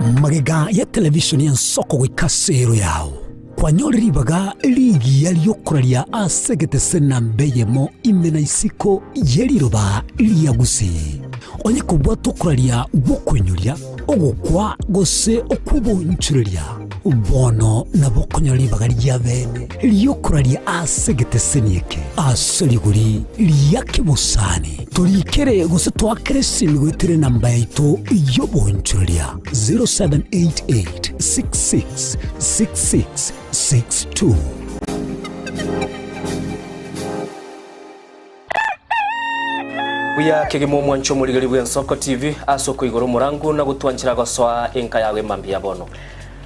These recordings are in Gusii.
Magega ya televishoni y'ensoko goika ase ero yao, kwanyore ribaga rigiya ri'okoraria ase egetese namba eyemo ime na isiko ye riroba ria Gusii. Onye kobwata okoraria gw'okoinyoria, ogokwa, gose okw'oboonchoreria, bono nabo okonyora ribaga ria bene ri'okoraria ase egeteseni eke ase rigori ria kebosani. Torikere gose toakere esimi goetera enamba yaito y'oboonchoreria 0788 66 66 62. Buya kegima omwanche omorigeri bw'Ensoko TV ase okoigora omorangu na gotwanchera gosoa enka yao emambia ya bono.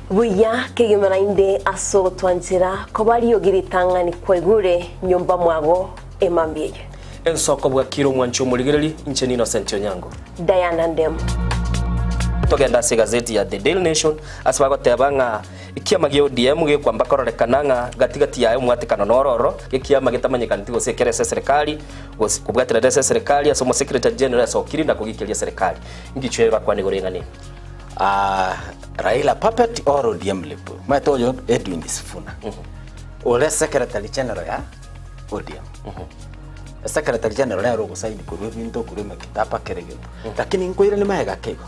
Buya kegima naende ase ogotwanchera koba riogi ritang'ani kwaigure nyomba mwago emambia eye. Ensoko bwakire omwanche omorigereri, inche n'Innocent Onyango. Diana Ndemo. Togende ase egazeti ya The Daily Nation ase bagoteba ng'a ekiama gia ODM gekwamba kororekana ng'a gati gati yaye omwatekano noro ororo, ekiama getamanyekaneti gose ekere ase eserekari gose kobwaterera ase eserekari ase omosecretary general asokire na kogikeria eserekari. Ngichwe bakwane igoro y'eng'ana eye. Ah, Raila puppet or ODM lip. Omanyete oyo Edwin Sifuna. Ore secretary general ya ODM. Secretary general nere ogosaini korwa ebinto korwa emekitaba kera egento. Lakini nkoirania magega ake igo.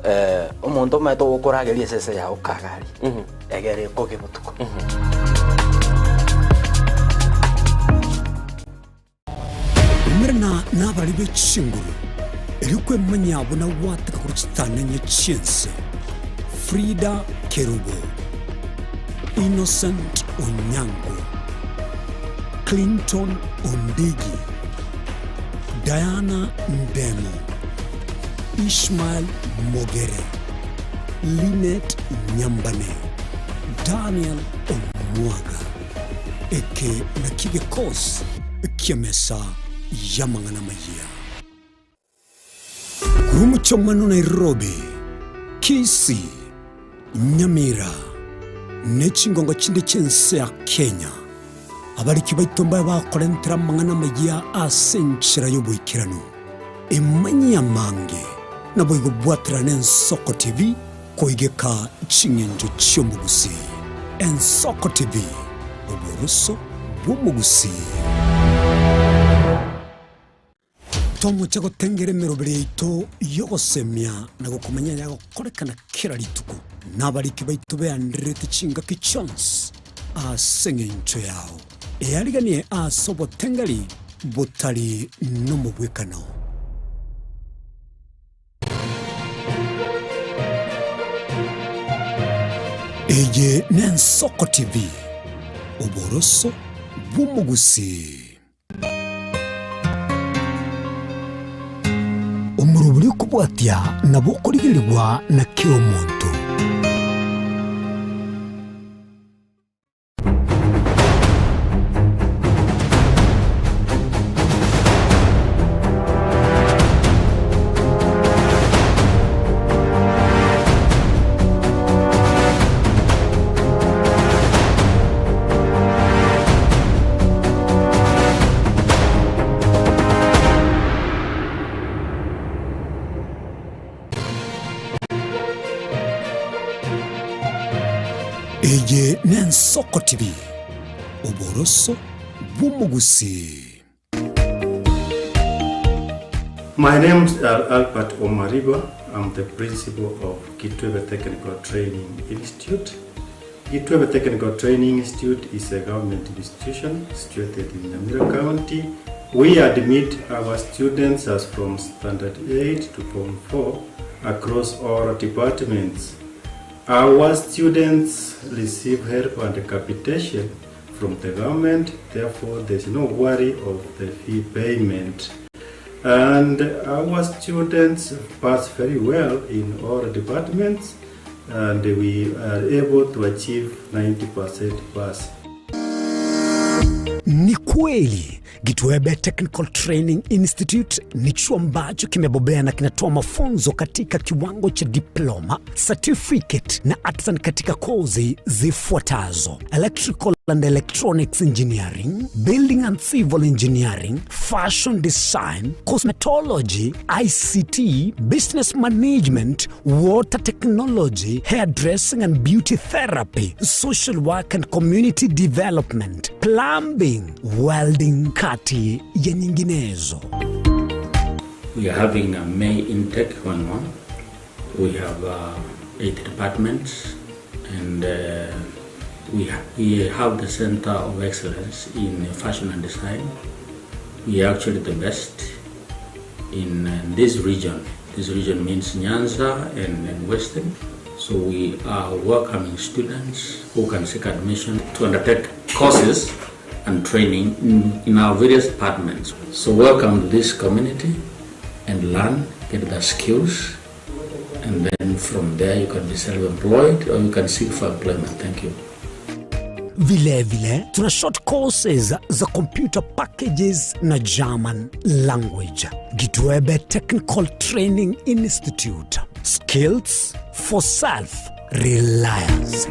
Eh, omonto omanyete ogokorageria esese yago kagari, egere ekoge botuko. Umerana nabare be chinguru, erio kwemanyia buna gwataka korwa chitang'ani chi'ense. Frida Kerubo, Innocent Onyango, Clinton Ondigi, Diana Ndemo, Ishmael Mogere, Linet Nyambane, Daniel Omwaga. Eke nakio gekosi ki'emesa y'amang'ana amayia. Korwa omochie omano Nairobi, Kisii, Nyamira, ne chingongo chinde chi'ense ya Kenya, abariki baito mbabe bakorentera amang'ana amayia ase enchera y'oboikeranu. Emanyie amange, naboigo bwaterane Ensoko TV Koigeka ching'encho chi'omogusii. Ensoko TV, oboroso bw'omogusii. Tomoche gotengera emeroberi yaito y'ogosemia na gokomanya ayagokorekana kera rituko, na abariki baito beandererete chingaki chionsi ase engencho yao. Eariganie ase obotengeri botari nomobwekano. Eye n'Ensoko TV, oboroso bw'omogusii. Omorobori okobwatia nabo okorigerigwa na kera omonto. Eye n'Ensoko TV, oboroso bw'omogusii. My name is Albert Omariba. I'm the principal of Kitwebe Technical Training Institute. Kitwebe Technical Training Institute is a government institution situated in Nyamira County. We admit our students as from standard 8 to form 4 across all departments. Our students receive help and capitation from the government, therefore there's no worry of the fee payment. And our students pass very well in all departments and we are able to achieve 90% pass. Ni kweli Gitwebe Technical Training Institute ni chuo ambacho kimebobea na kinatoa mafunzo katika kiwango cha diploma, certificate na artisan katika kozi zifuatazo: electrical and Electronics Engineering, Building and Civil Engineering, Fashion Design, Cosmetology, ICT, Business Management, Water Technology, Hairdressing and Beauty Therapy, Social Work and Community Development, Plumbing, Welding kati ya nyinginezo. We are having a May intake going on. We have 8 departments and we, ha we have the Center of Excellence in Fashion and Design. We are actually the best in this region. This region means Nyanza and Western. So we are welcoming students who can seek admission to undertake courses and training in our various departments. So welcome to this community and learn, get the skills, and then from there you can be self-employed or you can seek for employment. Thank you. Vile vile tuna short courses za computer packages na German language. Gitwebe Technical Training Institute. Skills for self-reliance.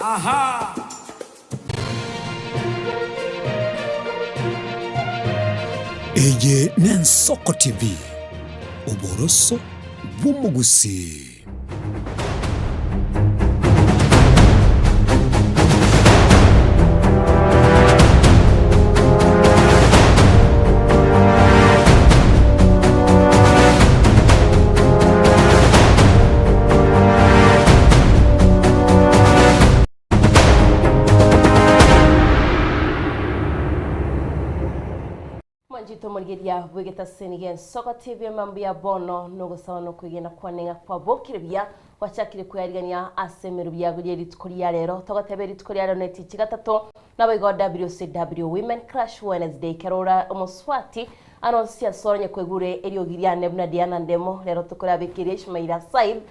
Aha! Eye n'Ensoko TV, oboroso bw'omogusii. Mwanchete omorigereria bw'egetaseni gi'ensoko TV mbuya bono nogosaba nokwegena kwane ng'a kwabokire buya gwachakire kwearigania ase emeru biago rie rituko ria rero togoteba rituko ria rero netichi gatato naboigo WCW Women Crush Wednesday kerora omoswati anonsi asoronye kwegure eriogi riane buna Diana Ndemo rero tokorabekeria Ishmaila Said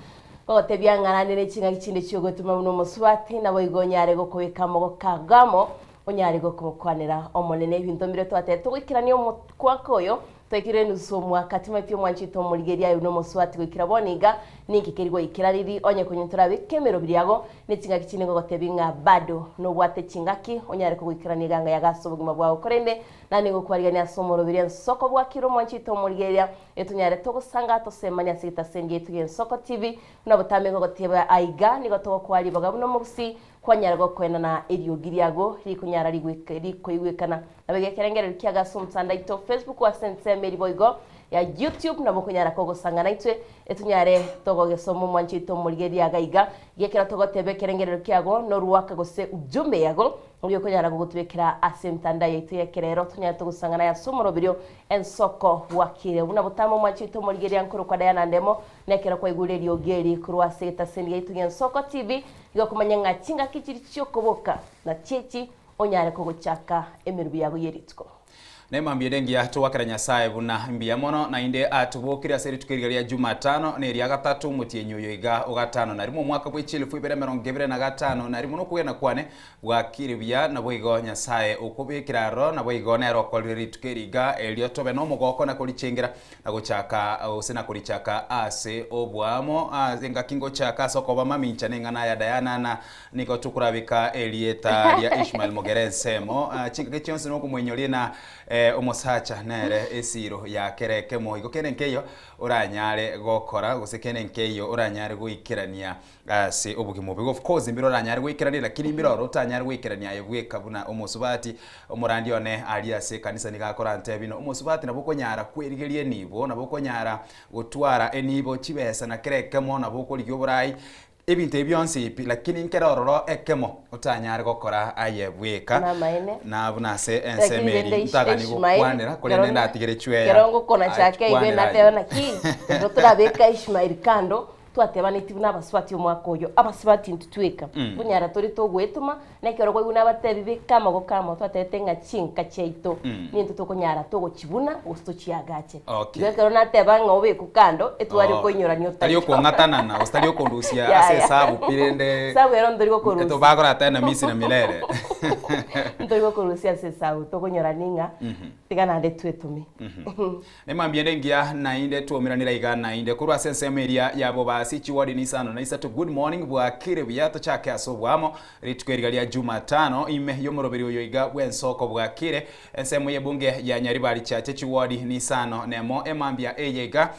gogotebia ng'aranere ching'aki chinde chiogotuma buna omoswati naboigo onyare gokobeka amagoko onyare gokomokwanera omonene ebinto mbire twatete togoikerania omokwaka oyo twekire enusu omwaka timanyeti omwanchete omorigeria aye buna omoswati goikera bono iga ninki keri goikera riri onye konya torabeke emerobiri riago ne ching'aki chinde ngogotebi ng'a bado nobwate ching'aki onyare kogoikerania eganga yago ase obogima bwago korende nane gokwarigania ase omorobiri ensoko bwakire omwanchete omorigeria etonyare togosanga tosemania ase egetaseni giaito gia Ensoko TV buna botambe ngogoteba aiga nigo togokoa ribaga buna omogusi kwanyara gokoenana eriogi riago rikonyara rikoigwekana nabo egekerengereri kiago ase omotanda aito Facebook ase ensemo eri boigo ya YouTube nabo okonyara kogosangana intwe etonyare togogesoma omwancho oito omorigereria iga iga gekero togoteba ekerengerero kiago noruaka gose ujumbe yago oria okonyara gogotubekera ase emitandao yaito y'ekerero tonyare togosangana aye ase omoroberio ensoko bwakire buna botambe omwancho oito omorigereria nkorokwa Diana Ndemo nekero kwaigure eriogi eri korwa ase egetaseni giaito gia Ensoko TV igo okomanya ng'a chingaki chiri chiokoboka na chiechi onyare kogochaka emerobio yago y'erituko. Nemambia ere engiya togwakera Nyasae buna mbuya mono, naende atobokire ase rituko eriga ria Jumatano, na eria gatato omotienyi oyo iga o gatano na rimo omwaka bwe chielfu ibere emerongo ebere na gatano na rimo nokwegena kwane bwakire buya, naboigo Nyasae okobekire aroro, naboigo nere okorire rituko eri iga erio tobe nomogoko na korichengera na gochaka gose na korichaka ase oboamo ase engaki ngochaka ase okoba mamincha neng'ana ya Diana na Nigo tokorabeka erieta ria Ishmael Mogere ensemo chingaki chionsi nokomoinyoria na omosacha nere esiro ya kera ekemo. Igo kende nkeiyo oranyare gokora gose kende nkeiyo oranyare goikerania ase obogima obo. Igo of course mbire oranyare goikerania lakini mbire oro otanyare goikerania aye bweka buna omosubati. Omorandi one aria ase ekanisa nigo akorantebia buna omosubati nabo okonyara kwerigeria enibo, nabo okonyara gotwara enibo chibesa na kera ekemo, nabo okorigia oborai. Ebinto ebi bionsi pi, lakini nkere ororo ekemo otanyare gokora aye bweka. Namaene. Na buna ase ensemo Lakini rende eri Ish- ntagani Ishmael, gokwanera, korende kero- ndatigere chweya kero ngokona chake igo achikwanera nateba aye. naki ekero torabeka Ishmael kando twatebaneti buna abasubati omwaka oyo abasubati intwe tweka konyara tore togoetoma na ekero kwaigwa nabatebi beka amagoko amo twatebete ng'a chinka chiaito nintwe tokonyara togochibuna gose tochiagache. Okay. Igo ekero nateba ng'a obekwe kando etware Oh, koinyorania tari otaiyo. okong'atanana gose tari okondusia Ya, ase ya. esabu pi rende Esabu ero ntori gokorusia. etobakorata na misi na milele. Ntori gokorusia ase esabu tokonyorania ng'a tiga naende twetome. Nemambia ende engiya naende twaumeranire aiga naende korwa ase ensemo eria ya Bobasi chiward ni isano na isato good morning bwakire buya tochake ase obwamo rituko eriga ria Jumatano ime yomoroberi oyo iga bwensoko bwakire Ensemo y'ebunge ya Nyaribari Chache chiwodi nisano nemo emambia eye iga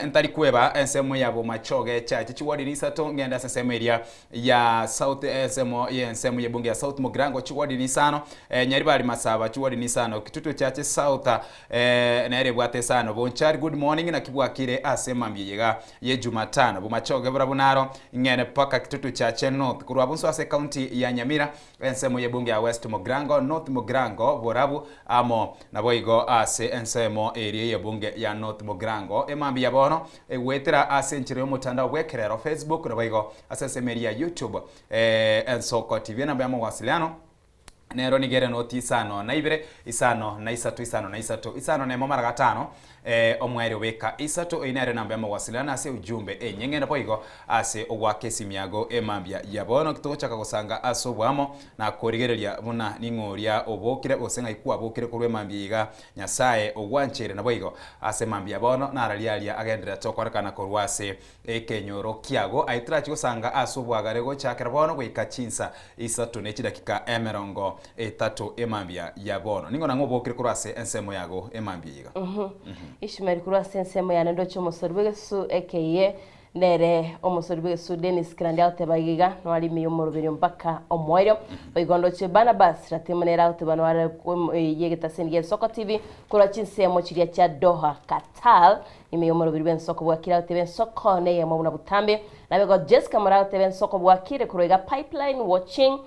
ntari kweba ensemo ya Bomachoge Chache chiwodi nisato ngende ase ensemo eria ya South ensemo y'ensemo y'ebunge ya South Mugirango chiwodi nisano Nyaribari Masaba chiwodi nisano Kitutu Chache South nere ebwate isano Bonchari good morning naki bwakire ase emambia eye iga ye Jumatano Bomachoge barabwo naro ng'ende paka Kitutu Chache North korwa abwo nso ase ekaunti ya Nyamira Ensemo y'ebunge ya West Mugirango, North Mugirango, Borabu, amo naboigo ase ensemo eria y'ebunge ya North Mugirango. Emambia bono egoetera ase enchera y'omotandao bw'ekerero, Facebook, naboigo ase ensemo eria ya YouTube, Ensoko TV. Enamba ya mawasiliano nero nigo ere noti isano na ibere, isano na isato, isano na isato, isano na emo mara gatano, Omweri obeka isato, eyio nere enamba y'amawasiliano ase ujumbe enyeng'e naboigo ase ogoaka esimiago emambia ya bono. Togochaka gosanga ase oboamo na korigereria buna ning'o oria obokire gose ng'ai kwabokire korwa emambia iga Nyasae ogwancheire naboigo ase emambia ya bono nararia aria agendererete okorekana korwa ase ekenyoro kiago. Aye torachi gosanga ase obwagare gochakera bono goika chinsa isato ne chidakika emerongo etato emambia ya bono. Ning'o nang'o obokire korwa ase ensemo yago emambia iga? Ishmael korwa ase ensemo yane ndoche omosori bw'egesusu ekeyie, nere omosori bw'egesusu Dennis Kirandi agoteba iga iga, noare ime y'omoroberio mpaka omoerio. Boigo ndoche Barnabas Ratemo nere agoteba noare y'egetaseni gi'Ensoko TV korwa chinsemo chiria chia Doha, Qatar, ime y'omoroberio bw'ensoko bwakire agoteba ensoko neyemo buna botambe. Nabego Jessica Moraa agoteba ensoko bwakire korwa iga Pipeline watching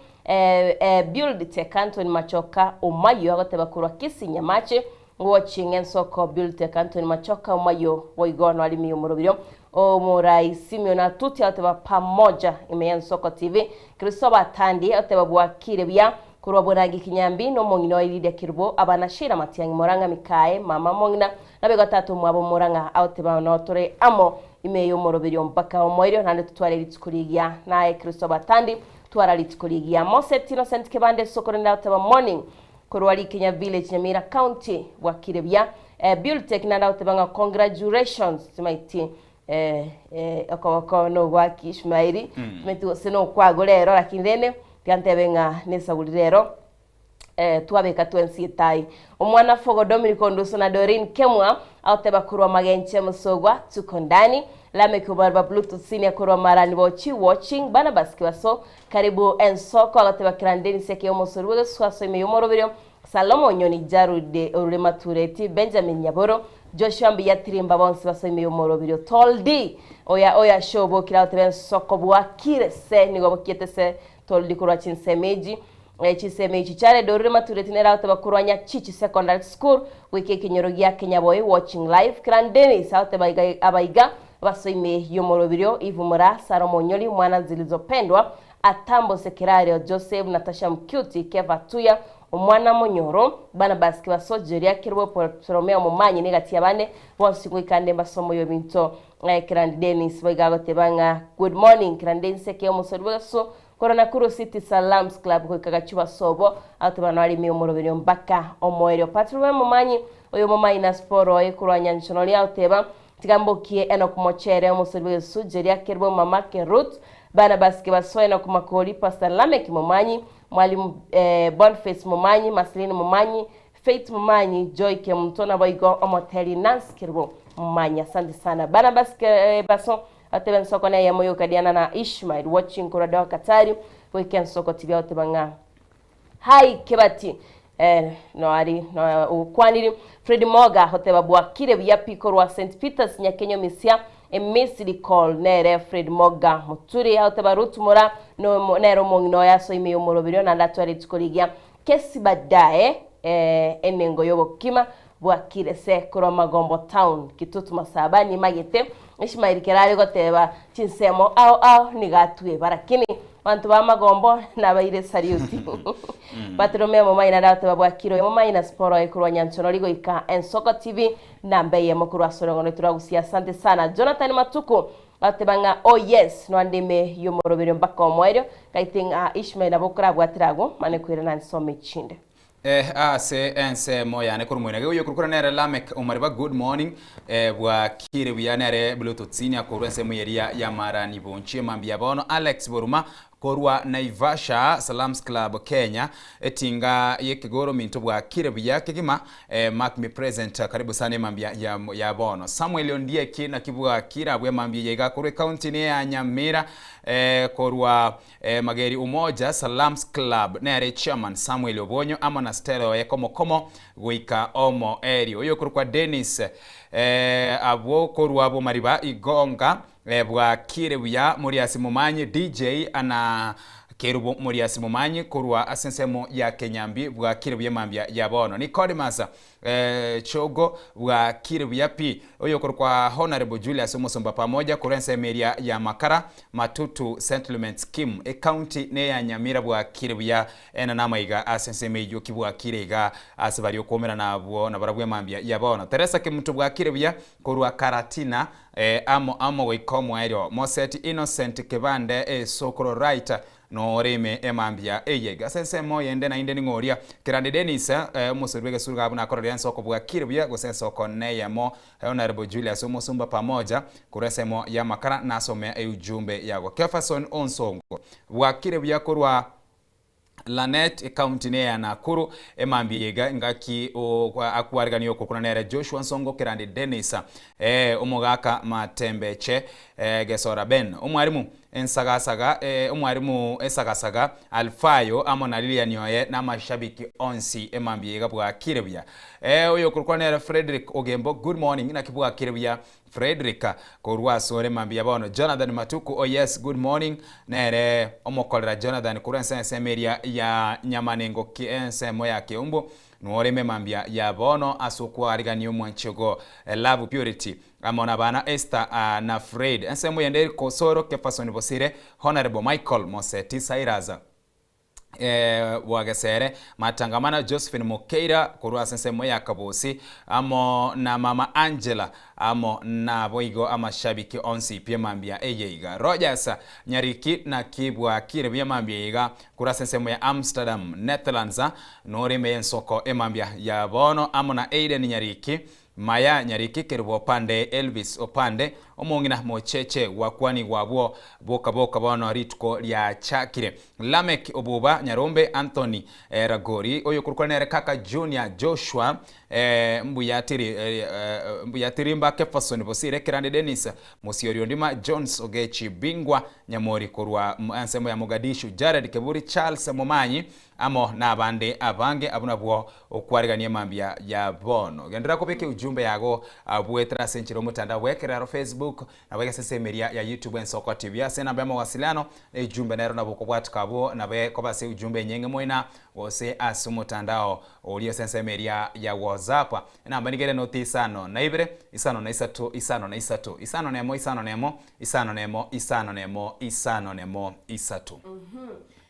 Build Tech Anthony Machoka Omayio agoteba korwa Kisii Nyamache Watching ensoko Build Tech Anthony Machoka Omayio boigo noarimiye omoroberio Omorai Simeon Atuti agoteba pamoja ime y'ensoko TV Christopher Atandi agoteba bwakire buya korwa Borangi Kinyambi nomong'ina oye Lydia Kerubo abana Sheila Matiang'i Morang'a Mikae mama omong'ina Nabego tata omwabo Morang'a agoteba notore amo ime y'omoroberio mpaka omoerio naende totware rituko rigiya naye Christopher Atandi Twara rituko rigiya. Moseti Innocent Kebande Sokoro nere agoteba morning korwa Rikenya Village Nyamira County bwakire buya. Eh, Buildtech naende agoteba ng'a congratulations timaiti eh, eh, okoboko nogwaki Ishmaeli timaiti gose nokwago rero lakini rende tiga ntebe ng'a nesaguri rero eh, twabeka twensi etai. Omwana Fogo Dominic Onduso na Doreen Kemwa agoteba korwa Magenche Mosogwa tuko ndani. Lameck Obarba Bluetooth Senior korwa Marani Bochi watching Barnabas Kibaso karibu Ensoko agoteba Kirandeni Seke Omosori bw'egeswaso ime y'omoroberio Salomo Nyoni Jarude Orure Matureti Benjamin Nyaboro Joshua Mbuya Tirimba bonsi baso ime y'omoroberio Toldi oya oya show bokire agoteba Ensoko bwakire se nigo bokiete se Toldi korwa chinsemo eji Chisemi echi chiare Dorire Matureti nere agoteba korwa Nyachichi Secondary School goika ekenyoro gia Kenyaboe watching live Clan Dennis agoteba iga abaiga baso ime y'omorobirio Eve Moraa Sarah Omonyori Mwana Zilizopendwa Atambo Sekerario Joseph Natasha Mcuti Kefa Tuya Omwana Monyoro Barnabas Kibaso Jeria Kerubo Bartolomeo Momanyi negati y'abande bonsi goika ande mbasomo y'ebinto Clan Dennis boigo agoteba ng'a good morning Clan Dennis eke omosori bw'egesusu Korwa Nakuru City Salams Club goika Gachuba sobo, agoteba noarime omoroberio mpaka omoerio. Patrick Momanyi, oyo omomanyi na sporo oye korwa Nyanchonori agoteba, Tiga mbokie Enock Mochere, omosori bw'egesusu, Jeria Kerubo, Mamake Ruth, Barnabas Kebaso, Enock Makori, Pastor Lameck Momanyi, Mwalimu Boniface Momanyi, Marceline Momanyi, Faith Momanyi, Joy Kemunto naboigo omoteri Nancy Kerubo Momanyi. Asante sana Barnabas Kebaso. Atebe ensoko neyemo y'okadiana na Ishmael watching korwa Doha Katari goika ensoko tibia goteba ng'a Hi Kebati eh noari no okwaniri Fred Moga goteba bwakire buya pi korwa St Peters Nyakenyo Misia. Emisiri call nere Fred Moga Muturi agoteba Ruth Mura no nere omong'ina oye ase ime y'omoroberio naende atware rituko rigiya Kesi baadaye enengo y'obokima bwakire se korwa Magombo town Kitutu Masaba nimagete Ishmael kerare goteba chinsemo ao ao nigo atweba lakini banto ba Magombo nabaire esariuti Bartolomeo Momaina nare agoteba bwakire oyo Momaina Sporo ekorwa Nyanchonori goika Ensoko TV Namba eyemo korwa ase orong'ono turagusia asante sana Jonathan Matuku agoteba ng'a oh yes noande ime y'omoroberio mpaka omoerio ngaite ng'a Ishmael nabo okorabwatire agwo mane koirana nsome chinde. Eh ase ensemo yane korwa moino iga oyokorokora nere Lameck Omariba good morning eh bwakire buya nere Bluetooth senior korwa ensemo eria ya Marani Bonchie mambia bono Alex Boruma Korwa Naivasha Salams Club Kenya, etinga y'ekegoro minto bwakire buya kegima eh, mark me present karibu sana emambia ya, ya bono. Samuel Ondieki naki bwakire abwo emambia eye iga korwa ecounty ne ya Nyamira eh, korwa eh, Mageri Umoja Salams Club nere chairman Samuel Obonyo amo na Stella oye komokomo goika omo erio oyokorokwa Dennis eh, abwo korwa Bomariba Igonga Bwakire buya Moriasi Momanyi DJ ana Kerubo Moriasi Momanyi korwa ase ensemo ya Kenyambi bwakire buya mambia ya bono. Nicodemus Chogo bwakire buya pi. Oyokorokwa Honourable Julius Omosomba pamoja korwa ensemo eria ya Makara Matutu Settlement Scheme ecounty neya Nyamira bwakire buya ena namaiga ase ensemo eyio ki bwakire iga ase baria okwomerana abwo nabarabwo emambia ya bono. Teresa Kemunto bwakire buya korwa Karatina Amo amo goika omoerio. Moseti Innocent Kebande esokoro right nore ime emambia eye. Ase ensemo eyende nainde ning'o oria Kerandi Dennis omosori bw'egesuru iga buna akororera ensoko bwakire buya gose ensoko neyemo Honourable Julius Omusumba pamoja korwa ensemo y'amakara nasome eujumbe yago. Kefason Onsongo bwakire buya korwa Lanet, ecounty neya Nakuru, emambia eye iga engaki akwarigania okokuna nere Joshua Nsongo Kerandi Dennis, eh omogaka Matembeche eh Gesora Ben, omwarimu Ensagasaga eh omwarimu Esagasaga Alfayo amo na Lilian oye na amashabiki onsi emambia eye iga bwakire buya. Eh oyokorokwa nere Fredrick Ogembo good morning naki bwakire buya Fredrick korwa asore mambia bono Jonathan Matuku oh yes good morning nere omokorera Jonathan korwa ense ensemo eria ya Nyamanengo ki ensemo ya Keumbu nworeme mambia ya bono ase okwarigania omwanchi ogo Love Purity amo na abana Esther na Fred ensemo yende eri Kosoro Kefason Bosire Honourable Michael Moseti Cyrus Bwagesere, Matangamana Josephine Mokeira korwa ase ensemo ya Kabosi, amo na mama Angela, amo naboigo amashabiki onsi pi emambia eye iga. Rogers Nyariki naki bwakire buya emambia eye iga korwa ase ensemo ya Amsterdam, Netherlands, nore ime y'ensoko emambia ya bono amo na Aiden Nyariki, Maya Nyariki Kerubo Opande, Elvis Opande, omong'ina mocheche gwakwanigwa abwo boka boka bono rituko riachakire. Lameck Obuba Nyarombe Anthony Ragori oyokorokwa nere kaka Junior Joshua Mbuyatiri Mbuyatirimba Kefason Bosire Kerande Dennis Mosiori Ondima Jones Ogechi Bingwa Nyamori korwa ensemo ya Mogadishu Jared Keburi Charles Momanyi Amo nabande abange, abwo nabwo okwarigania mambia ya bono. Genderera kobeka eujumbe yago bwetera ase enchera omotandao bw'ekerero Facebook, nabo egese ase emeria ya YouTube Ensoko TV. Ase enamba ya mawasiliano, ejumbe nero nabo okobwatuka abwo nabo ekoba ase ejumbe enyeng'e moina gose ase omotandao oria ase ensemo eria ya WhatsApp. Enamba nigo ere noti isano na ibere, isano na isato, isano na isato, isano na emo, isano na emo, isano na emo, isano na emo, isano na emo, isato.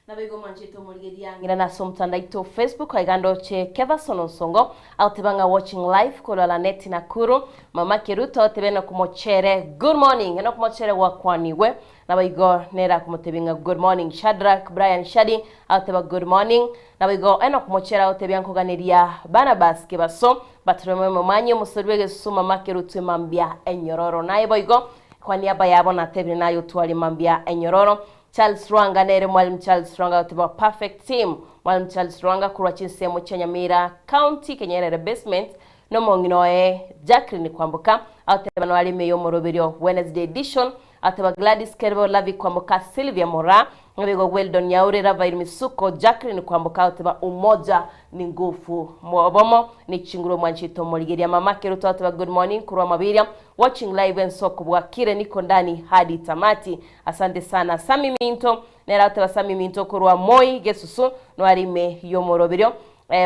Naboigo mwanchete omorigereria ng'ina nase omotandao aito o Facebook aiga ndoche Kevason Onsongo agoteba ng'a watching live korwa Lanet Nakuru Mama Keruto agoteba Enock Mochere good morning Enock Mochere gwakwanigwe naboigo nere akomotebia ng'a good morning Shadrack Brian Shadi agoteba good morning naboigo Enock Mochere agotebia nkoganeria Barnabas Kebaso Bartolomeo Momanyi omosori bw'egesusu Mama Keruto emambia enyororo naye boigo kwa niaba yabo natebire naye otware mambia enyororo Charles Lwanga nere Mwalimu Charles Lwanga goteba perfect team. Mwalimu Charles Lwanga korwa chinsemo chia Nyamira County Kenyerere Basement nomong'ina oye Jacqueline Kwamboka agoteba noare ime y'omoroberio Wednesday edition. Ateba Gladys Kerbo Lavi Kwamboka Sylvia Moraa Naboigo Weldon Nyaure Ravail Misuko Jacqueline Kwamboka Oteba Umoja ni ngufu Obomo ni chinguru Omwanchete Omorigeria Mama Keruto Oteba Good morning korwa Mabiria Watching live Ensoko bwakire niko ndani hadi tamati Asante sana Sammy Minto Nere agoteba Sammy Minto korwa Moi Gesusu noare ime y'omoroberio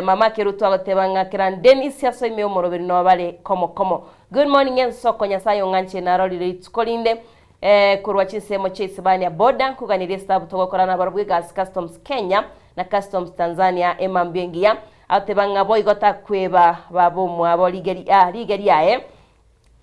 Mama Keruto agoteba ng'a kera Dennis asoe ime y'omoroberio nobare komo komo Good morning Ensoko Nyasaye ong'anche narorire rituko rinde Korwa chinsemo chia Isibania Border nkoganirie estabu togokora nabarobwo egasi Customs Kenya na Customs Tanzania emambia engiya. Agoteba ng'a boigo takweba baba omwabo rigeria riaye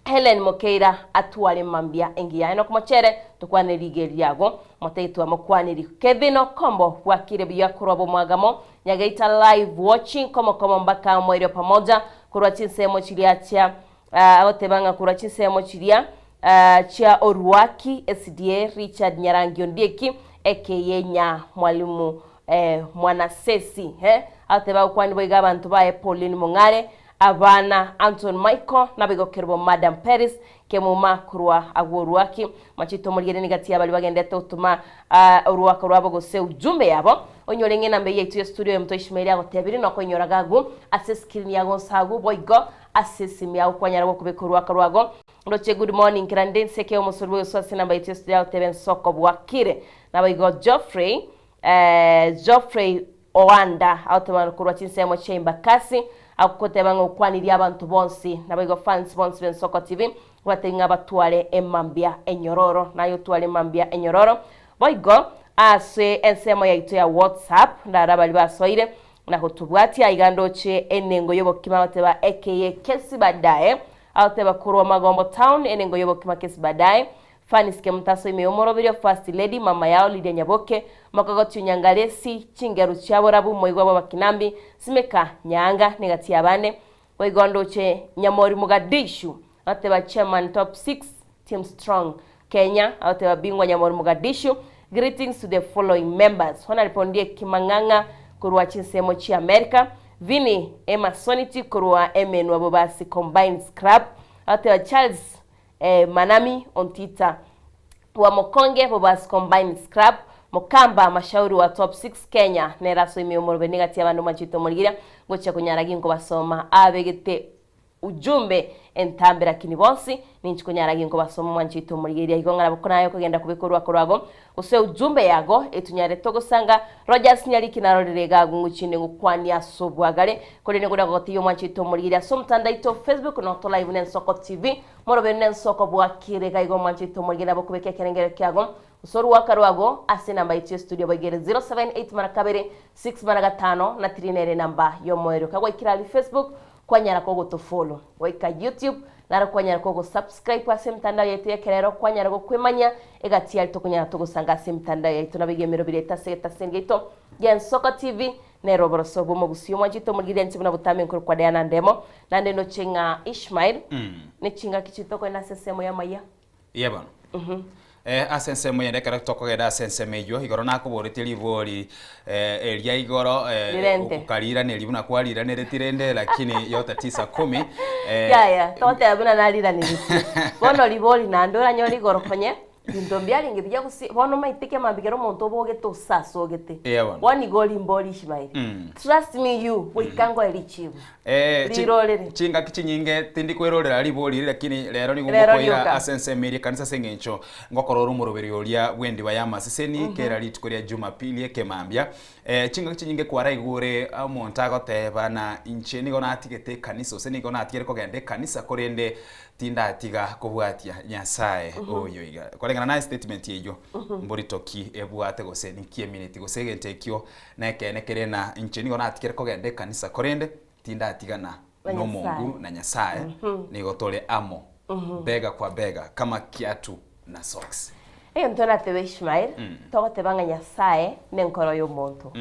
Hellen Mokeira atware mambia engiya. Enock Mochere tokwane rigeri riago motebie twamokwaniri. Kevin Okombo bwakire buya korwa bomwagamo Nyageita live watching komo komo mpaka omoerio pamoja korwa chinsemo chiria chia Agoteba ng'a korwa chinsemo chiria chia Oruaki SDA Richard Nyarangi Ondieki aka Nya Mwalimu Mwanasesi agoteba agokwania boigo abanto baye Pauline Mong'are, abana Anton Michael naboigo Kerubo Madam Peris Kemuma korwa agwo Oruaki. Machete omorigereri gati y'abaria bagendete gotoma oruaka rwabo gose ujumbe yabo onyore ng'a enamba eyio yaito ya studio ya Omoto Ishmael agotebirie nokoinyora gagu ase escreen yago nse agwo boigo Ase esimi yao kwanyara gokobeka oruaka rwago ndoche good morning kera nde nseke omosori bw'egesu ase enamba yaito yestudio agoteba ensoko bwakire naboigo Geoffrey eh, Geoffrey Oanda agoteba korwa chinsemo chia Embakasi agoteba ng'a okwanirie abanto bonsi naboigo fans bonsi b'Ensoko TV batebie ng'a batware emambia enyororo naye otware emambia enyororo boigo ase ensemo yaito ya WhatsApp ndara baria basoire Na gotobwatia aiga ndoche enengo y'obokima agoteba ekeye kesi baadaye agoteba korwa Magombo town enengo y'obokima kesi baadaye Fannis Kemutaso ime y'omoroberio First Lady mama yao Lydia Nyaboke Mokogoti Onyangaresi chingeru chia borabu moigwa bw'abakinambi Simeka Nyaanga negati y'abande Boigo ndoche Nyamori Mogadishu agoteba Chairman Top 6 Team Strong Kenya agoteba Bingwa Nyamori Mogadishu Greetings to the following members Honorable Ondieki Mang'ang'a korwa chinsemo chia America Vinny Emasoniti korwa Emenwa Bobasi Combined Scrub agoteba Charles eh, Manami Ontita wa Mokonge Bobasi Combined Scrub Mokamba Mashauri wa Top 6 Kenya nere asoimie omoroberi negati y'abande omwanchete omorigeria ngochia konyara ginkobasoma abegete Ujumbe entambe lakini bonsi ninchi konyara ginkobasoma omwanchete omorigeria igo ng'a nabo konaye okogenda kobeka orwako rwago gose ujumbe yago etunyare togosanga Rogers Nyariki narorire iga agwo ngochinde ngokwania ase obwagare korende ngoria gogotebia omwanchete omorigeria ase omotandao oito Facebook noto live na Ensoko TV moroberi na Ensoko bwakire iga igo omwanchete omorigeria nabo okobeka ekerengerio kiago gose orwaka rwago ase enamba yaito ya studio boigere 078 mara kabere 6 mara gatano na 3 nere enamba yomoerio kagwaikire aria Facebook Kwanyara kogotofollow goika YouTube, naro kwanyara kogosubscribe ase emitandao yaito y'ekerero, kwanyara gokwemanya egati yaria tokonyara togosanga ase emitandao yaito nabo iga emeroberi yaito ase egetaseni giaito gi'Ensoko TV nere oboroso bw'omogusii omwanchete omorigereria inche buna botambe nkorokwa Diana Ndemo naende ndoche ng'a Ishmael ne chingaki chiaito tokoenda ase ensemo y'amayia. Iye bono. Ase ensemo eyende ekero tokogenda ase ensemo eyio, igoro nakoboretie ribori eria igoro Rirente. okariiraneria buna kwariraneretie rende lakini yote tisa kumi Yaya, togoteba buna nariraneretie. Bono ribori naende oranyore igoro konye, binto mbiarenge buya gose bono omaete kemambia kero omonto obogete osasogete. Eeh bono. Bono igo orimbori Ishmael. Trust me you, goika ngoe richibu. Eh, chi- Rirorere. chingaki chinyinge tindi kwerorera ribori eri lakini rero nigo Rero ngokoira rioka. ase ensemo eria ekanisa ase eng'encho ngokora ore omoroberi oria bw'endiba y'amaseseni kera rituko ria Jumapili ekemambia. Eh, chingaki chinyinge kwaraigure omonto agoteba na inche nigo natigete ekanisa gose nigo natigere kogenda ekanisa korende tindatiga kobwatia Nyasaye oyo iga. Koreng'ana na estatement eyio mborito ki ebwate gose ninki emineti gose egento ekio Nekeene kere ng'a inche nigo natigire kogenda ekanisa, korende tindatigana Na n'Omongu Nyasae. na Nyasae, nigo tore amo, bega kwa bega, kama kiatu na socks. Egento natebe Ishmael, togoteba ng'a Nyasae nenkoro y'omonto.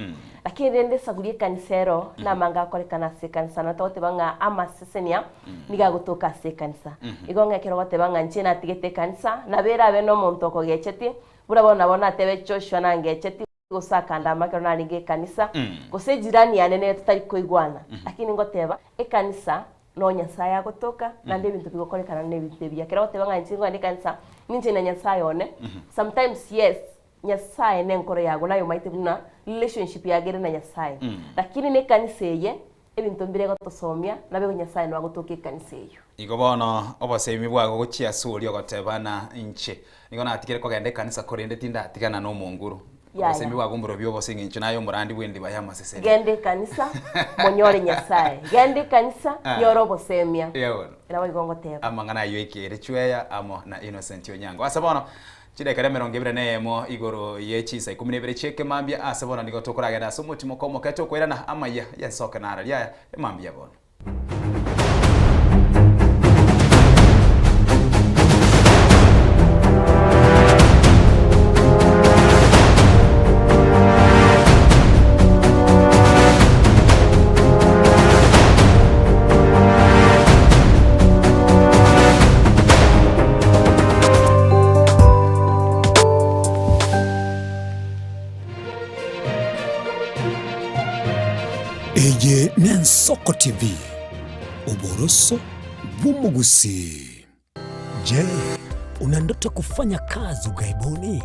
Lakini rende esaku ri'ekanisa ero namange akorekana ase ekanisa na togoteba ng'a amasesenia nigo agotoka ase ekanisa. Igo ng'a ekero ogoteba ng'a inche natigete ekanisa, nabo erabe nomonto okogechetie, buna bono nabo natebe Joshua nangechetie, gose akandama ekero narenge ekanisa, gose ejirani yane nere totari koigwana, lakini ngoteba, ekanisa no Nyasaye agotoka, naende ebinto bigokorekana nebinto ebiya. Ekero ogoteba ng'a inche ngogenda ekanisa, Ninche na Nyasaye one, sometimes yes, Nyasaye nenkoro yago naye omaete buna relationship yago ere na Nyasaye. Lakini na ekanisa eye, ebinto mbire egotosomia, nabe Nyasaye noa agotoka ekanisa eyio. Igo bono obosemi bwago gochia ase oria ogotebana, Inche nigo natigire kogenda ekanisa korende tindatigana nomonguru. Yaya. Obosemi bwago mborobio obose eng'encho naye omorandi bw'endiba y'amaseseni. Genda ekanisa, monyore Nyasaye. Genda ekanisa, Ah. nyore obosemia. Eeh bono. Nabo igo ngoteba. Amang'ana ayio ekere chweya amo na Innocent Onyango. Ase bono chidakika emerongo ebere na eyemo igoro ye chinsa ikomi na ibere chi'ekemambia ase bono nigo tokoragenda ase omotimoko omoke tokoirana amaiya y'ensoke naro riaya emambia bono. Eye n'Ensoko TV, oboroso bw'omogusii. Je, una ndoto kufanya kazi ughaibuni?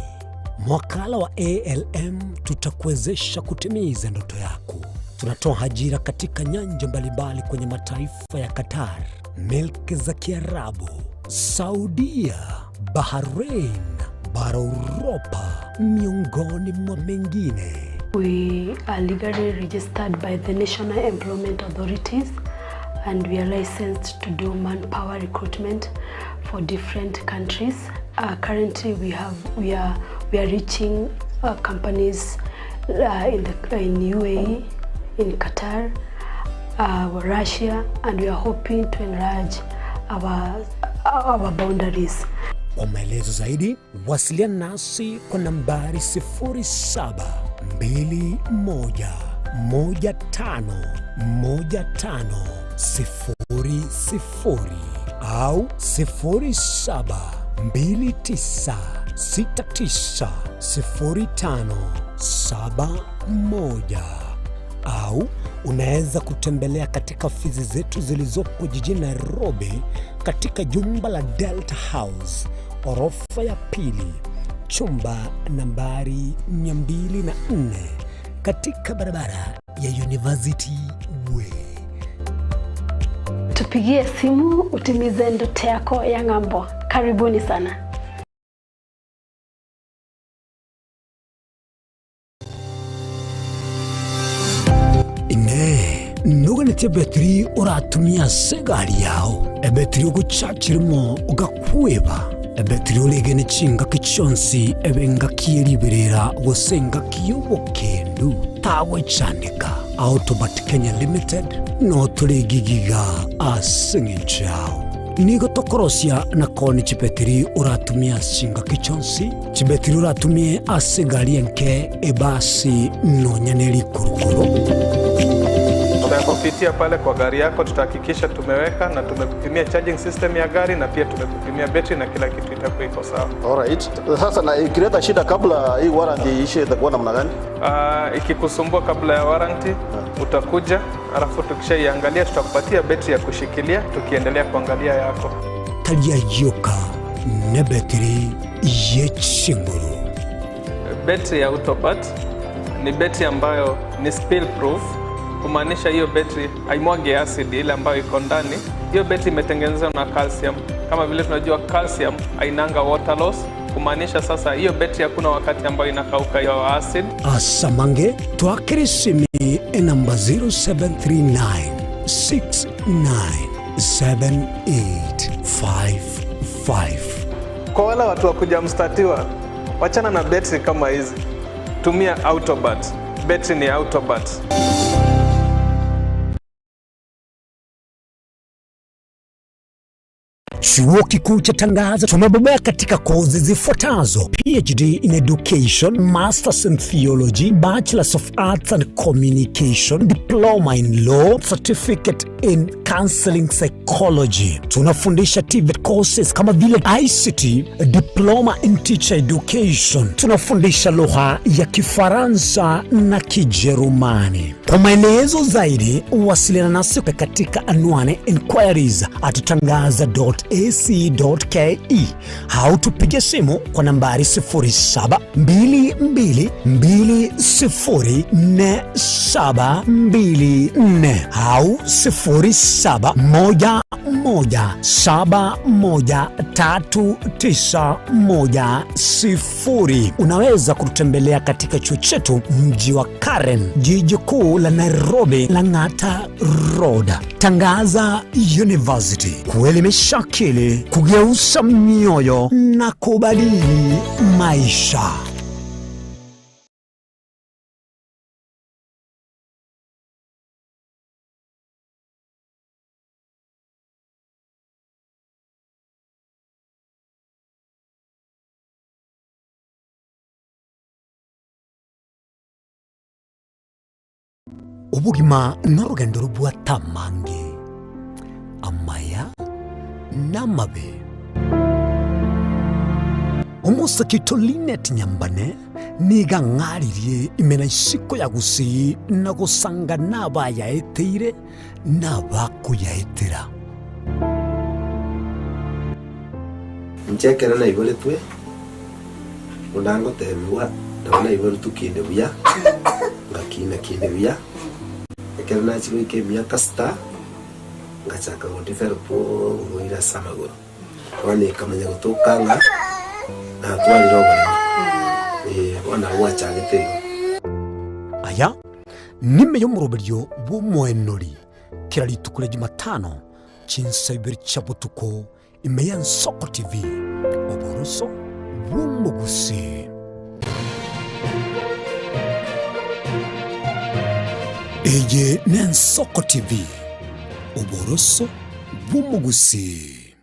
Mwakala wa ALM tutakuwezesha kutimiza ndoto yako. Tunatoa ajira katika nyanja mbalimbali kwenye mataifa ya Qatar, milki za Kiarabu, Saudia, Bahrain, bara Uropa, miongoni mwa mengine. We are legally registered by the National Employment Authorities and we are licensed to do manpower recruitment for different countries. Uh, currently we have we are we are reaching uh, companies uh, in the in UAE, in Qatar, uh, Russia and we are hoping to enlarge our our boundaries. Kwa maelezo zaidi wasiliana nasi kwa nambari 0721151500 au 0729690571 au unaweza kutembelea katika ofisi zetu zilizopo jijini Nairobi katika jumba la Delta House orofa ya pili chumba nambari 204 katika barabara ya University Way. Tupigie simu utimize ndoto yako ya ng'ambo. Karibuni sana. Inee! Noganetie ebetiri oratumie ase egari yao, ebetiri ogochachirimo ogakweba, ebetiri oregene chingaki chionsi ebe engaki ye riberera gose engaki y'obokendu? Tagwechandeka. Autobat Kenya Limited notore gigiga ase eng'encho yao. Nigo tokorosia na koonia chibetiri oratumie ase chingaki chionsi, chibetiri oratumie ase egari enke, ebasi, nonya ne rikurukuru. Tutakupitia pale kwa gari yako, tutahakikisha tumeweka na tumekupimia charging system ya gari na pia tumekupimia betri na kila kitu itakuwa iko sawa. Alright. Sasa na ikileta shida kabla hii warranty iishe itakuwa namna gani? Uh, ikikusumbua kabla ya warranty utakuja, alafu tukishaiangalia tutakupatia betri ya kushikilia tukiendelea kuangalia yako. Taria yoka nebetiri ye chinguru. Betri ya Autobat ni betri ambayo ni spill proof, kumaanisha hiyo betri haimwagi acid ile ambayo iko ndani. Hiyo betri imetengenezwa na calcium. Kama vile tunajua calcium hainanga water loss, kumaanisha sasa hiyo betri hakuna wakati ambayo inakauka hiyo acid. Asamange twakere esimi enamba 0739 697855. Kwa wale watu wa kujamstatiwa, wachana na betri kama hizi, tumia Autobat. Betri ni Autobat. Chuo Kikuu cha Tangaza tumebobea katika kozi zifuatazo: PhD in Education, Masters in Theology, Bachelors of Arts and Communication, Diploma in Law, Certificate in Counseling Psychology. Tunafundisha TVET courses kama vile ICT, Diploma in Teacher Education. Tunafundisha lugha ya Kifaransa na Kijerumani. Kwa maelezo zaidi, wasiliana nasi katika anwani inquiries at tangaza.ac.ke. .ac.ke au tupige simu kwa nambari 0722204724 au 0711713910. Unaweza kututembelea katika chuo chetu mji wa Karen, jiji kuu la Nairobi, Lang'ata Road. Tangaza University, kuelimisha akili, kugeuza mioyo na kubadili maisha. Obogima norogendo robwate amange, amaya na amabe. Omosake oito Linet Nyambane nigo ang'aririe ime na isiko ya Gusii na gosanga nabayaeteire na abakoyaetera. Inche ekero naiboretwe, buna ngotebigwa, nabo naiboretwe kinde buya, ngakina kinde buya, ekero nachia goika emiaka sita, ngachaka go develop oborwaire ase amagoro. Bono ekamanya gotoka ng'a natwarire oboremo, eh, bono nabo bwachagete igo. Aya nime y'omoroberio bw'omoenori kera rituko ria Jumatano chinsa ibere chia botuko Ime y'Ensoko TV, oboroso bw'omogusii. Eye n'Ensoko TV, oboroso bw'omogusii.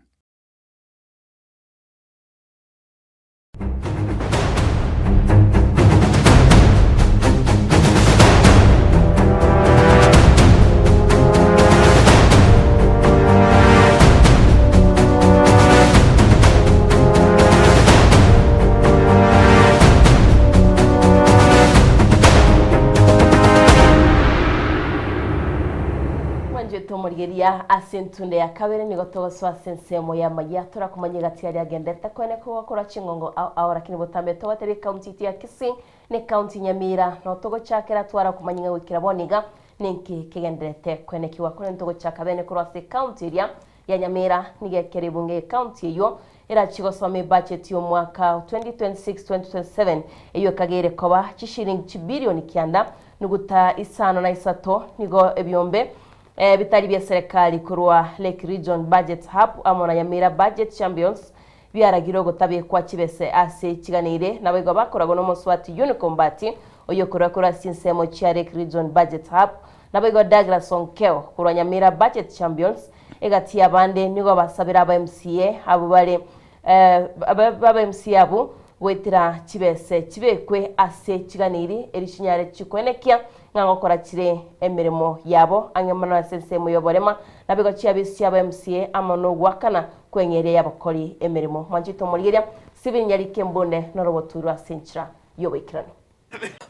Mwanchete omorigeria ase entunde ya kabere nigo togosoa ase ensemo y'amayia torakomanya egati aria agendete kwene kogokora ching'ongo ao ao lakini botambe togotebi ekaunti yaito ya Kisii ne ekaunti Nyamira no togochakera twara komanya ng'a goikera bono iga ninki kegenderete kwenekigwa korende togochaka bene korwa ase ekaunti eria ya Nyamira nigo ekero ebunge y'ekaunti eyio erachie gosoma ebudget y'omwaka o 2026-2027 eyio ekageire koba chishilingi chibilioni kianda nuguta isano na isato nigo ebiombe bitari bia serekari korwa Lake Region Budget Hub amo na Nyamira Budget Champions biaragire ogotabekwa chibese ase chiganeire naboigo bakoragwa nomoswati Unico Mbati oyio okorwa korwa ase chinsemo chia Lake Region Budget Hub naboigo Douglas Onkeo korwa Nyamira Budget Champions egati y'abande nigo basabire aba MCA abwo bare aba MCA abwo goetera chibese chibekwe ase chiganeiri eri chinyare chikoenekia ng'a ngokora chire emeremo yabo ang'e mono ase ensemo y'oborema, naboigo chiabisi chiaba MCA amo nogoakana kw'eng'eria y'abakori emeremo. Mwanchete omorigeria, Stephen Nyarike Mbune noroboturwa ase enchera y'oboikeranu.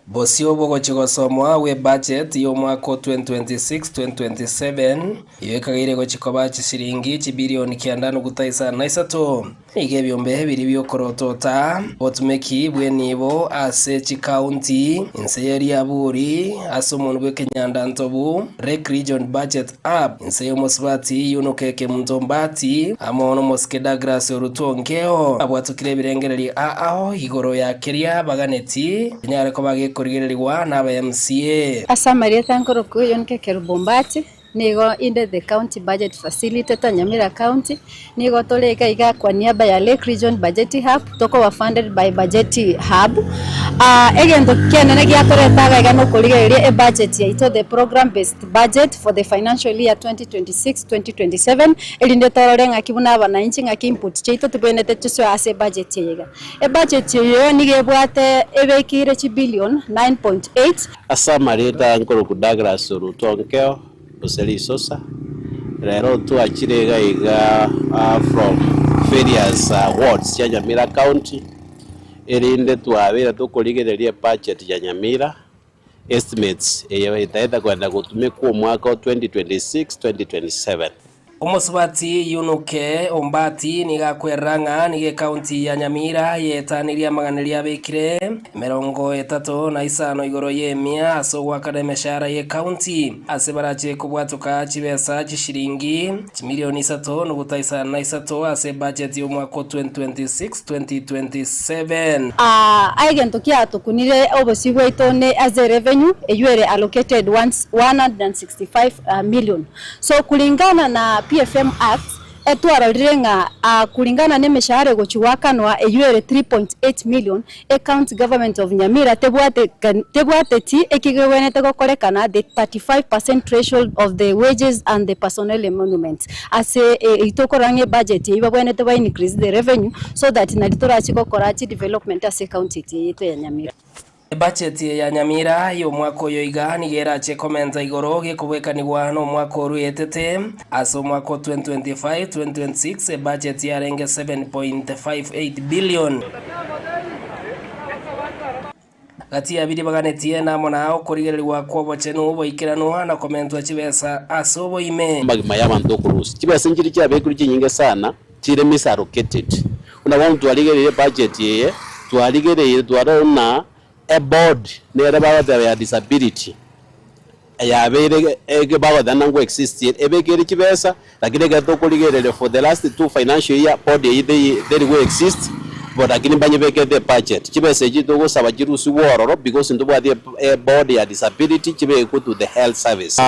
Bosio bogochia gosomwa bwe budget y'omwaka o 2026-2027 eyio ekageire gochia koba chisiringi chibilioni kianda nuguta isano na isato. Nigo ebiombe biria bi'okorotota obotumeki bw'enibo ase chikaunti inse ye riaburi ase omonwa bw'ekenyanda ntobu, Lake Region Budget App, inse y'omosubati Yunukeke Kemunto Mbati amo nomosike Douglas Oruto Onkeo abwatokire ebirengererio ao igoro ya keria baganeti kenyare koba gekorigererigwa n'aba MCA. Ase amarieta nkorokwa Yunukeke Kerubo Mbati, Nigo inde the county budget facilitator Nyamira county, nigo tore iga iga kwa niaba ya Lake Region Bajeti Hub, tokoba funded by Bajeti Hub. Egento kienene giatoreta iga iga nokorigereria ebudget yaito the program based budget for the financial year 2026-2027, erinde torore ng'aki buna abananchi ng'aki input chiaito tobwenerete tosoe ase ebudget eye iga. Ebudget eye nigo ebwate ebekeire chibillion 9.8. Ase amarieta nkorokwa Douglas Oruto Onkeo, gose Risosa, rero twachire iga iga from various wards chia Nyamira County, erinde twabeire tokorigereria ebudget ya Nyamira, estimates eye etaete kogenda gotumekwa omwaka o 2026, 2027. Omosubati Yunuke Ombati nigo akwerera ng'a nigo ekaunti ya Nyamira yeetanirie amang'anerio abekire 35 igoro y'emia ase ogoakana emeshahara y'ekaunti ase barache kobwatoka chibesa chishiringi chimilioni 3.53 ase ebudget y'omwaka o 2026-2027. Aa egento kiatokunire obosio bwaito ne ase revenue eywo ere allocated 165 million. So kulingana na PFM Act etwarorire ng'a kulingana ne emeshahara egochi goakanwa eywo ere 3.8 million, e county government of Nyamira tebwate tebwateti eki kegwenerete gokorekana the 35 percent threshold of the wages and the personnel emoluments. Ase eyio tokorora ng'a ebudget eyio babwenerete ba increase the revenue so that nari torachi gokora chidevelopment ase ecounty eye yaito ya Nyamira. Ebacheti ya Nyamira y'omwaka oyo iga nigo erache komenta igoro gekobwekanigwa nomwaka oruetete. Ase omwaka o 2025-2026 ebacheti yarenge 7.58 billion. Gati ya biria baganetie namo na okorigererigwa kw'obochenu boikeranu na komentwa chibesa ase oboime. Amagima y'abanto okorusia chibesa nchiria chiabekirwe chinyinge sana chire misallocated. Buna bono twarigereire ebudget eye, twarigereire twarora buna eboard nere bagoteba ya disability yabeire ege bagoteba nangwe exist ebekire chibesa lakini ekero tokorigereria for the last two financial year board eyio tei teri go exist bo lakini mbanyebekete ebudget. Chibesa echi togosaba chirusigwe ororo because ntobwati eboard ya disability chibekwe to the health service.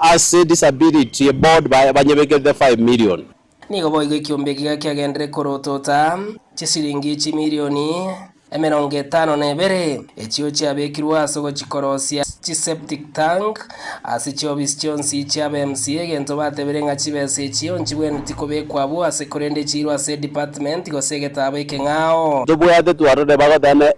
Ase disability eboard banyebekete 5 million. Nigo boigo ekiombe ekiga kiagendire korotota chisiringi chimilioni 52, echio chiabekirwe ase ogochikorosia chiseptic tank ase chiofisi chionsi chiaba MCA, egento batebire ng'a chibesa echio nchibwenereti kobekwa abwo ase korende chiirwe ase edepartment gose egetabo ekeng'ao. Tobwate twarorire bagoteba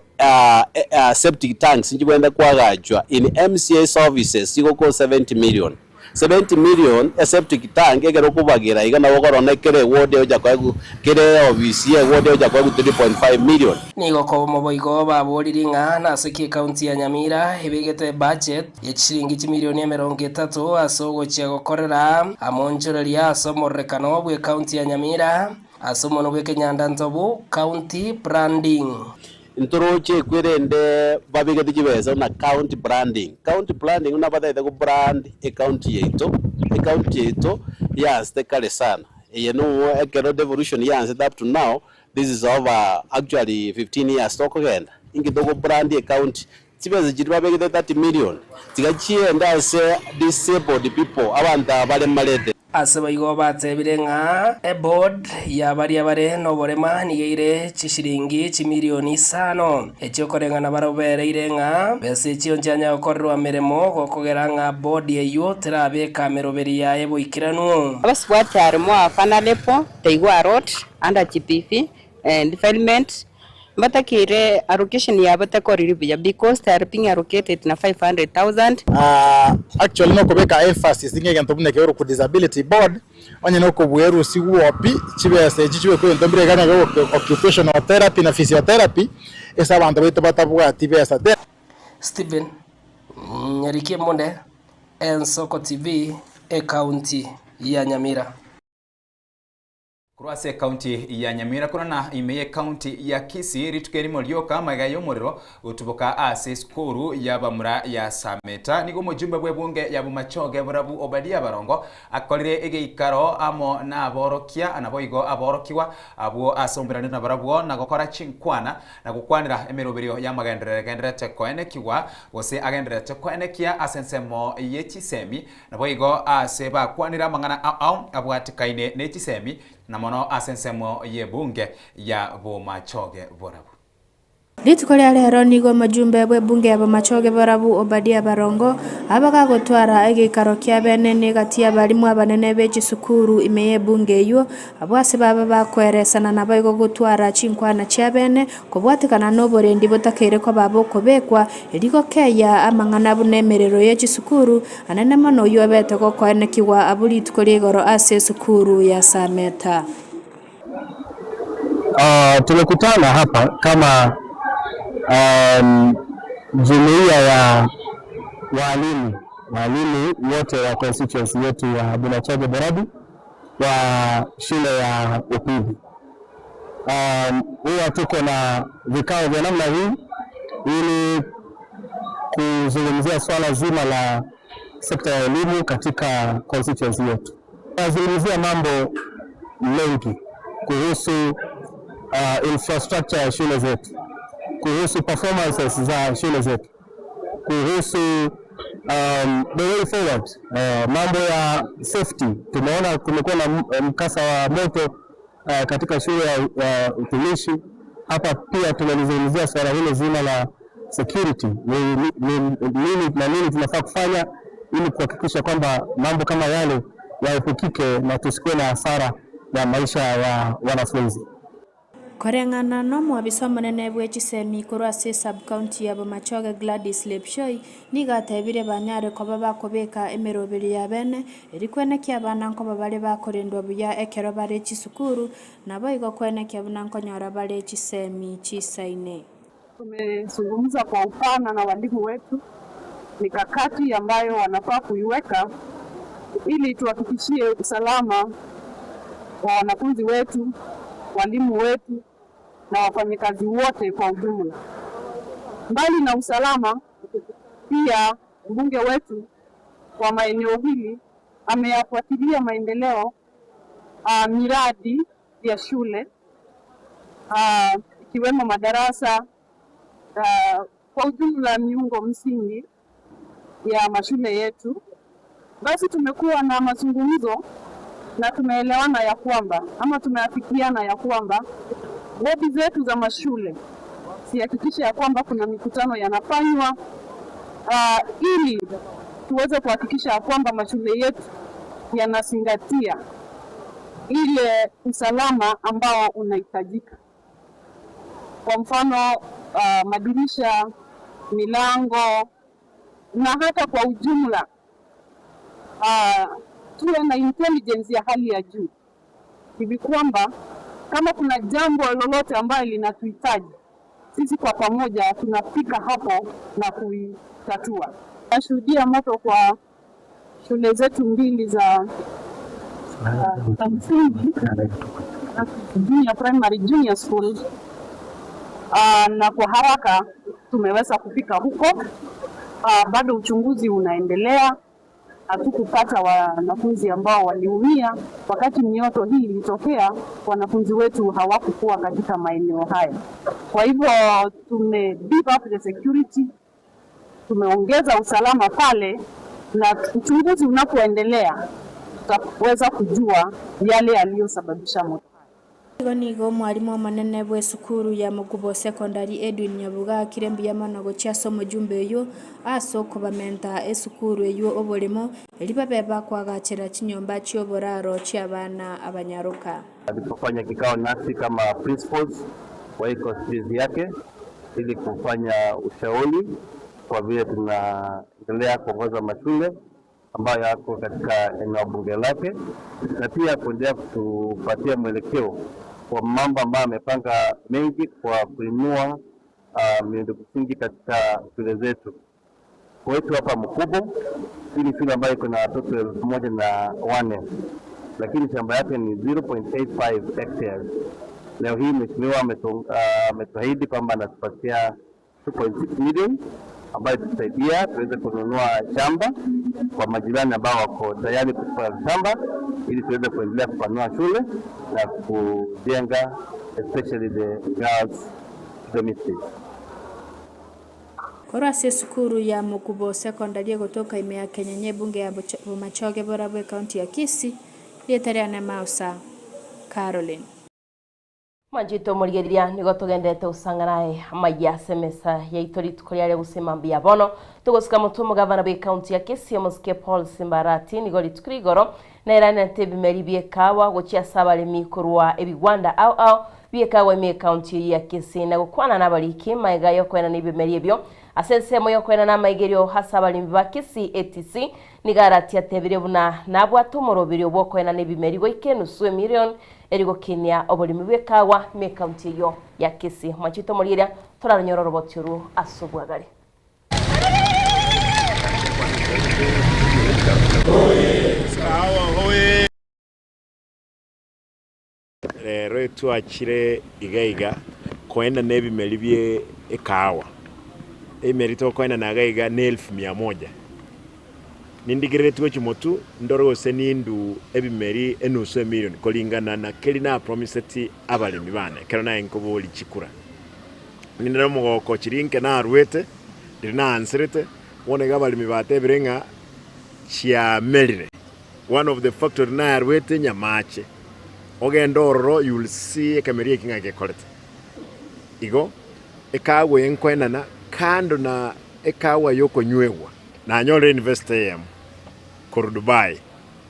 septic tanks nchibwenerete koagachwa in MCA's offices chigoko 70 million. 70 million e septic tank ekero okobagera iga nabo okorora kera eward egocha koegwa kera eofisi ya eward egocha koegwa 3.5 million. Nigo kobomo boigo baboriri ng'a nase ki ekaunti ya Nyamira ebegete ebudget ye chishilingi chimilioni 30 ase ogochia gokorera amonchoreria ase omororekano bw'ekaunti ya Nyamira ase omonwa bw'ekenyanda ntobu county branding. Ntoroche ekwerende babegete chibesa buna county branding. County branding buna batagete go brand ecounty yaito, ecounty yaito yansete kare sana. Eye nomo ekero devolution yansete up to now, this is over actually 15 years tokogenda. Inki togo brand ecounty? Chibesa chiria babegete 30 million, tiga chiende ase disabled people, abanto aba baremarete. Ase boigo batebire ng'a eboard ya baria bare noborema nigo eire chishilingi chimilioni isano, echiokoreng'ana barobereire ng'a besa echio nchianya gokorerwa meremo gokogera ng'a board eyio terabeka meroberi yaye boikeranu. Abasubati are more vulnerable, they go a lot under GBV and defilement, mbatakire allocation yabo tekoriri buya because they are being allocated na 500,000. Actually nokobeka emphasis ng'a egento buna ekero ku disability board, onye nokobwerusigwa pi, chibesa echi chibekwe ebinto mbire iga ng'a occupational therapy na physiotherapy, ase abanto baito batabwati besa. Stephen Nyarikie Monde, Ensoko TV, Ekaunti ya Nyamira. Korwa ase ekaunti ya Nyamira korana ime y'ekaunti ya Kisii rituko erimo rioka amaiga y'omorero gotuboka ase esukuru y'abamura ya Sameta. Nigo omojumbe bw'ebunge ya Bomachoge Borabu Obadia Barongo akorire egeikaro amo naborokia naboigo aborokigwa abwo ase omoirani nabarabwo na gokora chinkwana na gokwanera emeroberio y'amagenderero egendererete koenekigwa gose agendererete koenekia ase ensemo ye chisemi Naboigo aase bakwanire amang'ana ao abwatekaine ne chisemi, na mono ase ensemo y'ebunge ya Bomachoge Borabu. Rituko ria rero nigo omojumbe bw'ebunge ya Bomachoge Borabu Obadia Barongo abagagotwara egeikaro kia bene negati y'abalimu abanene be chisukuru ime y'ebunge eyio, abwo ase baba bakoeresana naboigo gotwara chinkwana chia bene kobwatekana noborendi botakeire koba bokobekwa erio gokeya amang'ana buna emerero ye chisukuru Anene mono oyio obete gokoenekigwa abwo rituko ria igoro ase esukuru ya Sameta. Tumekutana hapa kama jumuiya ya walimu, walimu wote wa constituency yetu ya Bomachoge Borabu. wa shule ya upili. Huwa tuko na vikao vya namna hii ili kuzungumzia swala zima la sekta ya elimu katika constituency yetu. Tunazungumzia mambo mengi kuhusu infrastructure ya shule zetu, kuhusu performances za shule zetu, kuhusu the way forward, mambo ya safety. Tumeona kumekuwa na mkasa wa moto katika shule ya utumishi hapa. Pia tumelizungumzia swala hilo zima la security, ni nini na nini tunafaa kufanya ili kuhakikisha kwamba mambo kama yale yaepukike na tusikuwe na hasara ya maisha ya wanafunzi. Koreng'ana na omwabisa omonene bwe chisemi korwa ase esub-county ya Bomachoge Gladys Lepchoi nigo atebire banyare koba bakobeka emeroberi ya bene eri kwenekia abana nkoba bare bakorendwa buya ekero bare chisukuru nabo igo kwenekia buna nkonyora bare chisemi chisaine. Tumezungumza kwa upana na walimu wetu mikakati ambayo wanafaa kuiweka ili tuhakikishie usalama wa wanafunzi wetu, walimu wetu na wafanyikazi wote kwa ujumla. Mbali na usalama, pia mbunge wetu wa maeneo hili ameyafuatilia maendeleo miradi ya shule ikiwemo madarasa kwa ujumla miungo msingi ya mashule yetu. Basi tumekuwa na mazungumzo na tumeelewana ya kwamba ama tumeafikiana ya kwamba bodi zetu za mashule zihakikishe ya kwamba kuna mikutano yanafanywa ili tuweze kuhakikisha ya kwamba mashule yetu yanazingatia ile usalama ambao unahitajika. Kwa mfano madirisha, milango na hata kwa ujumla tuwe na intelligence ya hali ya juu hivi kwamba kama kuna jambo lolote ambayo linatuhitaji sisi kwa pamoja tunafika hapo na kuitatua. Nashuhudia moto kwa shule zetu mbili za msingi, junior primary, junior school na kwa haraka tumeweza kufika huko. Bado uchunguzi unaendelea. Hatukupata wanafunzi ambao waliumia wakati mioto hii ilitokea. Wanafunzi wetu hawakukuwa katika maeneo haya, kwa hivyo tume beef up the security, tumeongeza usalama pale, na uchunguzi unapoendelea tutaweza kujua yale yaliyosababisha moto. Igo nigo omwarimu omonene bwa esukuru ya Mokubo Secondary Edwin Nyabuga akire mbuya mono gochia ase omojumbe oywo ase okobamenta esukuru eywo oboremo eri babe bakwagachera chinyomba chia oboraro chia abana abanyaroka. Alipofanya kikao nasi kama principals wa hii constituency yake ili kufanya ushauri kwa vile tunaendelea kuongoza mashule ambayo yako katika eneo bunge lake, na pia kuendelea kutupatia mwelekeo kwa mambo ambayo amepanga mengi kwa kuinua miundo msingi katika shule zetu. Kwetu hapa Mkubo, hii ni shule ambayo iko na watoto 1004 lakini shamba yake ni 0.85 hectares. Leo hii mheshimiwa ametuahidi kwamba anatupatia 2.6 million ambayo itatusaidia tuweze kununua shamba kwa majirani ambao wako tayari kutupa shamba ili tuweze kuendelea kupanua shule na kujenga especially the girls dormitories. Korwa ase esukuru ya Mokubo Secondary egotoka ime ya Kenyenya ebunge ya Bomachoge Borabu ekaunti ya Kisii rieta riane Mausa Caroline. Manjito omorigereria nigo togendete gosang'ana amaiya ase emesa yaito rituko riare gosema mbuya bono togosika motwe omogavana bwa ekaunti ya Kisii omosike Paul Simbarati nigo rituko rigoro nairanete ebimeri bia ekawa gochia ase abaremi korwa ebigwanda ao ao bia ekawa ime ekaunti eywo ya Kisii na gokwana na abariki maiga ya okoenana ebimeri ebio ase ensemo ya okoenana amaigerio ase abaremi ba Kisii ATC nigo arati atebire buna nabwate omoroberi bwa okoenana ebimeri goika enusu emilion erigokinia oboremi bwa ekawa ime ekaunti eywo ya Kisii mwanchete omorieria toraronyora oroboti oru ase obwagare. Rero etwachire iga iga koenana ebimeri bie ekahawa. Ebimeri tokoenana iga iga ne elfu mia moja. Nindigereretie gochia motwe ndore gose nindu ebimeri enusu emilion koringana na keri napromiseti abaremi bane ekero naye nkoboria chikura. Ninde nomogoko chiria inke naruete, riria naanserete, bono iga abaremi batebire ng'a chiamerire. One of the factory naruete Nyamache, ogende ororo you will see ekemeri eki ng'a gekorete. Igo ekaagwa eye nkoenana kando na ekaagwa yokonywegwa. Nanyorire investor eyemo korwa Dubai,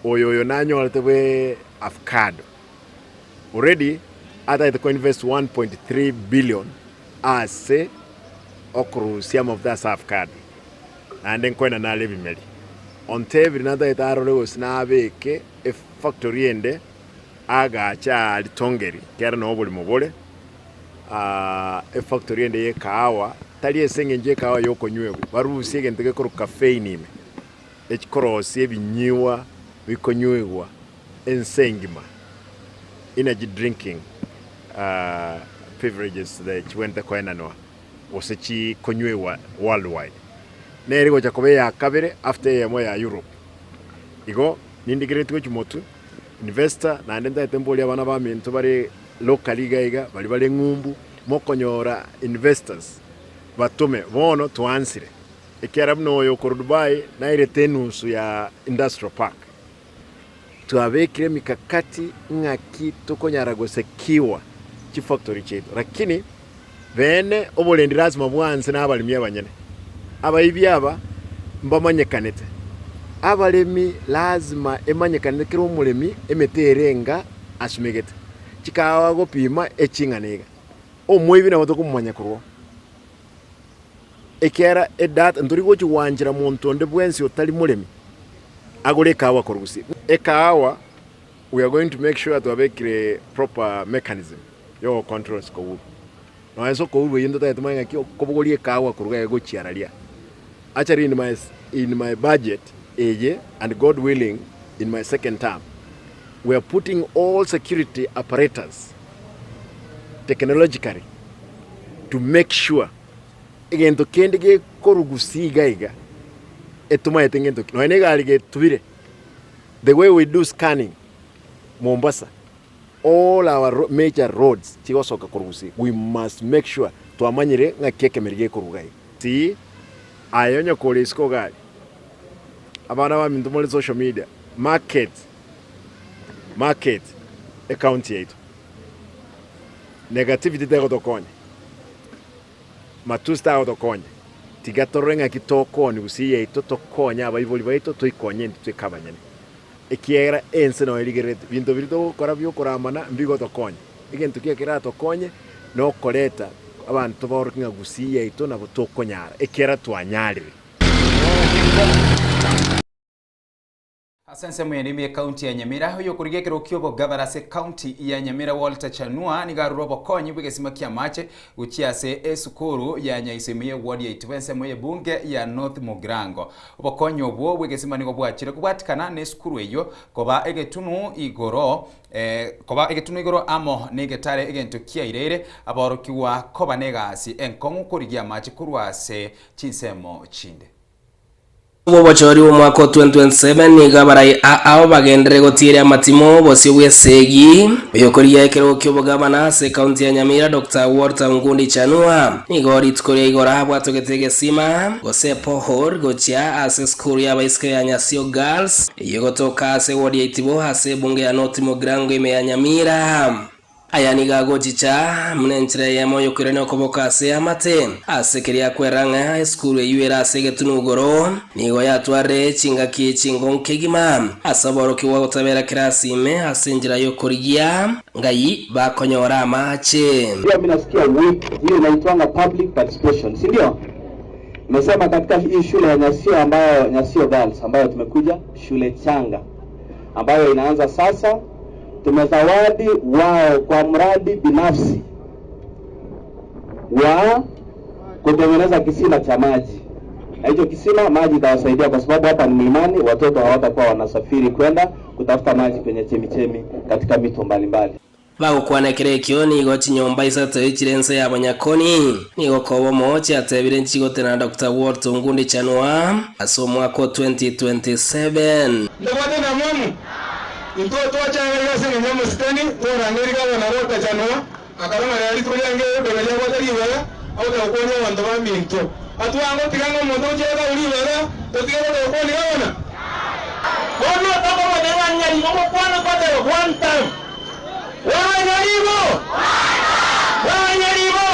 oyo oyo nanyorete bwe avocado. Already atagete ko invest 1.3 billion ase okorusia amafuta ase avocado. Naende nkoenda nare ebimeri. Ontebire natagete arore gose nabeke efactory ende agache aa Ritongeri ekiagera noo oborimo bore, efactory ende ye ekahawa tari ase eng'encho ekahawa yokonywegwa, barusie egento gekorokwa caffeine ime, ekikorosia ebinyiwa bikonywegwa ense engima, energy drinking beverages chibwenerete koenanwa. gose chikonyuegwa worldwide, nere egocha koba eya kabere after eyemo ya Europe. Igo nindigeretie gochia motwe, investor naende ntagete mborie abana baminto bare locally iga iga, baria bare ng'umbu, mokonyora investors batome, bono twaansire, ekiagera buna oyo okorwa Dubai nairete enusu ya industrial park. Twabekire emikakati ng'aki tokonyara gosekiwa chifactory chiaito lakini bene oborendi lasima bwanse na abaremi abanyene. Abaibi aba mbamanyekanete. Abaremi lasima emanyekanete kera omoremi emete ere enga asumegete. Chikahawa agopima eching'ana iga. Omoibi nabo tokomomanya korwa oo. Ekiagera edata ntori gochia gwanchera monto onde bwensi otari moremi agore ekahawa korwa gusii. Ekahawa we are going to make sure twabekire proper mechanism yo go control sikouru. Nonya sikouru eyio ntotagete tomanye ng'aki okobogoria ekahawa korwa iga gochia araria. Actually in my in my budget eye and God willing in my second term we are putting all security apparatus technologically to make sure egento kende gekorugusia iga iga etomanyete ngento ki nonya na egari getubire the way we do scanning Mombasa all our major roads chigosoka korwa gusii we must make sure twamanyire ng'aki ekemeri gekoruga iga. See aye onye kore isiko gari abana baminto more social media market market ecounty yaito negativity tegotokonya Matusi tagotokonya, tiga torore ng'aki tokoonia gusii yaito, tokonye abaibori baito, toikonye intwe tweka abanyene. Ekiagera ense noyo erigerereti, binto biria togokora biokoramana mbigotokonya. Egento kiaye keratokonye nokoreta abanto baoroke ng'a gusii yaito nabo tokonyara, ekiagera twanyarire. Ase ensemo ya Nemi ekaunti ya Nyamira, oyokorigia ekerogo ki'obogabara ase ekaunti ya Nyamira Walter Chanua nigo arure obokonyi bw'egesima ki'amache gochia ase esukuru ya Nyaiso ime y'eward ya Itibo ensemo y'ebunge ya North Mugirango. Obokonyi obwo bw'egesima nigo bwachire kobwatikana n'esukuru eyio koba egetunu igoro koba egetunu igoro amo negetare egento kiaireire aborokigwa koba negasi enkong'u korigia amache korwa ase chinsemo chinde. Bw'obochori bw'omwaka o 2027 nigo abarai ao bagenderere gotieria amatimo bosio bw'esegi. Oyokorigia ekerogo ki'obogabana ase ekaunti ya Nyamira Doctor Walter Ongundi Chanua nigo rituko ria igoro abwatogete egesima gose epohole gochia ase esukuru y'abaiseke ya Nyasio Girls eyio egotoka ase ewodi ya Itibo ase ebunge ya North Mugirango ime ya Nyamira. Aya nigo agochicha buna enchera eyemo y'okoirania okoboko ase amate. Ase keria akwera ng'a esukuru eyio ere ase egetunwa igoro nigo yatwarire chingaki chingongo kegima ase aborokigwa gotabera kerasi ime ase enchera y'okorigia ngai bakonyora amache. Pia mimi nasikia weak, hiyo inaitwanga public participation, si ndio? Nimesema katika hii shule ya Nyasio ambayo Nyasio Girls ambayo tumekuja shule changa ambayo inaanza sasa Tumezawadi wao kwa mradi binafsi wa kutengeneza kisima cha maji, na hicho kisima maji itawasaidia kwa sababu hapa ni mlimani, watoto hawatakuwa wanasafiri kwenda kutafuta maji kwenye chemichemi katika mito mbalimbali. Bagokwana ekero ekio nigo chinyomba isato chire ense ya Bonyakoni. Nigo kobomo chiatebire nchigotenena Doctor Walter Ongundi Chanua ase omwaka o 2027. Ntobwate endamwamu? Intwe twachagire ase engencho y'omosikani, twarangeria gavana Walter Chanua, akarora ng'a rituko riange ribaga riabwate ribaga, agocha gokwania abanto baminto. Atwangotiga ng'a omonto ogochia goka ribaga, totige gocha gokwania gavana? Bono tokomanya ng'a nyaribo gokwana kwateba one term. Wewe nyaribo! Wewe nyaribo!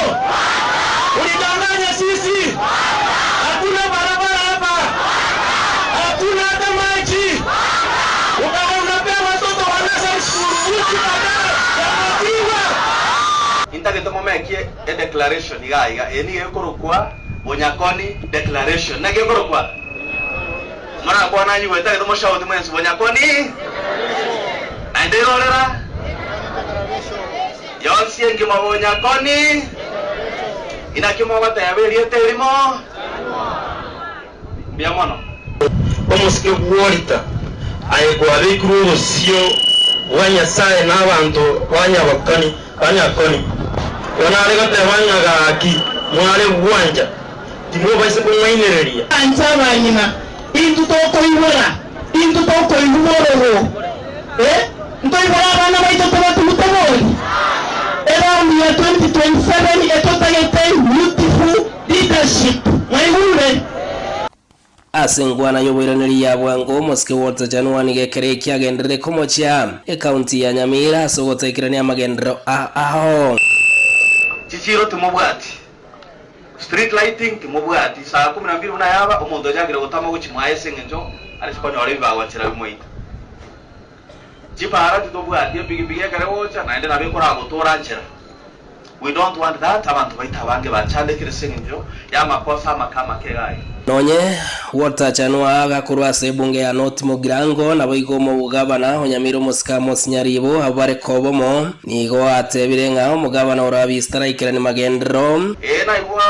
Ulidanganya sisi! Hakuna barabara hapa! Hakuna hata maji! Ukawa unapea watoto wa nursery school uji badala ya maziwa! Intagete momekie edeclaration iga iga, eye nigo ekorokwa Bonyakoni Declaration. Naki ekorokwa? Morakwane anyigwe, intagete moshout mwensi, Bonyakoni! Naende irorera yonsi engima Bonyakoni! Inaki mogoteba erieta erimo? Mbuya mono. Omosike bw'orita, aye kwabekirwe obosio bwa Nyasae na abanto ba Nyabakani, ba Nyakoni. Igo nare goteba ng'a gaki mware gwancha, timobaisa kong'ainereria. Inche abang'ina, intwe tokoibora, intwe tokoigwa bororo, eh, ntoibore abana baito tobatugute bori? Eround ya 2027 etotagete youthful Leadership, mwaigure? Ase enkwana y'oboiraneri ya bwango, omosike Walter Chanua nigo ekero ekio agenderere komochia ekaunti ya Nyamira ase ogotaikerania amagenderero ao. Chichiiro timobwati, street lighting timobwati, saa kumi na mbili buna yaba, omonto ochakire gotama gochia mwaye ase eng'encho arese konyora ebibagochera bimoite. Chipaara titobwati, epigipigi ekere gocha naende nabo ekoragotora nchera. We don't want that, abanto baito abange bachandekire ase eng'encho y'amakosa amake amake iga aya. Nonye Walter Chanua agakorwa ase ebunge ya North Mugirango, naboigo omogabana o Nyamira omosike Amos Nyaribo abwo bare kobomo, nigo atebire ng'a omogabana orabise taraikerani magenderero. Ee, naigwa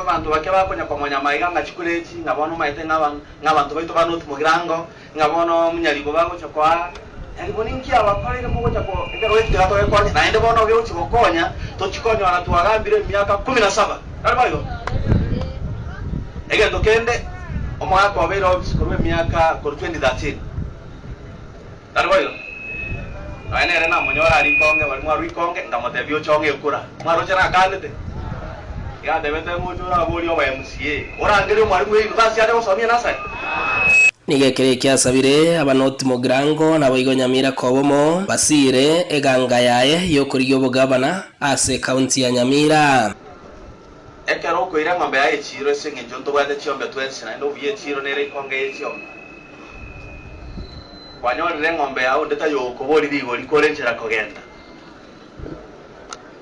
abanto bake bakonya komonya amaiga ng'a chikura echi, ng'a bono omanyete ng'a abanto baito ba North Mugirango, Ng'a bono Nyaribo bagocha koa Nyaribo ninki abakoreire mogocha ko ekero eki tiga togekonye naende bono ogegochia gokonya tochi konyora twagambire emiaka kumi na saba tari boigo? Egento kende omogaka obeire ofisi korwa emiaka korwa 2013 tari boigo? Nonya nere namonyora aria ikonge baria mwarwa ikonge nkamotebia oche ong'e ekura mwaroche nakanete iga antebete ng'a oche oraborie oba MCA orangerie omwalimu bwe university ache gosomia enasari. Nigo ekero ekio asabire abanoti Mugirango naboigo Nyamira kobomo basiire eganga yaye y'okorigia obogabana ase ekaunti ya Nyamira. Ekero okoira eng'ombe yaye echiiro ase engencho ntobwate chiombe twensi, naende obuya echiiro nere ikonge ye chiombe. Kwanyorire eng'ombe yao onde tayokobori rigori kore nchera kogenda.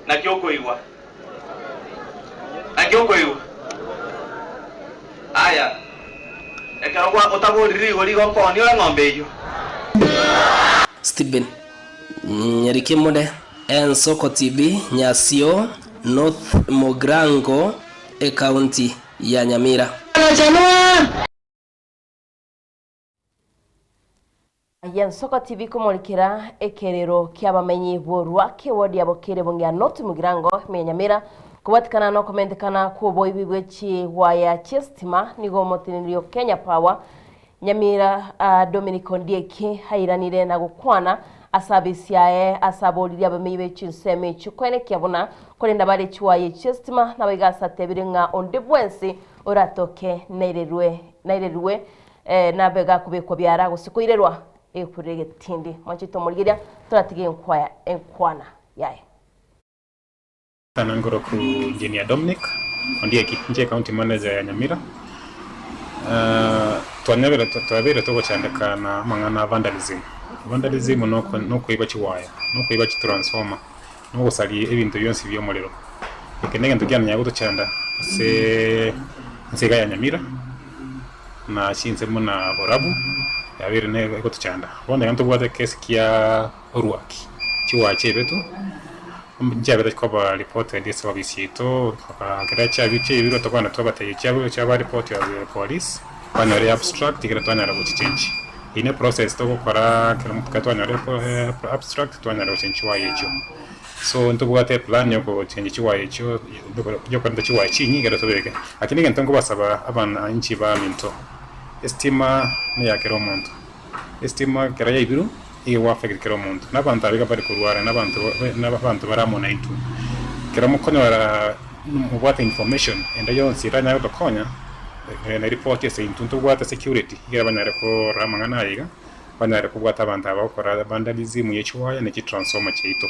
Naki okoigwa? Naki okoigwa? Aya, ekero gwa otaboriri rigori igo okoonia ore eng'ombe eyio. Stephen Nyarikemode, Ensoko TV, Nyasio, North Mugirango, Ekaunti ya Nyamira. Yensoko TV komorikera ekerero kiabamenyi b'Orwake ward ya Bokere Bong'ea North Mugirango ime ya Nyamira kobwatikana nokomentekana kw'oboibi bwe chiwaya chi'esitima nigo omoteneneri o Kenya Power Nyamira Dominic Ondieki airanire na gokwana ase abisi aye ase aboririe abamenyi be chinsemo echio koenekia buna korenda bare chiwaya echi chi'esitima naboigo ase atebire ng'a onde bwensi oratoke nairerwe nairerwe Nabe gakobekwa biara gose koirerwa egekurero egetindi. Mwanche tomorigeria toratige enkwaya enkwana yaye. Sana nkoroku Engineer Dominic Ondieki, inche County Manager ya Nyamira. Twanyabire twabeire togochandeka na amang'ana a vandalism. Vandalism noko nokoiba chiwaya, nokoiba chitransformer, nogosaria ebinto bionsi bia omorero. Eke negento kiananya gotochanda ase ense iga ya Nyamira. na chinse buna borabu, yabeire ne egotochanda. Bono iga ntobwate ekesi kia oruaki, chiwachi ebetu, nchiabete koba reported ase ofisi yaito, ekero chiabi chiaibirwe tokogenda twabatebia chiabo chiaba report of the police, twanyora abstract ekero twanyara gochichange. Eyio ne process togokora ekero ekero twanyorire abstract twanyara gochengi chiwaya echio. So ntobwate eplan ya ogochengi chiwaya echio yokorenta chiwaya chinyinge ekero tobeke. Lakini egento nkobasaba abananchi baminto, estima neya kera omonto, estima ekero yaibirwe nigo ego affect kera omonto, na abanto aba iga bari korwara na abanto na abanto bare amo naintwe. Ekero mokonyora mobwate information ende yonsi eranyare gotokonya, na report ase intwe ntobwate security ekero banyare korora amang'ana aya iga, banyare kobwata abanto aba bagokora vandalism ye chiwaya ne chitransformer chiaito.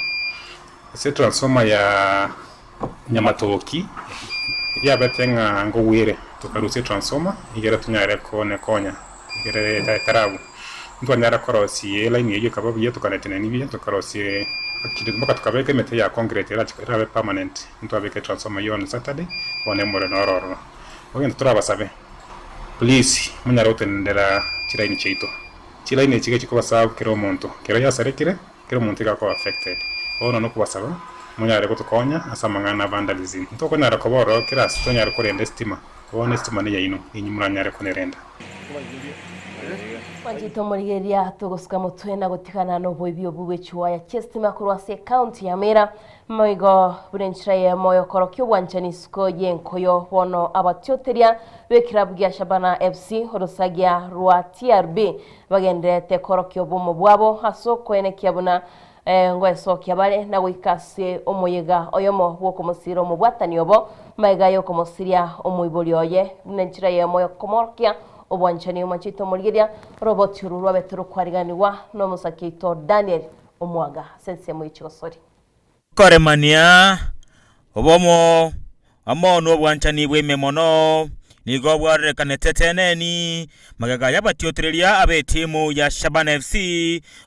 Ase etransformer ya Nyamatoki yabete ng'a nkogwere tokarusia etransformer egere tonyare konekonya egere etaragwa. Ntwanyara korosia elaini eyio ekaba buya tokanetenenia buya tokarosia actually mpaka tokabeka emete ya concrete erache erabe permanent ntwabeka etransformer eyio on Saturday bono omorero noro ororo. Bono egento torabasabe please monyare gotenenera chilaini chiaito. Chilaini echi iga chikobasabu kera omonto, kero yasarekire kera omonto iga akoba affected. Bono nokobasaba monyare gotokonya ase amang'ana a vandalism. Ntokonyara koba ororo kera ase tonyare korenda estima, bono estima neyaino, ninyi moranyare konerenda. Mwanchete omorigereria togosuka motwe na gotigana noboibi obwo bwe chiwaya chi'estima korwa ase ekaunti ya Mira. Moigo buna enchera eyemo yokorokia obwanchani isiko y'enkoyo bono abatioteria b'ekirabu gia Shabana FC orosagia rwa TRB bagendererete korokia obomo bwabo ase okoenekia buna ngoesokia bare na goika ase omoyega oyomo bw'okomosiira omobwatani obo magega y'okomosiria omoibori oye buna enchera eyemo y'okomorokia obwanchani. Omwanchete omorigereria oroboti oru rwabete rokwariganigwa nomosake oito Daniel Omwaga ase ensemo ye chigosori. Koremania obomo amo nobwanchani bw'ime mono nigo bwarorekanete teneni magega y'abatiotereria ab'etimu ya Shabana FC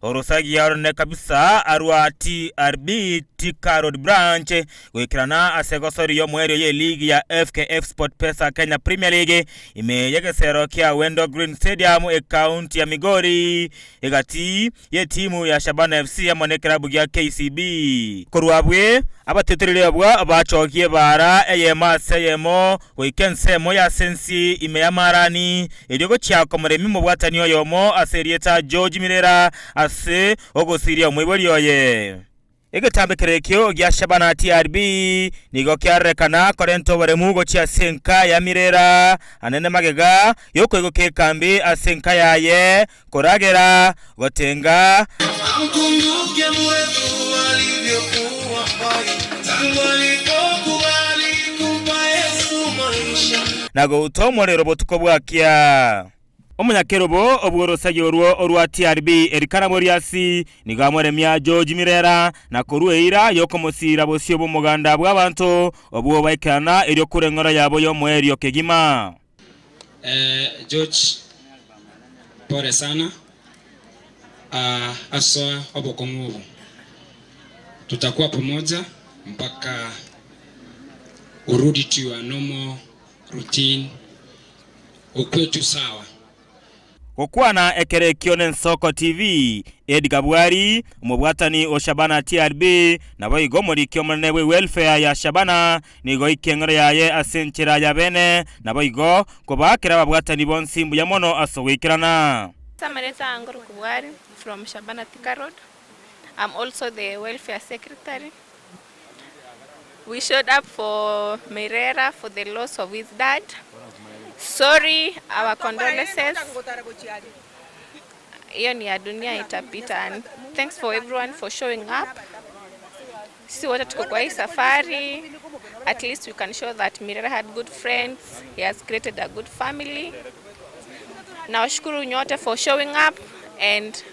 orosagia oronene kabisa rwa TRB Thika Road Branch goikerana ase egosori y'omoerio y'eligi ya FKF SportPesa Kenya Premier League ime y'egesero kia Wendo Green Stadium ekaunti ya Migori egati y'etimu ya Shabana FC amo nekerabu gia KCB. Korwa abwe abatetereri abwo bachogie ebaara eyemo ase eyemo goika ensemo y'ase ense ime y'Amarani, erio gochia komoremia omobwatani oyomo ase erieta George Mirera ase ogosiria omoibori oye. Egetambe kerekio gia Shabana TRB nigo kiarorekana korenta oboremu gochia ase enka ya Mirera anene magega y'okoigoka ekambi ase enka yaye, koragera, gotenga, Amkumbuke mwetu alivyokuwa hai tangu alipokubali kumpa Yesu maisha. na gouta omorero botuko bwakia. Omonyakerobo obw'orosagia orwo orwa TRB Elikana Moriasi nigo amoremia George Mirera na korua eira y'okomosiira bosio bw'omoganda bw'abanto obwo baikerana erio kore eng'ora yabo y'omoerio kegima. Eh, George pole sana ah, ase obokong'u obo. Tutakuwa pamoja mpaka urudi to your normal routine okwetu sawa. Gokwana ekero ekio n'Ensoko TV, Edgar Bwari, omobwatani o Shabana TRB, naboigo omoriki omonene bw'ewelfare ya Shabana, nigo oikia eng'ero yaye ase enchera ya bene, naboigo kobaakera ababwatani bonsi mbuya mono ase ogoikerana. Samareta Angoro Kubwari from Shabana Thika Road. I'm also the welfare secretary. We showed up for Mirera for the loss of his dad. Sorry, our condolences. Hiyo ni ya dunia itapita. And thanks for everyone for showing up. Sisi wote tuko kwa hii safari. At least we can show that Mirera had good friends. He has created a good family. Nawashukuru nyote for showing up and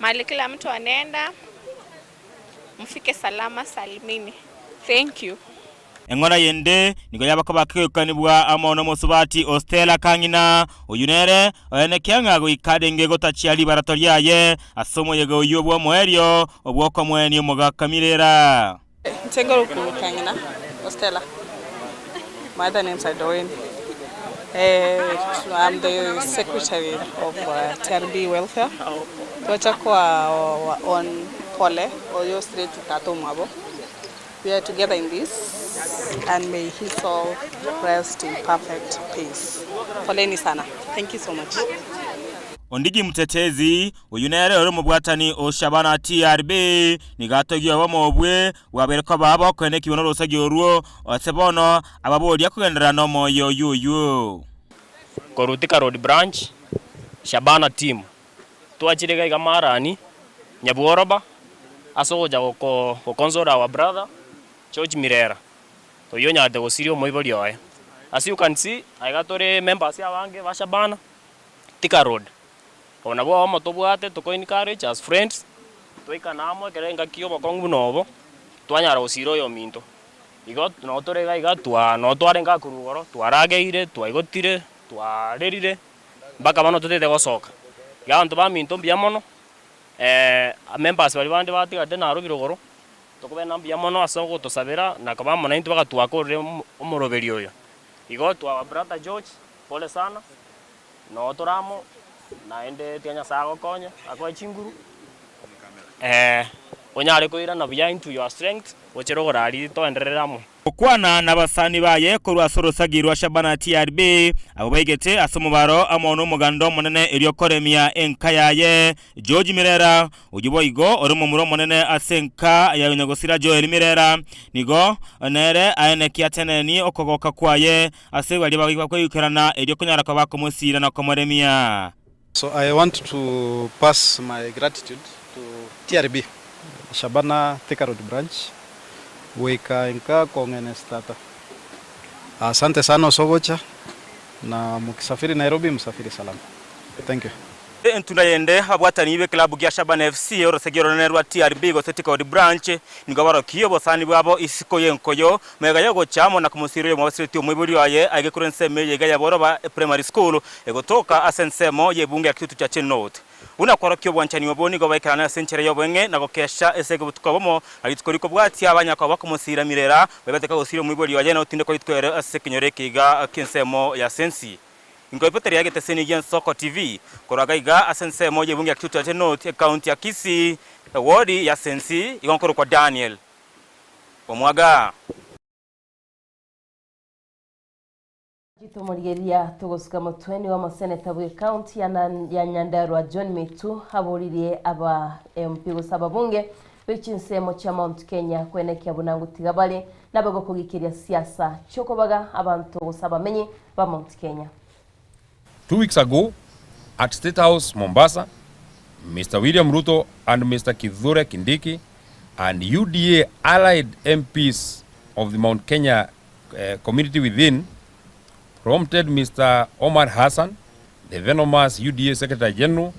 mahali kila mtu anaenda mfike salama salimini. Thank you. Eng'ora yende nigo yabakoba kegoikanibwa amo nomosubati o Stella Kang'ina, oyio nere oenekia ng'a goika arenge gotachia ribarato riaye ase omoyega oyio bw'omoerio obw'okomoenia omogaka Mirera. Ntengo Rukuru Kang'ina o Stella. My other names are Doreen. I'm the secretary of TRB Welfare. Twacha kwa on pole oyo straight tata omwabo. We are together in this and may his soul rest in perfect peace. Poleni sana. Thank you so much. Ondigi Mtetezi, oyio nere ore omobwatani o Shabana TRB, nigo atogia obomo obwe bwabeire koba bokoenekigwa norosagi orwo, ase bono ababoria kogenderera nomoyo oyio oyio. Korwa Thika Road Branch, Shabana Team, twachire iga iga Marani, Nyabworoba, ase ogocha goko goconsole our brother George Mirera, oyio onyarete gosiria omoibori oye. As you can see, aiga tore members abange ba Shabana, Thika Road. Obo nabwo obomo tobwate toko encourage as friends, twaikana amo ekero engaki ya obokong'u buna obo, twanyara gosira oyominto. Igo nabo tore iga iga twa nabo twarenge korwa igoro, twarageire, twaigotire, twarerire, mpaka bono totagete gosoka. Iga abanto baminto mbuya mono, members baria bande batigarete Nairobi rogoro, tokobena mbuya mono ase ogotosabera na koba amo naintwe bagatwakorera omo omoroberi oyo. Igo to our brother George, pole sana, noo tore amo, naende tiga Nyasaye agokonye, akoe chinguru, onyare koirana buya into your strength, gochera ogoraria toenderere amo. Gokwana nabasani baye korwa ase orosagi rwa Shabana TRB, abwo baigete ase omobaro amo nomoganda omonene erio koremia enka yaye. George Mirera, oyio boigo ore omomura omonene ase enka ya Nyagosira Joel Mirera, nigo nere aenekia atenenie okogoka kwaye ase baria bakoikerana erio konyara koba komosiira na komoremia. So I want to pass my gratitude to TRB, Shabana Thika Road Branch, goika inka kong'enes tata. Asante sana osogocha na mukisafiri Nairobi msafiri salama. Thank you. Entunda yende, ababwatani b'eklabu gia Shabana FC orosegi oronene rwa TRB gose Thika Road Branch nigo barokie obosani bwabo isiko y'enkoyo magega y'ogocha amo na komosira oyomo obasiretie omoibori oye aige korwa ensemo eye iga ya Boroba Primary School egotoka ase ensemo y'ebunge ya Kitutu Chache North. Buna kworokia obwanchani obwo nigo baikerane ase enchera y'oboeng'e na gokesha ase obotuko obomo na rituko rikobwatia abanya koba bakomosiira mirera baibate kagosiria omoibori oye na gotindekwa rituko ero ase ekenyoro eke iga ki'ensemo ya Sensi. Inkoipoteria egeteseni gi'Ensoko TV korwa gaiga ase ensemo y'ebunge ya Kitutu Chache North, ecounty ya Kisii, ewodi ya Sensi, igo nkorokwa Daniel Omwaga. Chitomorigereria togosuka motwe nigo omoseneta bwe county ya ya Nyandarua John Mitu aboririe aba MP gose ababunge be chinsemo chia Mount Kenya kwenekia buna ngotiga bare nabe gokogikeria siasa chiokobaga abanto gose abamenyi ba Mount Kenya. 2 weeks ago at State House, Mombasa, Mr. William Ruto and Mr. Kithure Kindiki and UDA allied MPs of the Mount Kenya community within prompted Mr. Omar Hassan, the venomous UDA Secretary General,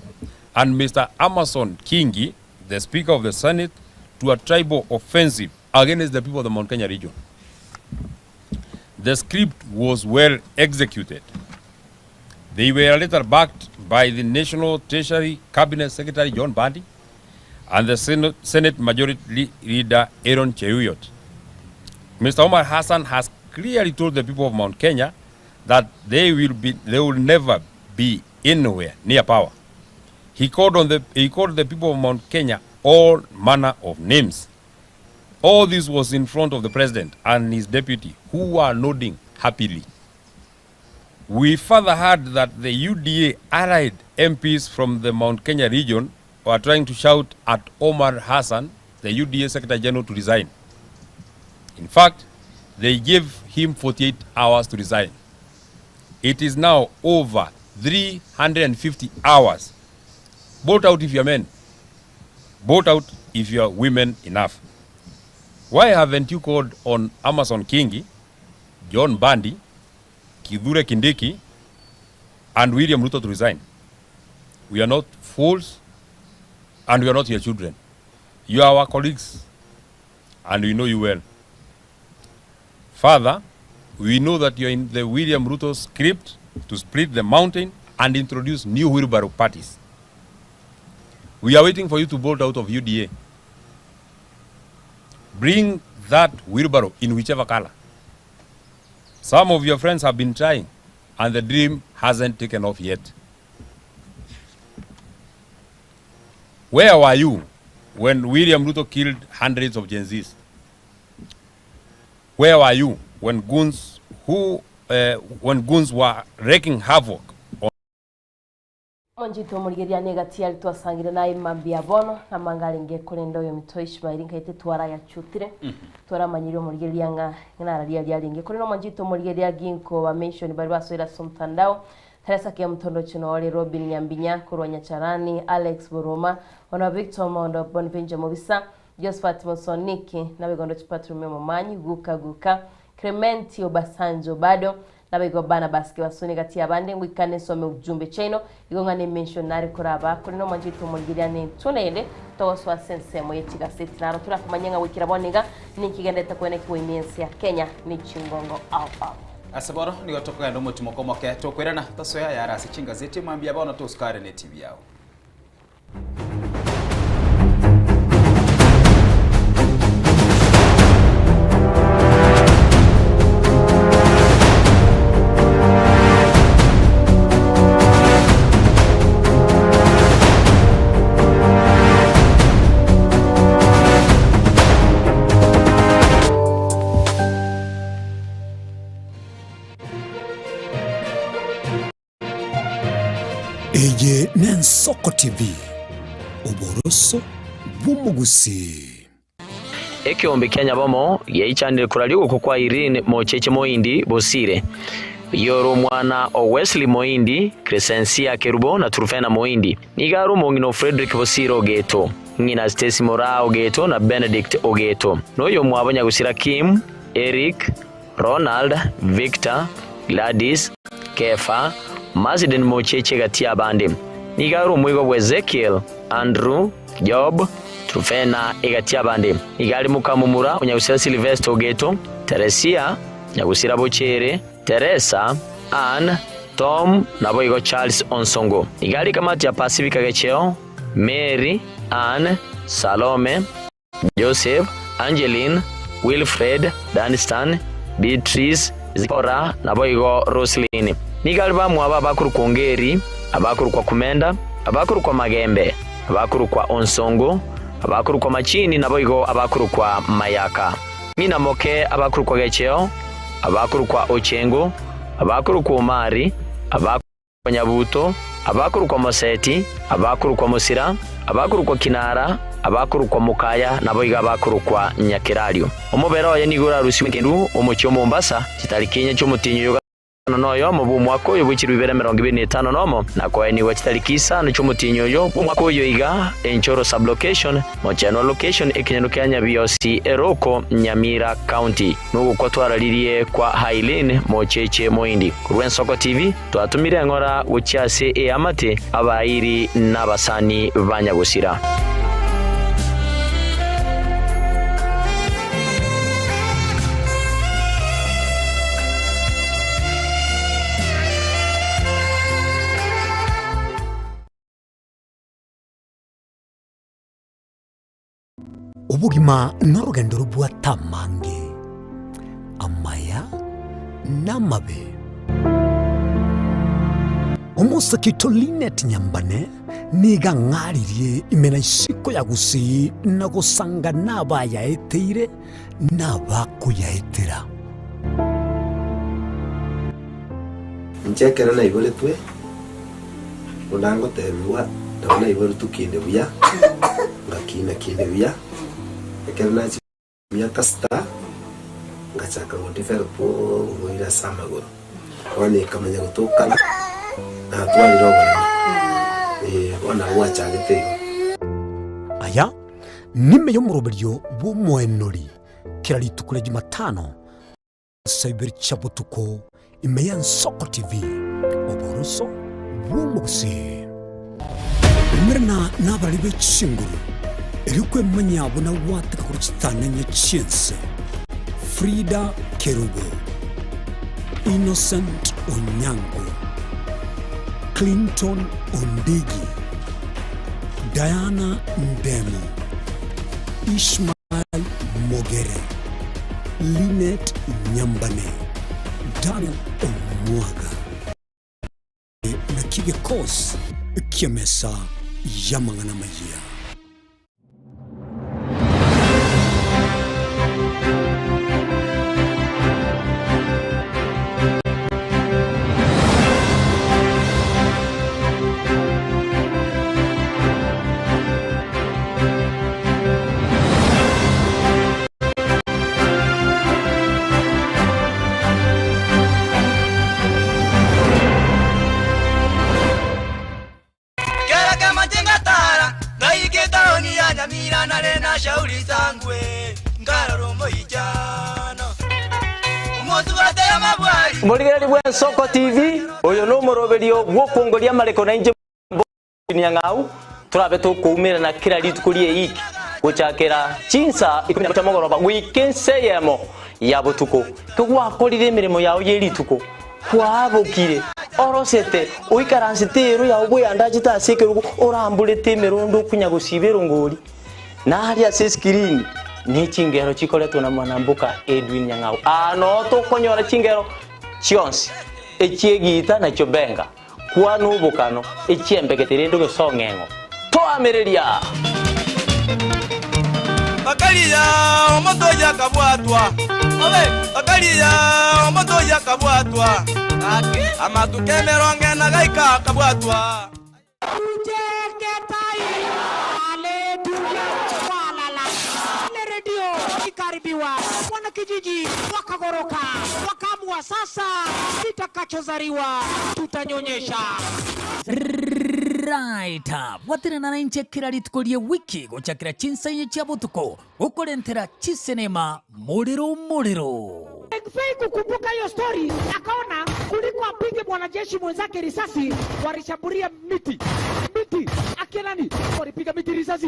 and Mr. Amason Kingi, the Speaker of the Senate, to a tribal offensive against the people of the Mount Kenya region. The script was well executed. They were later backed by the National Treasury Cabinet Secretary John Mbadi and the Senate Majority Leader Aaron Cheruiyot. Mr. Omar Hassan has clearly told the people of Mount Kenya that they will never be anywhere near power. He called the people of Mount Kenya all manner of names. All this was in front of the president and his deputy, who were nodding happily. We further heard that the UDA allied MPs from the Mount Kenya region were trying to shout at Omar Hassan, the UDA Secretary General, to resign. In fact, they gave him 48 hours to resign. It is now over 350 hours. Vote out if you're men. Vote out if you're women enough. Why haven't you called on Amason Kingi, John Mbadi, Kithure Kindiki, and William Ruto to resign? We are not fools and we are not your children. You are our colleagues and we know you well. Further, we know that you are in the William Ruto script to split the mountain and introduce new wheelbarrow parties. We are waiting for you to bolt out of UDA. Bring that wheelbarrow in whichever color. Some of your friends have been trying, and the dream hasn't taken off yet. Where were you when William Ruto killed hundreds of Gen Zs? Where were you when goons were wreaking havoc on Omonchito omorigereria negati aria twasangire naye mambia bono, namanga arenge korenda oyominto Ishmaeli nkaete twarayachutire, twaramanyire omorigereria ng'a nararia aria arenge. Korende omonchito omorigereria ginko ba mention baria basoire ase omotandao, Teresa Kemutondoche nore Robin Nyambinya korwa Nyacharani, Alex Boroma, ona Victor Omondo, Bonventure Mobisa, Josephat Mosoniki, nabegondo Chipatrumi Omomanyi, Guka Guka, Clementi Obasanjo bado, Naboigo Barnabas kebasuni gati y'abande, ngoikane nsome ujumbe chiaino, igo ng'a nemention nare koraba, korende omwanchete omorigereria nintwe naende togosoa ase ensemo ye chigaseti. Naro torakomanye ng'a goikera bono iga ninki genderete koenekigwa ime y'ense ya Kenya ne chingongo ao ao. Ase bono nigo tokogenda omotimoko omoke, tokoirana tosoe ayare ase chingazeti mambia bono tosukare ne TV yao. Eye n'Ensoko TV, oboroso bw'omogusii. Ekeombe kia Nyabomo giaichanire koraria ogokwa kwa Irene Mocheche Moindi Bosire, oyio ore omwana o Wesley Moindi, Crescencia Kerubo na Trufena Moindi. Nigo are omong'ina o Fredrick Bosire Ogeto, ng'ina Stacy Moraa Ogeto na Benedict Ogeto, na oyomwabo nyagusira Kim, Eric, Ronald, Victor, Gladys, Kefa, Marsden mocheche gati y'abande. Nigo are omoigwa bw'Ezekiel, Andrew, Job, Trufena egati y'abande. Nigo are mokamomura o nyagusira Silvester Ogeto, Teresia, nyagusira Bochere, Teresa, Ann, Tom, naboigo Charles Onsongo. Nigo are kamati ya Pacifica Gecheo, Mary, Ann, Salome, Joseph, Angeline, Wilfred, Dunstan, Beatrice, Zipporah, naboigo Roslyn. Nigo are bamwabo abakorokwa Ongeri, abakorokwa Kumenda, abakorokwa Magembe, abakorokwa Onsongo, abakorokwa Machini, naboigo abakorokwa Mayaka. Ng'ina moke abakorokwa Gecheo, abakorokwa Ochengo, abakorokwa Omari, abakorokwa Nyabuto, abakorokwa Moseti, abakorokwa Mosira, abakorokwa Kinara, abakorokwa Mokaya, naboigo abakorokwa Nyakerario. Omobere oye nigo orarusigwe engendu omochie o Mombasa, chitariki inye chi'omotienyi oyo gatano na oyomo bw'omwaka oyo bwe chilifu ibere emerongo ebere na etano nomo, na koenigwa chitariki isano chi'omotienyi oyo bw'omwaka oyo iga, Enchoro Sub-location, Mochenwa Location, ekenyoro kia Nyabiosi, Eroko, Nyamira County. Nogokwa twararirie kwa Hailin Mocheche Moindi. Korwa Ensoko TV, twatomire eng'ora gochia ase eamate, abairi na abasani ba nyagosira. Obogima norogendo robwate amange, amaya na amabe. Omosake oito Linet Nyambane nigo ang'aririe ime na isiko ya Gusii na gosanga nabayaeteire na abakoyaetera. Inche ekero naiboretwe, buna ngotebigwa, nabo naiboretwe kinde buya, ngakina kinde buya, ekero nachia emiaka sita, ngachaka godevelop oborwaire ase amagoro, bono ekamanya gotokana, natwarire oboremo, eh, bono nabo gwachagete igo. Aya nime y'omoroberio bw'omoenori kera rituko ria Jumatano Saa ibere chia botuko ime y'Ensoko TV, oboroso bw'omogusii. Umerana nabarari be chinguru, erio kwemanyia buna gwateka korwa chitananya chi'ense. Frida Kerubo, Innocent Onyango, Clinton Ondigi, Diana Ndemo, Ishmael Mogere, Linet Nyambane, Daniel Omwaga naki gekosi ki'emesa y'amang'ana amayia. Nare na shauri zangwe nkarora omoichano omotubate amabwari. Morigereri bwa Ensoko TV, oyo nomoroberio bw'okwongoria amareko na inche Nyang'au, torabe tokoumerana kera rituko ri'eiki gochakera chinsa ikomi na chia mogoroba goika ensa eyemo ya botuko. Kegwakorire emeremo yao ye rituko, kwabokire, orosete, oikaransete eero yao bweandachete ase ekerogo, oramborete emerondo okunya gosiba erongori, na aria ase esikirini ne chingero chikoretwa na mwanamboka Edwin Nyang'au. Aa noo tokonyora chingero chionsi, echi'egiita na chiobenga. Kwana obokano, echiembegete rende ogesong'eng'o. Toamereria! Bakaria omonto oyio akabwatwa, bakaria omonto oyio akabwatwa, amatuko emerongo ena gaika akabwatwa. Wanakijiji wakagoroka, wakaamua sasa, kitakachozaliwa tutanyonyesha. Right. Bwaterana nainche kera rituko rie wiki gochakera chinsa inye chia botuko gokorentera chisenema morero morero. Fei kukumbuka hiyo story, akaona kuliko apige mwanajeshi mwenzake risasi, walishambulia miti miti, akina nani walipiga miti risasi,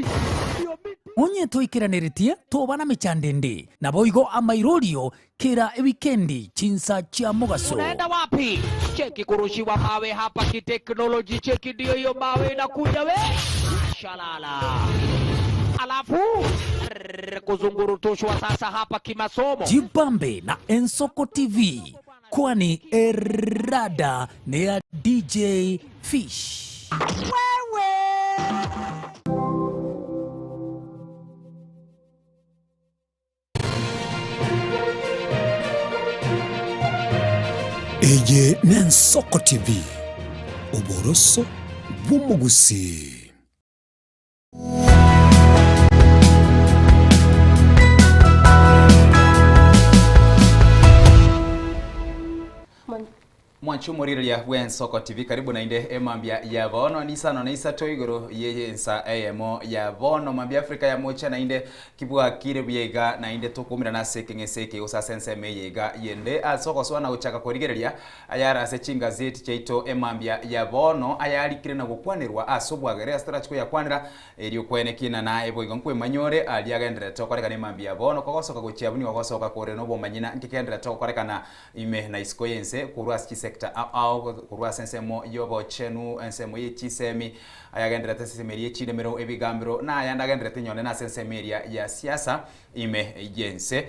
hiyo miti. Onye toikeraneretie toba na mechando ende, naboigo amairorio kera ewikendi chinsa chia mogaso. Unaenda wapi? Cheki kurushiwa mawe hapa kiteknoloji, cheki ndio hiyo mawe inakuja we shalala, alafu rrrr, kuzungurutushwa sasa hapa kimasomo. Jibambe na Ensoko TV, kwani erada ne ya DJ Fish. Eye n'Ensoko TV, oboroso bw'omogusii. Mwanche omorigereria bw'Ensoko TV karibu naende emambia ya bono nisano na isato igoro ye ensa eyemo ya bono mambia Africa ya mocha naende kibwakire buya iga naende tokomirana ase ekeng'ese eke gose ase ensemo eye iga yende ase ogosoa na gochaka korigereria ayare ase chingazeti chiaito emambia ya bono ayarikire na gokwanerwa ase obwagere ase torachi koyakwanera Erio kweneki na naye boigo nkwemanyore aria agendererete gokorekana emambia bono kogosoka gochia abwo nigo ogosoka kore nobomanyi na nkegendererete gokorekana ime na isiko y'ense korwa ase chisector ao ao korwa ase ensemo y'obochenu ensemo ye chisemi ayagendererete ase ensemo eria ye chindemero ebigambero na ayande agendererete nyonde nase ensemo eria ya siasa ime y'ense.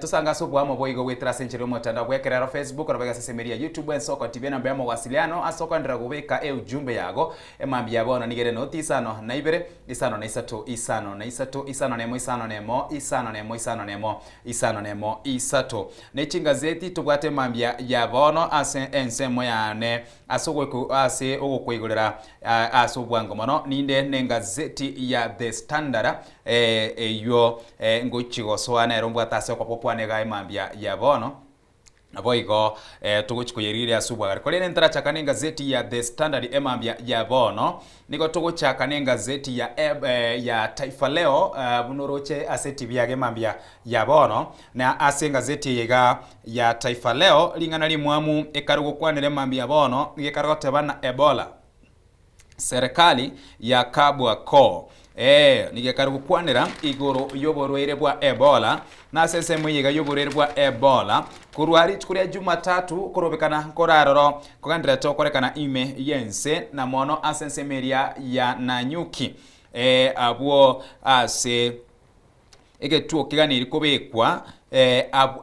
Tosange ase oboamo boigo goetera ase enchera y'omotandao bw'ekerero Facebook nabo ase ensemo eria ya YouTube Ensoko TV enamba ya mawasiliano ase okoenderera gobeka eujumbe yago emambia ya bono nigo ere noti isano na ibere isano na isato isano na isato isano na emo isano na emo isano na emo isano na emo isano na emo isato. Ne chingazeti tobwate emambia ya bono ase ensemo yane ase ogoiko ase ogokoigorera ase obwango mono ninde nengazeti ya The Standard Eyio ngochia gosoa nere ombwate ase okoboko kwane iga emambia ya bono, naboigo togochia koyerigereria ase obwagare. Korende ntarachaka nengazeti ya The Standard emambia ya bono, nigo togochaka nengazeti ya ya Taifa Leo buna oroche ase etibi yago emambia ya bono, na ase engazeti eye iga ya Taifa Leo, ring'ana rimwamu ekare gokwanera emambia ya bono, nigo ekare goteba ng'a Ebola. Serikali ya Kabwa Koo. Ee, nigo ekare gokwanera igoro y'oborwaire bwa Ebola, na ase ensemo eye iga y'oborwaire bwa Ebola, korwa rituko ria Jumatatu korobekana nkoraroro kogendererete gokorekana ime y'ense, na mono ase ensemo eria ya Nanyuki, ee, abwo ase Egetuo keganeirie kobekwa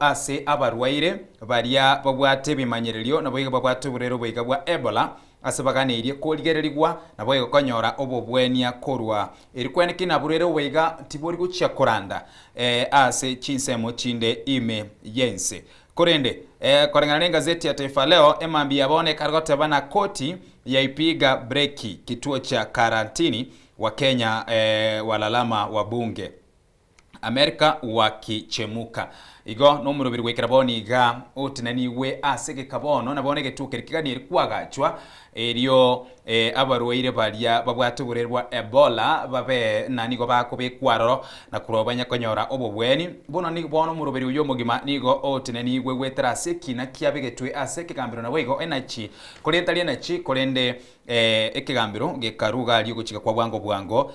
ase abarwaire baria babwate ebimanyererio naboigo babwate oborwaire oboiga bwa Ebola ase baganeirie korigererigwa naboigo konyora obobwenia korwa eri kweneki na borwaire oboiga tibori gochia koranda ase chinsemo chinde ime yense. Korende koreng'ana nengazeti ya Taifa Leo emambia ya bono ekare goteba na koti yaipiga breki kituo cha karantini Wakenya walalama wabunge. Amerika wakichemuka. Igo nomoroberi goikera bono iga otenenigwe ase egeka bono, na bono egetuo keria keganieri kwagachwa, erio abarwaire baria babwate oborwaire bwa Ebola babe na nigo bakobekwa aroro na korwa banye konyora obobweni. Bono nigo bono omoroberi oyio omogima nigo otenenigwe goetera ase ekina kiabegetwe ase ekegambero naboigo enachi, korende tari enachi korende Ekegambero gekaruga aria ogochika kwa bwango bwango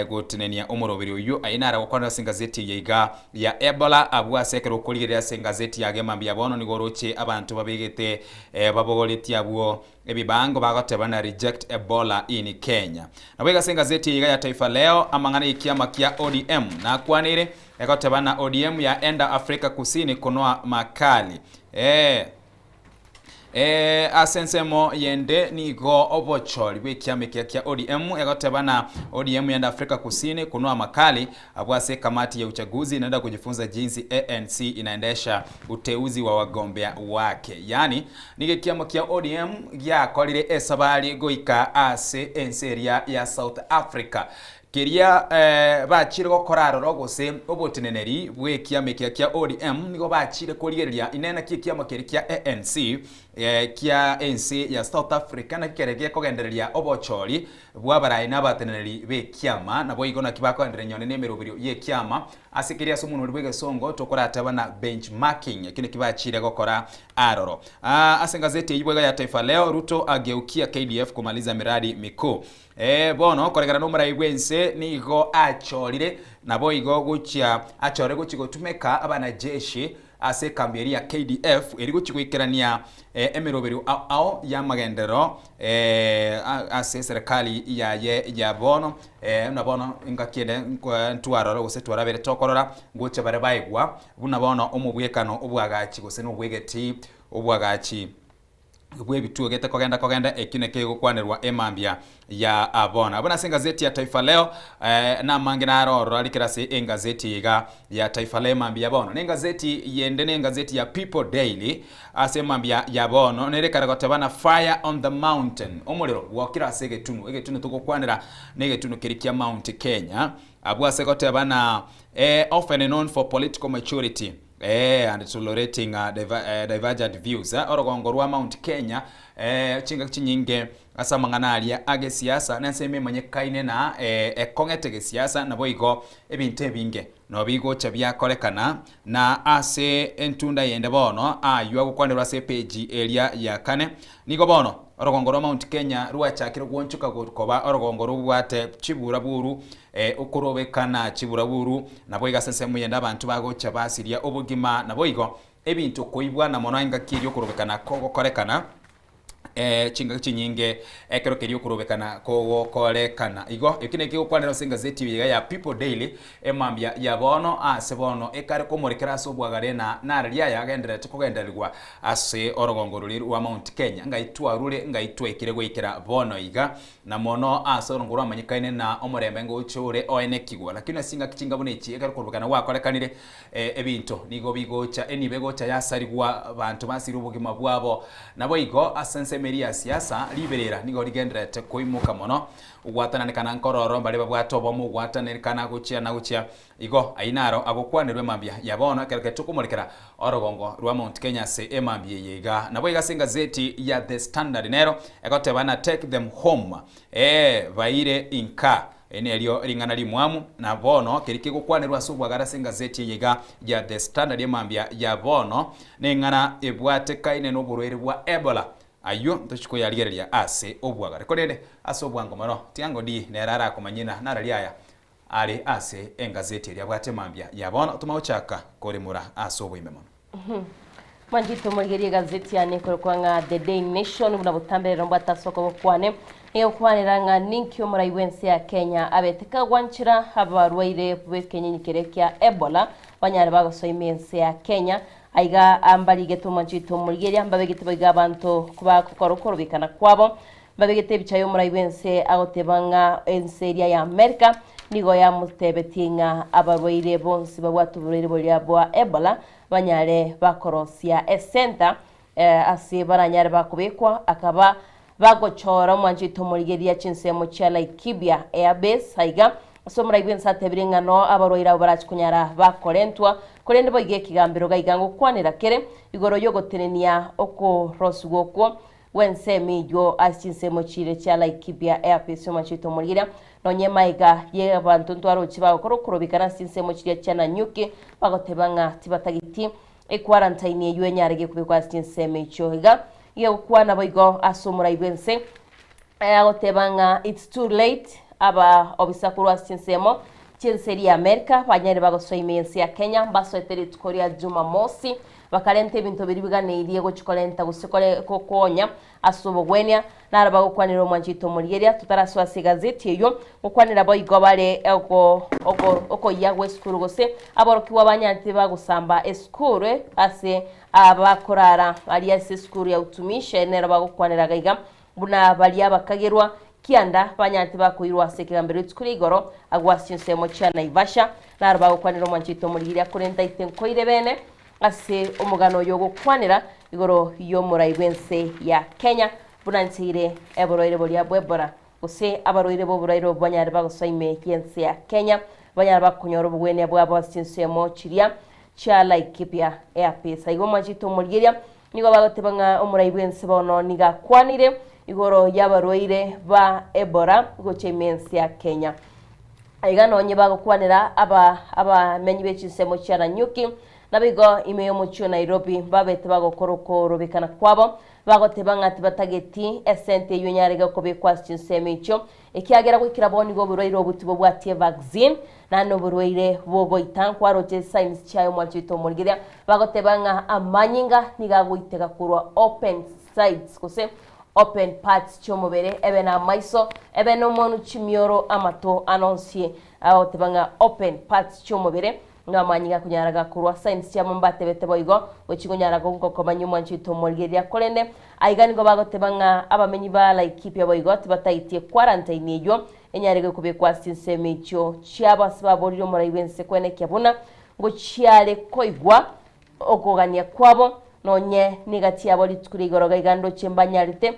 gotenenia omoroberi oyio. Aye nare gokwanera ase engazeti eye iga ya Ebola abwo ase ekero okorigereria ase engazeti ya Gemambia ya bono nigo oroche abanto babegete babogoretie abwo ebibango bagoteba na reject Ebola in Kenya. Naboigo ase engazeti eye iga ya Taifa Leo amang'ana y'ekiama kia ODM nakwaneire egoteba na ODM yaenda Afrika Kusini konoa makali. Ee, ase ensemo yende nigo obochori bw'ekiama ekiya kia ODM egoteba na ODM yende Afrika Kusini kunoa makali abwo ase ekamati ya uchaguzi inaenda kujifunza jinsi ANC inaendesha uteuzi wa wagombea wake. Yaani nigo ekiama kia ODM giakorire esabari goika ase ense eria ya South Africa Keria bachire gokora aroro gose oboteneneri bw'ekiama ekia kia ODM nigo bachire korigereria inee naki ekiama keria kia ANC kia ense ya South Africa naki kere gekogendereria obochori bw'abarai na abateneneri b'ekiama naboigo naki bakogendereria nyone nemeroberio y'ekiama ase keria ase omonwa oria bw'egesongo tokorateba na benchmarking ekio naki bachire gokora aroro. Ase engazeti eyio boigo ya Taifa Leo Ruto ageukia KDF kumaliza miradi mikuu. Ee, bono koregana nomorai bw'ense nigo achorire, naboigo gochia achore gochia gotumeka abanajeshi ase ekambi eria ya KDF eri gochia goikerania emeroberio ao ao y'amagenderero ase eserekari yaye ya bono. Buna bono engaki ende ntwarora gose twarabere tokorora ngocha bare baegwa buna bono omobwekano obwagachi gose nobwegeti obwagachi bw'ebituo gete kogenda kogenda ekio nakio gegokwanerwa emambia ya bono. Abwo nase engazeti ya Taifa Leo eh, namange naro ororo arikere ase engazeti eye iga ya Taifa Leo emambia ya bono. Na engazeti yende na engazeti ya People Daily ase emambia ya bono nere ekare goteba na fire on the mountain, omorero bwokire ase egetunu. Egetunu togokwanera na egetunu keria kia Mount Kenya. Abwo ase goteba na eh, often known for political maturity Ee, and tolerating divergent views. Orogongo rwa Mount Kenya chingaki chinyinge ase amang'ana aria agesiasa na ensemo emanyekaine na ekong'ete gesiasa naboigo ebinto ebinge no bigocha biakorekana na ase entunda yende bono aywo agokwanerwa ase epeji eria ya kane nigo bono Orogongo rwa Mount Kenya rwachakire gwonchoka koba orogongo robwate chiburaburu, okorobekana chiburaburu, naboigo ase ensemo eyende abanto bagocha basiria obogima, naboigo ebinto koibwa na mono engaki eria okorobekana kogokorekana, chingaki chinyinge ekero keria okorobekana kogokorekana. Igo eki nekio egokwanera ase engazeti eye iga ya People Daily Emambia ya bono aase bono ekare komorekera ase obwagare na nararia aya agendererete kogendererigwa ase orogongo roria rwa Mount Kenya. Ngai twarure, ngai twaikire goikera bono iga, na mono ase orongo rwamanyekaine na omorembe ngocha ore oenekigwa. Lakini ase chingaki chinga buna echi ekero korubekana gwakorekanire, ebinto nigo bigocha, enibo egocha yasarigwa, abanto basire obogima bwabo. Naboigo ase ensemo eria ya siasa, riberera nigo rigendererete koimoka mono. Ogwatananekana nkororo mbaria babwate obomo ogwatananekana gochia na gochia. Igo ayio naro agokwanerwa emambia ya bono ekero kere tokomorekera orogongo rwa Mount Kenya ase emambia eye iga. Naboigo ase engazeti ya The Standard nero egoteba na take them home ee baire inka. Eri nerio ring'ana rimwamu na bono keria kegokwanerwa ase obwagare ase engazeti eye iga ya The Standard emambia ya bono neng'ana ebwatekaine noborwaire bwa Ebola Ayio ntochia koyarigereria ase obwagare, korende ase obwango mono. Tiango di nere arakomanyie na narari aya are ase engazeti eria abwate mambia ya bono. Toma gochaka koremora ase oboime mono. Mwanchete omorigererie egazeti yane ekorokwa ng'a The Day Nation buna botambe rero mbwate ase okoboko kwane egokwanera ng'a ninki omorai bw'ense ya Kenya abete kagwanchera abarwaire bw'ekenyinyi keria kia Ebola banyare bagosoa ime ense ya Kenya Aiga mbarigete omwanchete omorigereria, mbabegete boigo abanto kobagokora okorobekana kwabo, mbabegete ebicha y'omorai bw'ense agoteba ng'a ense eria ya Amerika nigo yamotebetie ng'a abarwaire bonsi babwate oborwaire boria bwa Ebola banyare bakorosia esenta ase baranyare bakobekwa akaba bagochora omwanchete omorigereria chinsemo chia Laikipia Air Base aiga. Ase omorai bw'ense atebire ng'a noo abarwaire abwo barache konyara bakorentwa, korende boigo ekegambero gaiga ngokwanera kere igoro y'ogotenenia okorosigwa okwo gw'ensemo eyio ase chinsemo chiire chia Laikipia Airpace omochie omorigereria nonye maiga y'abanto ntwaroche bagokora okorobekana ase chinsemo chiria chia Nanyuki bagoteba ng'a tibatageti equarantine eyio enyare gekobekwa ase chinsemo echio iga igegokwana boigo ase omorai bw'ense agoteba ng'a it's too late aba obisa korwa ase chinsemo chi'ense eria ya America banyare bagosoa ime y'ense ya Kenya mbasoete rituko ria Jumamosi bakarenta ebinto biria biganeirie gochi korenta gose kore gokonya ase obogwenia naro bagokwanera omwanchete omorigeria totarasoa ase egazeti eywo gokwanera boigo bare oko oko okoyia gwa esukuru gose aborokigwa banyarete bagosamba esukuru ase abakorara aria ase esukuru ya utumishi nero bagokwanera iga iga Buna baria bakagerwa kianda banyarete bakoirwa ase ekegambero rituko ria igoro agwo ase chinsemo chia Naivasha, naro bagokwanera omwanchete omorigiria korende taite nkoire bene ase omogano oyo ogokwanera igoro y'omorai bw'ense ya Kenya buna ncheire eborwaire boria bw'Ebola gose abarwaire b'oborwaire obo banyare bagosoa ime y'ense ya Kenya banyare bakonyora obogwenia bwabo ase chinsemo chiria chia Laikipia Airpace. Igo omwanchete omorigeria Nigo bagoteba ng'a omorai bw'ense bono nigo akwanire igoro y'abarwaire ba Ebola gocha ime ense ya Kenya. Aiga nonye bagokwanera aba abamenyi be chinsemo chia Nanyuki naboigo ime y'omochie o Nairobi babete bagokora okorobekana kwabo bagoteba ng'a tibatageti esente eyio enyarege kobekwa ase chinsemo echio Ekiagera goikera bono nigo oborwaire obo tibobwatie vaccine, naende noborwaire bogoita. Nkwaroche signs chiaye omwancho oito omorigereria, bagoteba ng'a amanyinga nigo agoiteka korwa open sides gose open parts chiomobere, ebe na amaiso, ebe na omonu, chimioro, amato, ande onsi agoteba ng'a open parts chiomobere. Ng'a amanyinga akonyara gakorwa signs chiabo mbatebete boigo, gochia konyara gokomanya omwancho oito omorigereria. Korende aiga nigo bagoteba ng'a abamenyi ba Laikipia boigo tibataitie quarantine eyio enyare gokobekwa ase chinsemo echio chiabo ase baborire omorai bw'ense kwenekia buna ngochiare koigwa okogania kwabo nonye negati yabo rituko ria igoro gaiga ndoche mbanyarete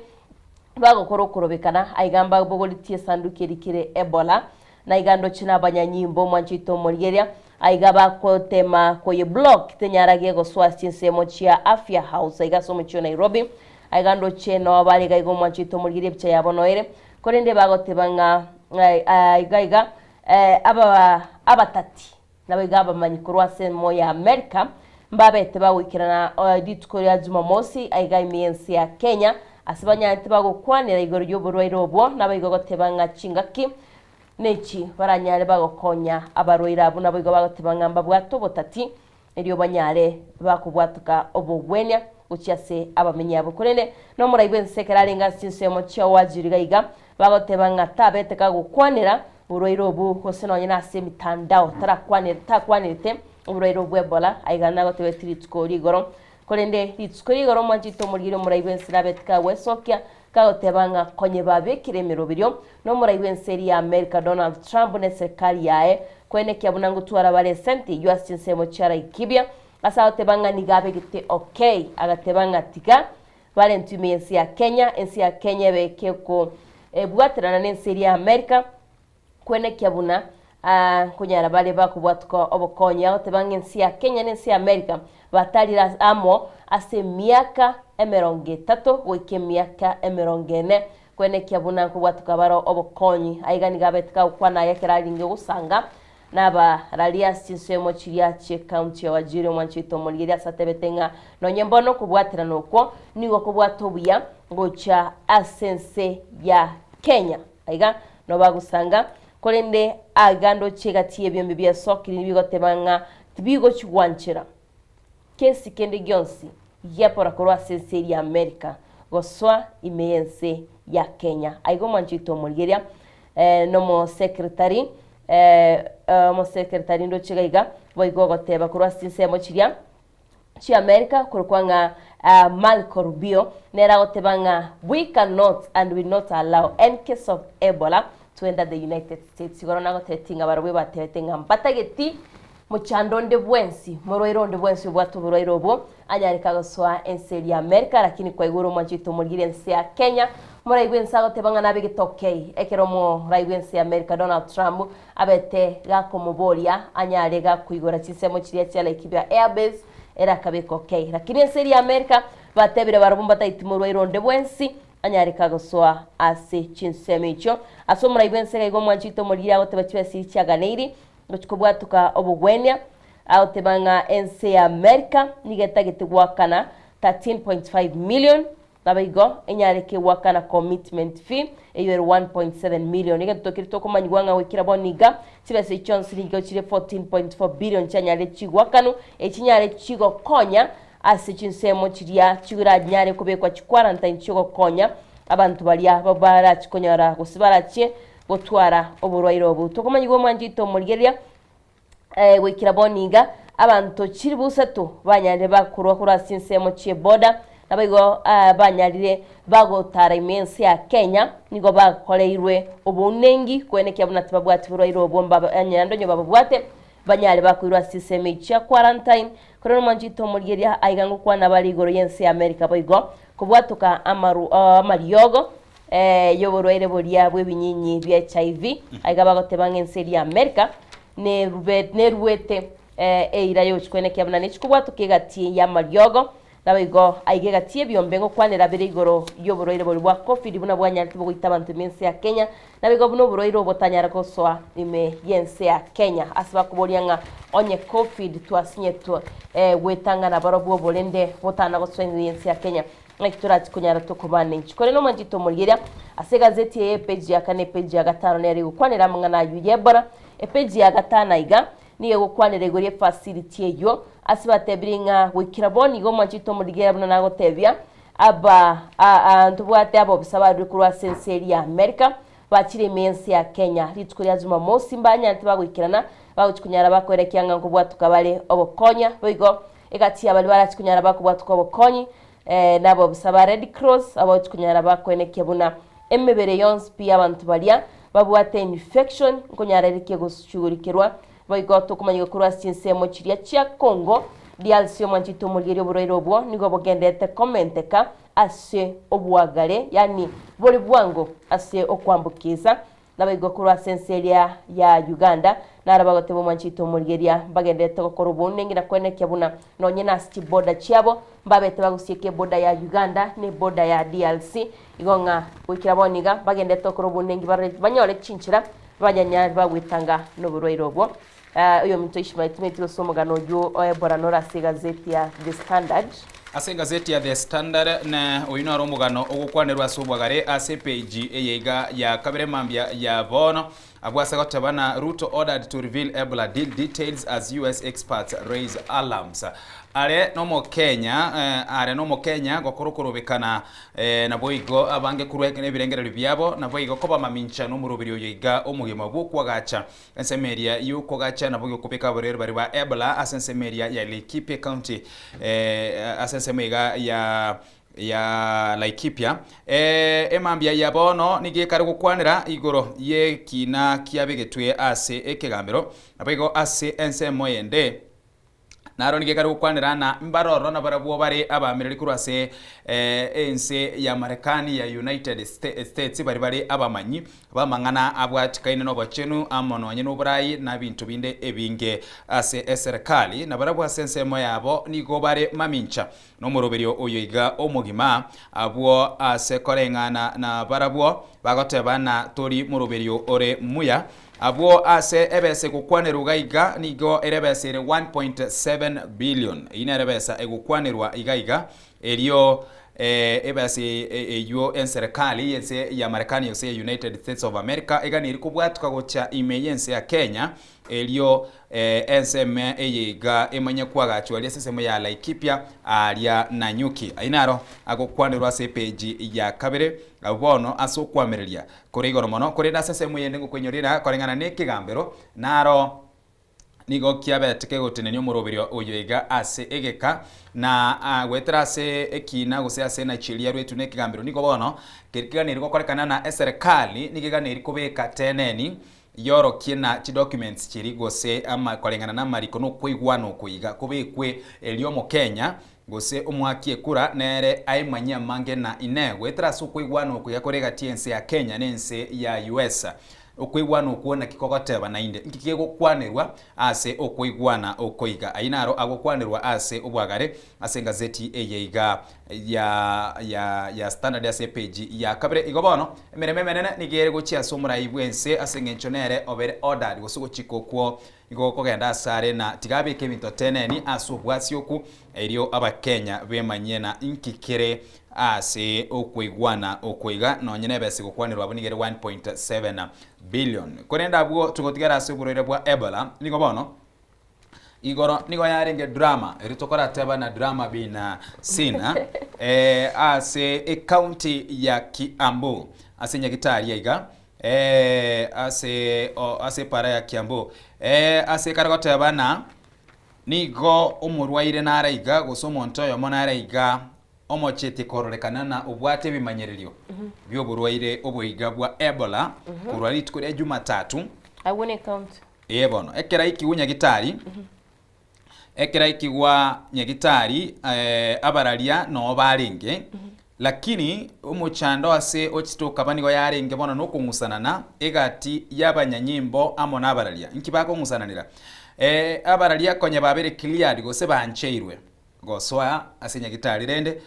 bagokora okorobekana aiga mbabogoritie esanduki erikire Ebola Na iga ndoche nabanyanyimbo omwancho oito omorigeria, aiga bagotema koye block tenyarage gosoa ase chinsemo chia Afya House aiga ase omochie o Nairobi. Aiga ndoche noo bare iga iga omwancho oito omorigeria ebicha yabo noere, korende bagoteba ng'a aiga iga aba abatati Naboigo abamanyi korwa ase emo ya Amerika mbabete bagoikerana rituko ria Jumamosi aiga ime y'ense ya Kenya ase banyarete bagokwanera igoro y'oborwaire obwo naboigo goteba ng'a chingaki nechi baranyare bagokonya abarwaire abwo naboigo bagoteba ng'a mbabwate obotati erio banyare bakobwatoka obogwenia gochia ase abamenyi abwo korende nomorai bwense ekero arenge ase chinsemo chia Wajir iga iga Bagoteba ng'a tabete kagokwanera oborwaire obwo gose nonye nase emitandao tarakwanere takwanerete oborwaire obwo bw'Ebola aiga nagotebeti rituko rigoro. Korende rituko rigoro omwanchete omorigeri omorai bw'ense nabete kagwesokia kagoteba ng'a konye babekire emeroberio nomorai bw'ense eria ya America Donald Trump ne eserekari yaye koenekia buna ngotwara bare esenti eyio ase chinsemo chia Laikipia ase agoteba ng'a nigo abegete okay agateba ng'a tiga Barentwe ime y'ense ya Kenya, ense ya Kenya ebeke kobwaterana nense eria ya America, kwenekia buna nkonyara bare bakobwatuka obokonyi. Agoteba ng'a ense ya Kenya na ense ya America batarire ase amo ase emiaka emerongo etato goika emiaka emerongo ene, kwenekia buna nkobwatuka bare obokonyi. Aiga nigo abete kagokwana aya ekero arenge gosanga Nabararia ase chinsemo chiria chi'ecounty ya Wajir omwancho oito omorigereria ase atebete ng'a nonye mbono okobwaterana okwo nigo kobwate obuya gocha ase ense ya Kenya. Aiga nabo bagosanga korende aiga ndoche egati y'ebiombe biasokire nibigoteba ng'a tibigochi gwanchera kesi kende gionsi giapora korwa ase ense eria America gosoa ime y'ense ya Kenya. Aiga omwancho oito omorigereria nomosekretari omosekretari ndoche iga iga boigo ogoteba korwa ase chinsemo chiria chia America korokwa ng'a Marco Rubio nere agoteba ng'a we cannot and will not allow any case of Ebola to enter the United States. Igoro nagotebeti ng'a barobwo ebatebete ng'a mbatageti Mochando onde bwensi, morwaire onde bwensi obwate oborwaire obwo, anyare kagosoa ense eria America, lakini kwaigure omwancho oito omorigire ense ya Kenya, Morai bw'ense agoteba ng'a nabe getokei ekero omorai bw'ense ya America Donald Trump abete gakomoboria anyare gakoigora chinsemo chiria chia Laikipia Airbase ere akabeka okei. Lakini ense eria ya America batebire barobwo mbataiti morwaire onde bwensi anyare kagosoa ase chinsemo echio. Ase omorai bw'ense iga igo omwanchete omoriri agoteba chibesa echi chiaganeiri gochia kobwatoka obogwenia agoteba ng'a ense ya America nigo etagete goakana 13.5 million Naboigo enyare kegoakana commitment fee eyio ere 1.7 million. Egento keria tokomanyigwa ng'a goikera bono iga, chibesa echi chionsi nigo chire 14.4 billion chianyarire chigoakanwa, echi chinyare chigokonya ase chinsemo chiria chiranyare kobekwa chiquarantine chiogokonya abanto baria barachi konyora gose barachie gotwara oborwaire obo. Tokomanyigwa omwancho oito omorigereria Goikera bono iga, abanto chilifu isato banyarire bakorwa korwa ase chinsemo chi'eboda, naboigo banyarire bagotara ime y'ense ya Kenya, nigo bakoreirwe obounengi koenekia buna tibabwati borwaire obwo naende onye babobwate banyare bakoirwa ase chinsemo echio chia quarantine. Korende omwancho oito omorigereria aiga ngokwana bare igoro y'ense ya America boigo kobwatoka amaru amariogo y'oborwaire boria bw'ebinyinyi bia HIV, aiga bagoteba ng'a ense eria ya America nerube neruete eira y'ogochia koenekia buna nechi kobwatoka egati y'amariogo, naboigo aiga egati y'ebiombe ngokwanera bire igoro y'oborwaire boria bwa Covid buna bwanyarete bogoita abanto ime ense ya Kenya, naboigo buna oborwaire obo botanyare gosoa ime y'ense ya Kenya. Ase bakoboria ng'a onye Covid twasinyetwe gwetang'ana barobwo oborende botana gosoa ime y'ense ya Kenya. Naki torachi konyara tokobana inche? Korende omwanchete omorigereria ase egazeti eye epeji ya kane epeji ya gatano nero egokwanera amang'ana ayio y'Ebola. Epeji ya gatano aiga nigo egokwanera igoro y'efacility eyio ase batebirie ng'a goikera bono iga omwanchete omorigereria buna nagotebia aba ntobwate abobisa barure korwa ase ense eria ya America bachire ime y'ense ya Kenya rituko ria Jumamosi mbanyarete bagoikerana bagochi konyara bakoerekia ng'a nkobwatoka bare obokonya boigo egati ya baria barachi konyara bakobwatoka obokonyi Nabobisa ba Red Cross abagochi konyara bakoenekia buna emebere yonsi pi y'abanto baria babwate infection nkonyara erekie goshughulikerwa. Boigo tokomanyigwa korwa ase chinsemo chiria chia Congo DRC omwanchete omorigereria oborwaire obwo nigo bogenderete komenteka ase obwagare yaani bore bwango ase okoambukiza. Nabaigwe korwa ase ense eria ya Uganda, naro bagoteba omwanchete omorigeria, mbagenderete gokora obounengi na koenekia buna nonye nase chiboda chiabo mbabete bagosieka eboda ya Uganda na eboda ya DRC, igo ng'a goikera bono iga mbagenderete gokora obounengi barore banyore chinchera banyanyare bagwetanga noborwaire obwo. Oyominto Ishmael timanyeti gose omogano oyio o Ebola nore ase egazeti ya The Standard. Ase egazeti ya The Standard na oyio noro omogano ogokwanerwa ase obwagare ase epeji eye iga ya kabere mambia ya bono abwo ase goteba na Ruto ordered to reveal Ebola deal details as US experts raise alarms. Are nomokenya are nomokenya gokora okorobekana Naboigo abange korwa ebirengererio biabo, naboigo koba mamincha nomoroberi oyo iga omogima bw'okwagacha Ensemo eria y'okogacha nabo gokobeka abarwere baria ba Ebola ase ensemo eria ya Laikipia County ase ensemo iga ya ya Laikipia. Emambia ya bono nigo ekare gokwanera igoro y'ekina kiabegetwe ase ekegambero, naboigo ase ensemo eyende Naro nigo ekare gokwanera ng'a mbaroro nabarabwo bare abaamereri korwa ase ense ya Marekani ya United States, baria bare abamanyi b'amang'ana abwatikaine nobochenu amo nonye noborai na ebinto binde ebinge ase eserekari, nabarabwo ase ensemo yabo nigo bare mamincha nomoroberio oyo iga omogima, abwo ase koreng'ana nabarabwo bagoteba ng'a tori moroberio ore muya. Abwo ase ebesa egokwanerwa iga iga nigo ere ebesa ere 1.7 billion. Eyio nere ebesa egokwanerwa iga iga erio ebesa eyio enserekari y'ense ya Marekani gose ya United States of America eganeri kobwatuka gocha ime y'ense ya Kenya erio ensemo eye iga emanye koagachwa aria ase ensemo ya Laikipia aria Nanyuki. Ayio naro agokwanerwa ase epeji ya kabere abwo bono ase okwamereria Kore igoro mono, korende ase ensemo eyende ngokoinyorera koreng'ana nekegambero, naro nigo kiabete kegotenenia omoroberio oyo iga ase egeka, na goetera ase ekina gose ase enachi eria yaruetwe nekegambero. Nigo bono keri keganeri gokorekana na eserekari nigo eganeri kobeka teneni yorokie na chidocuments chiri gose ama koreng'ana namariko nokoigwana oko iga kobekwe erio omokenya. gose omoaki ekura nere aimanyie amange na inee goetera ase okoigwana okuya kore egati y'ense ya Kenya na ense ya US. Okoigwana okwo naki kogoteba naende nki kegokwanerwa ase okoigwana oko iga. Ayio naro agokwanerwa ase obwagare ase engazeti eye iga ya ya ya Standard ase epeji ya kabere. Igo bono emeremo emenene nigo ere gochia ase omorai bw'ense ase eng'encho nere obere ordered gose ogochika okwo Igo gokogenda asare na tiga abeke ebinto teneni ase obwasioku, erio Abakenya bemanyie na inki kere ase okoigwana oko iga, nonye nebesa egokwanerwa abwo nigo ere 1.7 billion. Korende abwo togotigara ase oborwaire bwa Ebola, nigo bono igoro nigo yarenge drama, erio tokorateba na drama bina sina eh, ase ecounty ya Kiambu ase nyagitari aiga Ee, ase o, ase epara ya Kiambu. Ee, ase ekare goteba na nigo omorwaire nare iga gose omonto oyomo nare iga omocheti kororekana na obwate ebimanyererio bi'oborwaire oboiga bwa Ebola korwa rituko ria Jumatatu. Agwo ne county. Ee bono, ekero aikigwe nyagitari, Ekero aikigwa nyagitari, abararia noo barenge, lakini omochando ase ochete okaba nigo yarenge bono nokong'usanana egati y'abanyanyimbo amo nabararia. Inki bakong'usananera? Abararia konya babere cleared gose bancheirwe gosoa ase nyagitari rende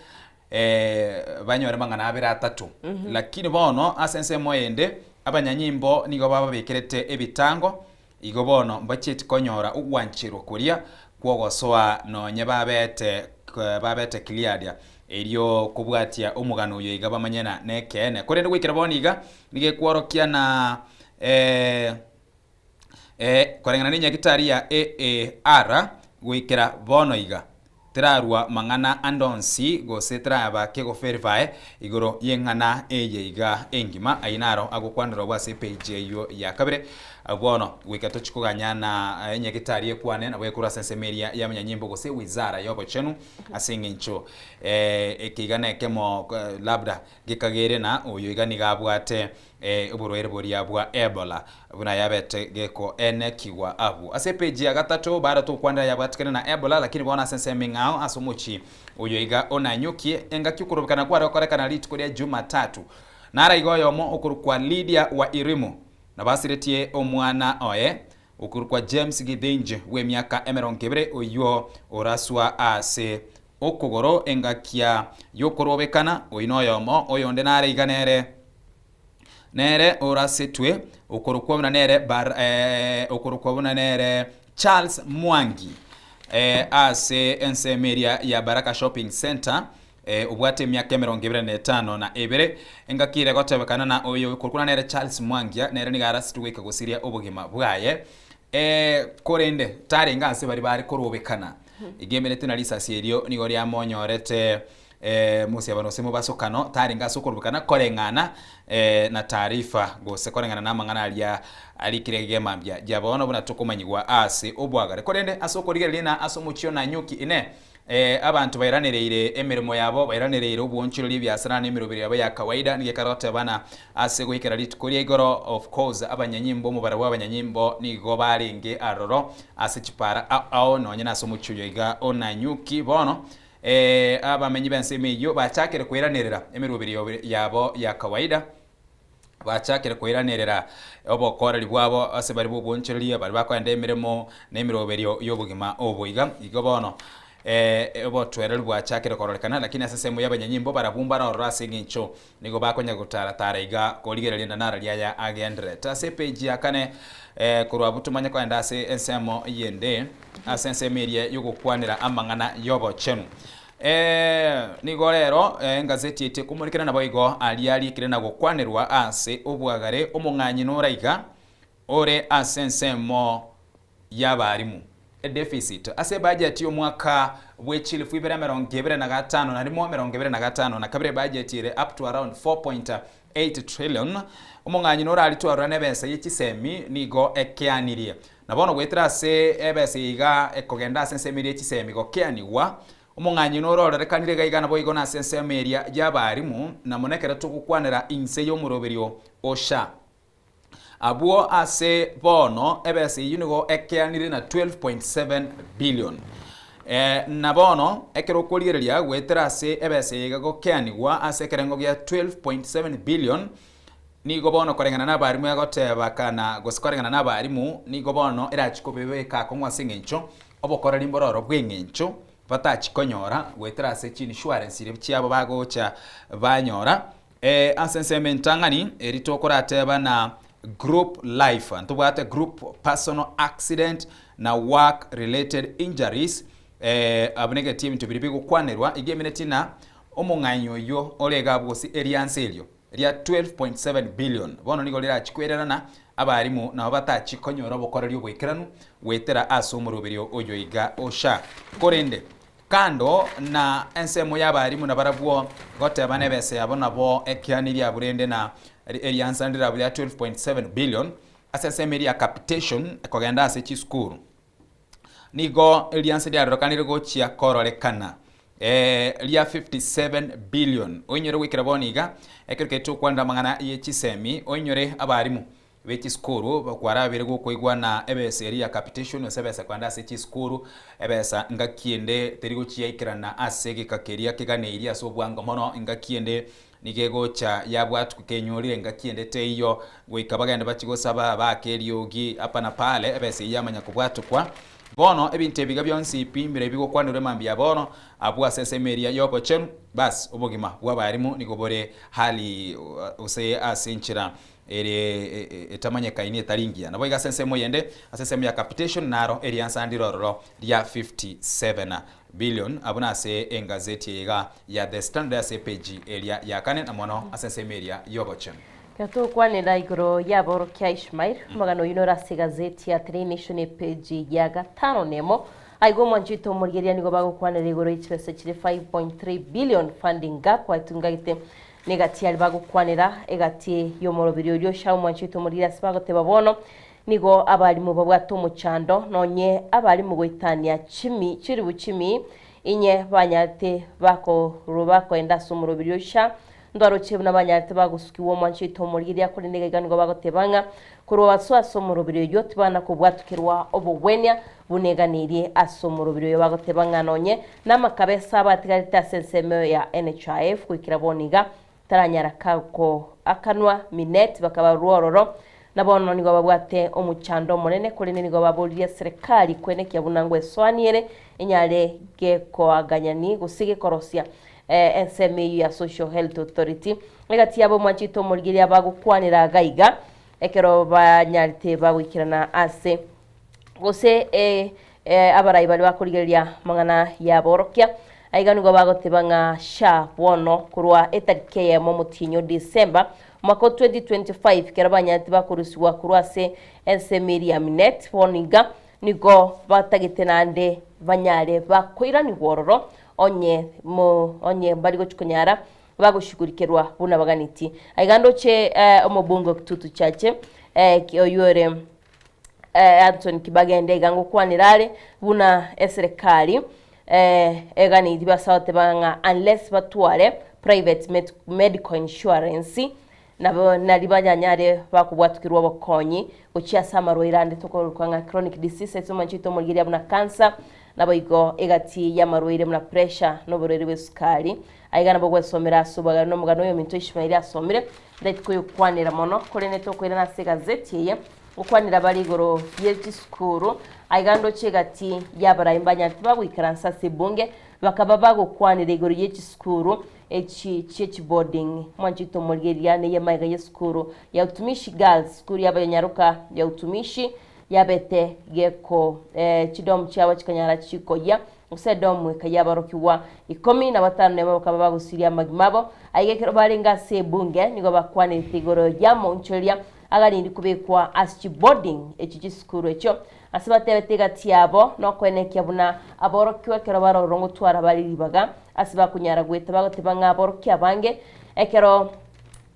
banyore mang'ana abere atato. Lakini bono ase ensemo eyende abanyanyimbo nigo bababekerete ebitango Igo bono mbachieti konyora ogwancherwa koria kw'ogosoa nonye babete babete cleared, erio kobwatia omogano oyo iga bamanye na nekeene. Korende goikera bono iga nigo ekworokia na eh, eh, koreng'ana nenyagitari ya AAR goikera bono iga. Terarua mang'ana ande onsi, gose teraba kegoverify igoro y'eng'ana eye iga engima. Ayio naro agokwanerwa abwo ase epage eyio ya kabere. Bono goika tochie koganya na enyagitari ekwane nabo ekorwa ase ensemo eria y'amanyanyimbo gose wizara y'obochenu ase eng'encho eke iga nekemo labda gekagere na oyo iga nigo abwate Oborwaire boria bwa Ebola buna yabete gekoenekigwa abwo. Ase epeji ya gatato bado togokwanera yabwatikane na Ebola lakini bono ase ensemo eng'ao ase omochie oyo iga onanyukie engaki okorobekana kware gokorekana rituko ria Jumatatu. Nara iga oyomo okorokwa Lydia wa Irimu nabo asiretie omwana oye okorokwa James Githinji bw'emiaka emerongo ebere oyio oraswa ase okogoro engakia y'okorobekana oyio noyomo oyonde nare iga nere Nere orasetwe okorokwa buna nere Bar, eh, okorokwa buna nere Charles Mwangi eh, ase ensemo eria ya Baraka Shopping Center eh, obwate emiaka emerongo ebere na etano na ebere engaki ere gotebekana na oyo okorokwa buna nere Charles Mwangia nere nigo arasetwe goika gosiria obogima bwaye eh, korende tarenge ase baria bare korobekana igemerete na risasi erio nigo riamonyorete Mosiabano gose mobasokano tarenge ase okorubekana koreng'ana na taarifa gose koreng'ana namang'ana aria arikire gemambia gia bono buna tokomanyigwa ase obwagare. Korende ase okorigereria na ase omochie o Nanyuki inee, abanto bairanereire emeremo yabo, bairanereire obwoonchoreria ebiasara na emeroberi yabo ya kawaida, nigo ekare gotebana ase goikera rituko ria igoro. Of course abanyanyimbo, omobaro bw'abanyanyimbo nigo barenge aroro ase chipara ao ao nonye nase omochie oyo iga o Nanyuki. Bono Ee, abamenyi b'ensemo eyio bachakire koiranerera emeroberio yabo ya kawaida, bachakire koiranerera obokoreri bwabo ase baria b'obonchoreria, baria bakoenda emeremo na emeroberio y'obogima obo iga. Igo bono obotwereri bwachakire kororekana, lakini ase ensemo y'abanyanyimbo barabwo mbarororo ase eng'encho nigo bakonya gotara-tara iga korigereria na narari aya agendererete. Ase epeji ya kane korwa abwo tomanye koenda ase ensemo yende, ase ensemo eria y'ogokwanera amang'ana y'obochenu. Nigo rero engazeti ete ekomorikera naboigo aria arikire na gokwanerwa ase obwagare omong'anyi nore iga ore ase ensemo y'abarimu, edeficit, ase ebajeti y'omwaka bwe chilifu ibere emerongo ebere na gatano na rimo emerongo ebere na gatano na kabere ebajeti ere up to around 4.8 trillion. Omong'anyi noraritwe aroro nebesa ye chisemi nigo ekeanirie. Na bono goetera ase ebesa eye iga ekogenda ase ensemo eria ye chisemi gokeanigwa, omong'anyi nororerekanire iga iga naboigo nase ensemo eria y'abarimu na mono ekero togokwanera inse y'omoroberio o SHA. Abwo ase bono ebesa eyio nigo ekeanire na 12.7 billion. Na bono ekero okorigereria goetera ase ebesa eye iga gokeanigwa ase ekerengo gia 12.7 billion, nigo bono koreng'ana na abarimu egoteba kana gose koreng'ana na abarimu nigo bono erachi kobebeka akong'u ase eng'encho obokoreri mbororo bw'eng'encho batachi konyora goetera ase chiinsurance chiria chiabo bagocha banyora. Ase ensemo entang'ani eri tokorateba na group life, ntobwate group personal accident na work related injuries, abwo negeti ebinto biria bigokwanerwa, iga emineti na omong'aini oyio ore iga abwo gose eriansa erio ria 12.7 billion bono nigo rirachi kwererana abarimu nabo batachi konyora obokoreri oboikeranu goetera ase omoroberio oyo iga o SHA. Korende Kando na ensemo y'abarimu nabarabwo goteba nebesa yabo nabo ekiani riabo rende na eriansa rirabo ria 12.7 billion ase ensemo eria ya capitation ekogenda ase chisukuru. Nigo eriansa riarorekanire gochia kororekana ria 57 billion. Oinyore goikera bono iga ekero keria tokwanera amang'ana ye chisemi oinyore abarimu be chisukuru kwarabire gokoigwana ebesa eria ya capitation gose ebesa kogenda ase chisukuru, ebesa ngaki ende teri gochiaikerana ase egeka keria keganeirie ase obwango mono, engaki ende nigo egocha yabwatwa kenyorire engaki ende teiyo, goika bagende bachie gosaba baake eriogi hapa na pale ebesa eyio yamanya kobwatokwa. Bono ebinto ebi iga bionsi pi mbire bigokwanerwa mambia bono abwo ase ensemo eria y'obochenu, bas obogima bw'abarimu nigo bore hali gose ase enchera ere etamanyekaini etari ngiya. Naboigo ase ensemo eyende, ase ensemo ya capitation naro eriansa ndire ororo ria 57 billion abwo nase engazeti eye iga ya The Standard ase epeji eria ya kane na mono ase ensemo eria y'obochenu. Ekero togokwanera igoro y'aborokia Ishmael, omogano oyio nore ase egazeti ya Three Nation epeji ya gatano nemo. Aiga omwanchete omorigereria nigo bagokwanera igoro ye chibesa chire 5.3 billion funding gap aetungagete Negati aria bagokwanera egati y'omorobiri oria o Shau mwanchete omoriri ase bagoteba bono nigo abalimu babwate omochando nonye abalimu goetania chimi chiribu chimi inye banyarete bakorwa bakoenda ase omorobiri o Sha ndwaroche buna banyarete bagosukigwa omwanchete omoriri akorende iga iga nigo bagoteba ng'a korwa basoa ase omorobiri oyio tibana kobwatokerwa obogwenia buna eganeirie ase omorobiri oyo bagoteba ng'a nonye Namakabesa abatigarete ase ensemo ya NHIF goikera bono iga taranyara goakanwa Minet bakabarwa ororo, na bono nigo babwate omochando omonene korende nigo baboririe serikali kwenekia buna ngwesoani ere enyare gekoaganyani gose gekorosia ensemo eyio ya Social Health Authority. Egati yabo omwanchete omorigereria abagokwanera iga iga ekero banyarete bagoikerana ase gose abarai baria bakorigereria amang'ana y'aborokia, aiga nigo bagoteba ng'a SHA bono korwa etariki eyemo omotienyi o December omwaka o 2025 ekero banyarete bakorusigwa korwa ase ensemo eria ya Minet bono iga nigo batagete naende banyare bakoiranigwa ororo onye mo onye mbari gochi konyara bagoshugurikerwa buna baganetie. Aiga ndoche omobunge o Kitutu Chache oywo ore Anthony Kibagende iga ngokwanera are buna eserekari eganeiri base goteba ng'a unless batware private medical insurance nabo nari banyanyare bakobwatukirwa obokonyi gochia ase amarwaire ande tokorokwa ng'a chronic diseases omonche oito omorigereria buna cancer naboigo egati y'amarwaire buna pressure na oborwaire bwa esukari. Aiga nabo ogwesomera ase obwagare na omogano oyo ominto Ishmael asomire Ndaiti koyokwanera mono, korende tokoirana ase egazeti eye gokwanera bare igoro ye chisukuru. Aiga ndoche egati y'abarai mbanyarete bagoikaransa ase ebunge, bakaba bagokwanera igoro ye chisukuru echi chie chiboarding. Mwanchete omorigereria neye magega y'esukuru ya Utumishi Girls, sukuru y'abanyaroka ya Utumishi yabete geko chidomu chiabo chikanyara chikoyia Gose Edomu ekayia aborokigwa ikomi na batano nemo bakaba bagosiria amagima abo. Aiga ekero barenge ase ebunge nigo bakwanerete igoro y'amaunchoria agarindi kobekwa ase chiboarding echi chisukuru echio, ase batebete egati yabo nokoenekia buna aborokigwa ekero bare ororo ngotwara bare ribaga ase bakonyara goeta bagoteba ng'a aborokia abange ekero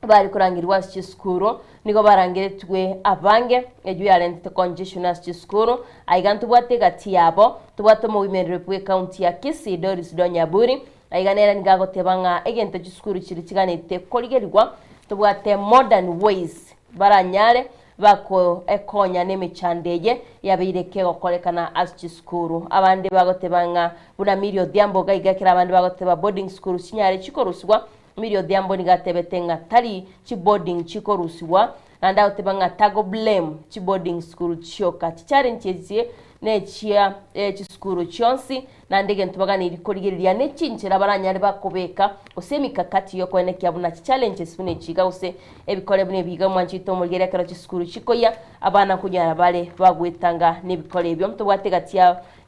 Bare korangerigwa ase chisukuru, nigo barangeretigwe abange, eyio yarentete congestion ase chisukuru. Aiga ntobwate egati yabo, tobwate omoimereri bw'ecounty ya Kisii Doris Donyaburi, aiga nere nigo agoteba ng'a egento chisukuru chiria chiganete korigerigwa, tobwate modern ways baranyare. Bakoekonya nemechando eye yabeire kegokorekana ase chisukuru. Abande bagoteba ng'a buna Milly Odhiambo iga iga ekero abande bagoteba boarding school chinyare chikorusigwa, Milly Odhiambo nigo atebete ng'a tari chiboarding chikorusigwa naende agoteba ng'a tago blame chiboarding school chioka. Chichallenge echi nechia chisukuru chionsi Naende egento baganeirie korigereria nechinchera baranyare bakobeka, gose emikakati y'okoenekia buna chichallenges buna echi iga gose ebikore buna ebi iga mwanchete omorigereria ekero chisukuru chikoyia, abana nkonyara bare bagwetanga nebikore ebio. Ntobwate egati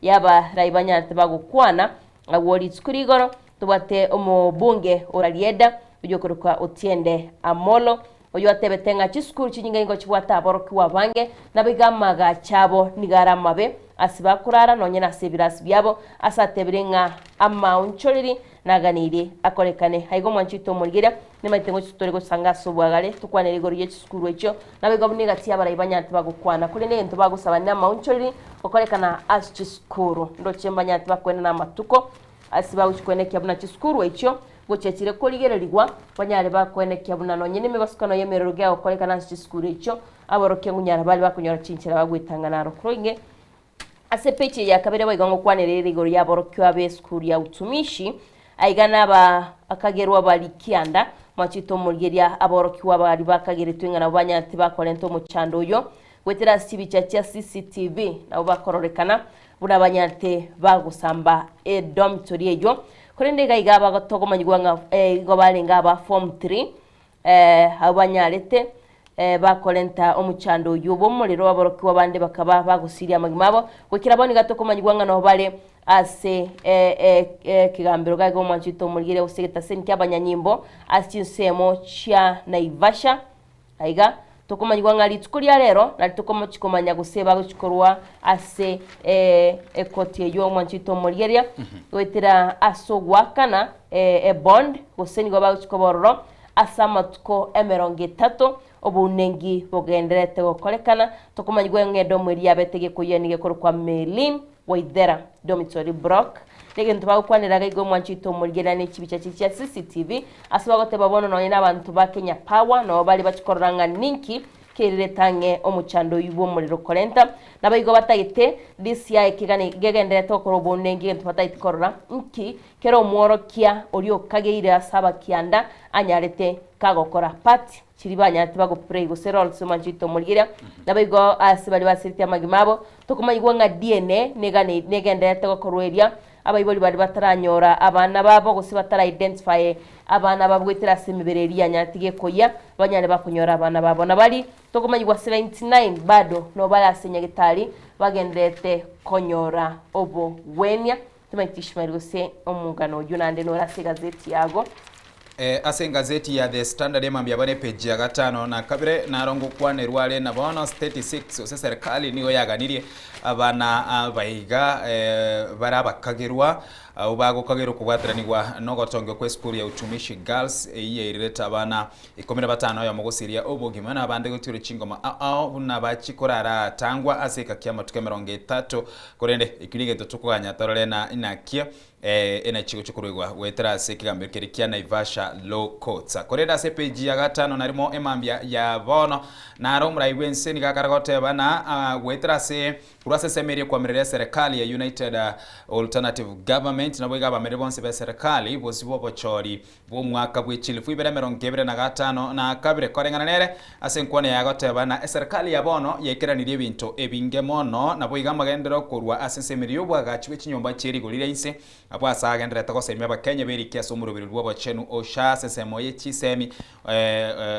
y'abarai banyarete bagokwana agwo rituko rigoro, ntobwate omobunge o Rarieda oyio okorokwa Otiende Amolo, Oyio atebete ng'a chisukuru chinyinge nigo chibwate aborokigwa abange, naboigo amagacho abo nigo are amabe ase bakorara nonya nase ebirasi biabo, ase atebire ng'a amaonchoreri naganeirie akorekane. Aiga omwancho oito omorigeria, nimaete ngochia tore gosanga ase obwagare, tokwanere igoro ye chisukuru echio, naboigo buna egati y'abarai banyarete bagokwana, korende egento bagosaba namaonchoreri gokorekana ase chisukuru. Ndoche mbanyarete bakoenana amatuko Ase bagochia koenekia buna chisukuru echio gochia chire korigererigwa, banyare bakoenekia buna nonye nemebasukano y'emerero gegokorekana ase chisukuru echio, aborokia ng'unyara bare bakonyora chinchera bagwetang'ana aro. Korwa inge ase epeji eye ya kabere boigo ngokwanera ere igoro y'aborokigwa b'esukuru ya utumishi, aiga naba akagerwa bari kianda, mwachete omorigeria aborokigwa baria bakageretwe ng'a nabo banyarete tibakorenta omochando oyo, Goetera ase chibicha chia CCTV nabo bakororekana buna banyarete bagosamba edomitory eyio. Korende iga iga bagotogomanyigwa ng'a eh, igo barenge aba form 3 eh, abwo banyarete eh, bakorenta omochando oyio bw'omorero aborokigwa bande bakaba bagosiria amagima abo. Goikera bono iga tokomanyigwa ng'a nabo bare ase eh, eh, ekegambero gaiga omwanchete omorigereria gose egetaseni ki'abanyanyimbo ase chinsemo chia Naivasha. Aiga tokomanyigwa ng'a rituko ria rero nari tokomochia komanya gose bagochia korwa ase ekoti eyio omwancho oito omorigereria goetera ase ogoakana ebond gose nigo bagochia koba ororo ase amatuko emerongo etato obounengi bogendererete gokorekana. Tokomanyigwa ng'a edomo eria yabete gekoyia nigo ekorokwa Merlin Waithera Dormitory Block. Negento bagokwanera iga igo omwancho oito omorigereria ne chibicha chiria chia CCTV ase bagoteba bono nonye na abanto ba Kenya Power nabo bare bachia korora ng'a ninki kererete ang'e omochando oyio bw'omorero korenta. Nabo igo batagete DCI kegane gegendererete gokora obounengi egento batagete korora nki kera omworokia oria okageire ase abakianda anyarete kagokora part Chiria banyarete bagopray gose roles omwancho oito omorigereria, naboigo ase baria baseretie amagima abo, tokomanyigwa ng'a DNA negane negendererete gokorwa eria, abaibori baria bataranyora abana babo gose batara identify abana babo goetera ase emebere eria yanyarete gekoyia, banyare bakonyora abana babo. Na baria tokomanyigwa 79 bado nabo bare ase nyagetari bagendererete konyora obogwenia. Timanyeti Ishmael gose omongano oyio naende nore ase egazeti yago. Eh, ase engazeti ya The Standard emambia bono epeji ya gatano na kabere naro ngokwanerwa are na bono 36 ase serikali nigo yaganirie abana abaiga eh, bare abakagerwa abwo bagokagerwa kobwateranigwa nogotongia kwa esukuru ya Utumishi Girls eyio yairerete abana ikomi na batano oyomo gosiria obogima na abande gotiirwe chingoma ao ao buna bachikorara tangwa ase ekaki y'amatuko emerongo etato Korende ekio negento tokoganya torore na inaki enachi gochia koruegwa goetera ase ekegambero keria kia Naivasha Law Courts. Korende ase epeji ya gatano na rimo emambia ya bono naro omorai bw'ense nigo akare goteba na goetera ase korwa ase ensemo eria ekoamerera eserekari ya United Alternative Government naboigo abamereri bonsi b'eserekari bosio bw'obochori bw'omwaka bwe chilifu ibere emerongo ebere na gatano na kabere, koreng'ana nere ase enkwana yaye agoteba, na eserikali ya bono yaikeranirie ebinto ebinge mono, naboigo amagenderero korwa ase ensemeri y'oboagachi bwe chinyomba chie rigori ria inse, abwo ase agendererete gosemia Abakenya berike ase omoroberi bw'obochenu osha ase ensemo ye chisemi,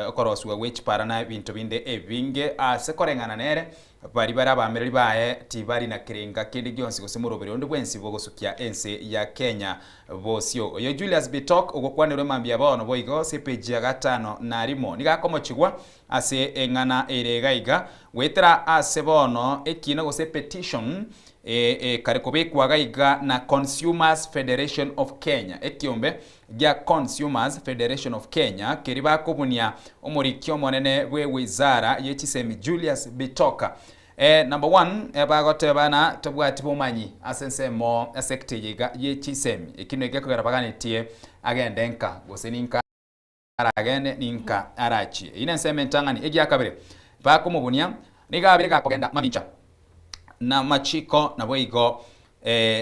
okorosiwa gwe chipara na ebinto binde ebinge. Ase koreng'ana nere, Baria bare abaamereri baye tibari na kerenga kende gionsi gose moroberi onde bwensi bw'ogosukia ense ya Kenya bosio. Oyo Julius Bitok ogokwanerwa mambia bono boigo ase epeji ya gatano na rimo nigo akomochigwa ase eng'ana ere iga iga goetera ase bono ekina gose petition ekare kobekwa iga iga na Consumers Federation of Kenya ekiombe gia Consumers Federation of Kenya keria bakobunia omoriki omonene bwe wizara ye chisemi Julius Bitoka. Number one bagoteba na tobwati bomanyi ase ensemo esector eye iga ye chisemi eki nekio gekogera baganetie agende nka gose ninka aragende ninka arachie. Eyio nensemo entang'ani. Egiakabere. Bakomobunia, nigo abeire gakogenda mamincha namachiko naboigo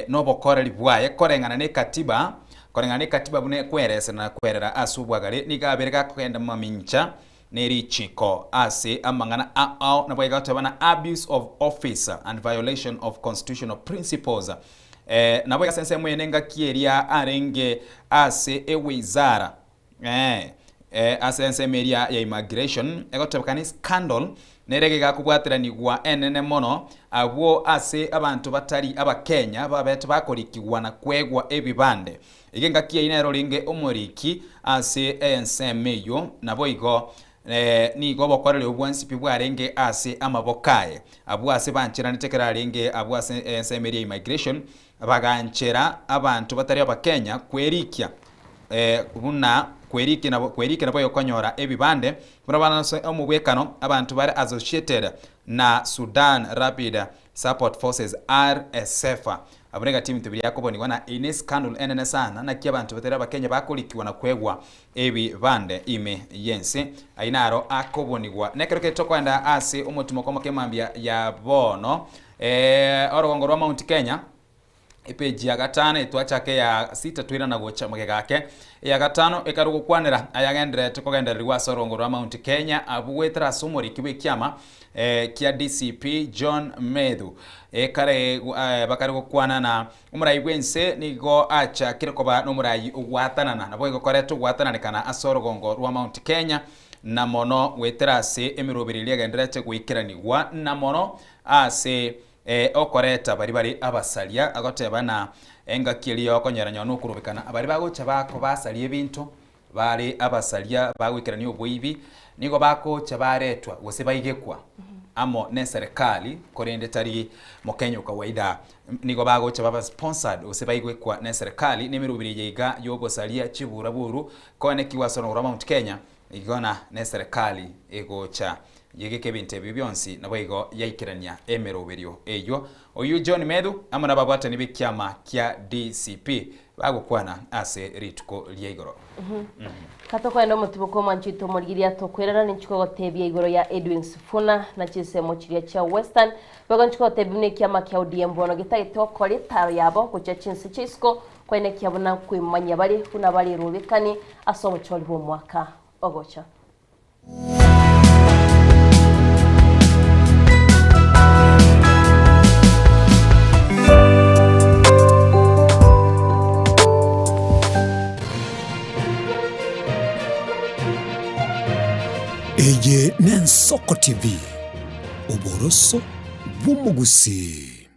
nobokoreri bwaye koreng'ana nekatiba, koreng'ana nekatiba buna ekweresera na kwerera ase obwagare, nigo abeire gakogenda mamincha nerichiko ase amang'ana ao naboigo agoteba na abuse of office and violation of constitutional principles. Naboigo ase ensemo eye nengaki eria arenge ase ewizara Ase ensemo eria ya immigration egotebekana escandal nere egakobwateranigwa enene mono abwo ase abanto batari abakenya babete bakorikigwa na kwegwa ebibande. Iga engaki eyio nere orenge omoriki ase ensemo eyio naboigo nigo obokoreri obwo bwensi pi bwarenge ase amaboko aye. Abwo ase bancheranete ekero arenge abwo ase ensemo eria ya immigration Baganchera abanto batari Abakenya kwerikia buna kwerikia nabo kwerikia nabo okonyora ebibande buna bana ase omobwekano abanto bare associated na Sudan Rapid Support Forces RSF. Abwo negati ebinto biria akobonigwa na eye ne scandal enene sana naki abanto batari Abakenya bakorikiwa na kwegwa ebibande ime yense. Ayio naro akobonigwa. Nekero keri tokoenda ase omotimoko omoke mambia ya bono Orogongo rwa Mount Kenya, epeji ya gatano etwachaka eya sita toirana gocha magega ake. Eya gatano ekare gokwanera ayagendererete kogendererigwa ase orogongo rwa Mount Kenya abwo goetera ase omoriki bw'ekiama kia DCP John Methu. Ekare bakare gokwana na omorai bw'ense nigo achakire koba nomorai ogwatanana naboigo koreta ogwatananekana ase orogongo rwa Mount Kenya na mono goetera ase emeroberi eria egendererete goikeranigwa na mono Ase okoreta baria bare abasaria, agoteba na engaki eria yokonyora nyono nokorobekana, baria bagocha basaria ebinto, bare abasaria bagoikerania oboibi, nigo bagocha baretwa gose baigekwa amo neserekari, korende tari Mokenya o kawaida, nigo bagocha baba sponsored gose baigwekwa neserekari, na emeroberi eye iga yobosaria chiburaburu, koenekigwa ase orogoro rwa Mount Kenya, Igo na neserekari egocha yegeka ebinto ebio bionsi, naboigo yaikerania emeroberio eyio. Oyio John Methu amo nababwatani b'ekiama kia DCP bagokwana ase rituko ria igoro. Katokoenda omotuboka omwanchi oito omorigereria tokwerana ninchi kogotebia igoro ya Edwin Sifuna na chinsemo chiria chia Western boigo ninchi kogotebia buna ekiama kia ODM bono getagete gokora etaro yabo gochia chinse chia isiko Koenekia buna nkoimanyia bare buna bare robekani ase obochori bw'omwaka ogocha. Eye n'Ensoko TV, oboroso bw'omogusii.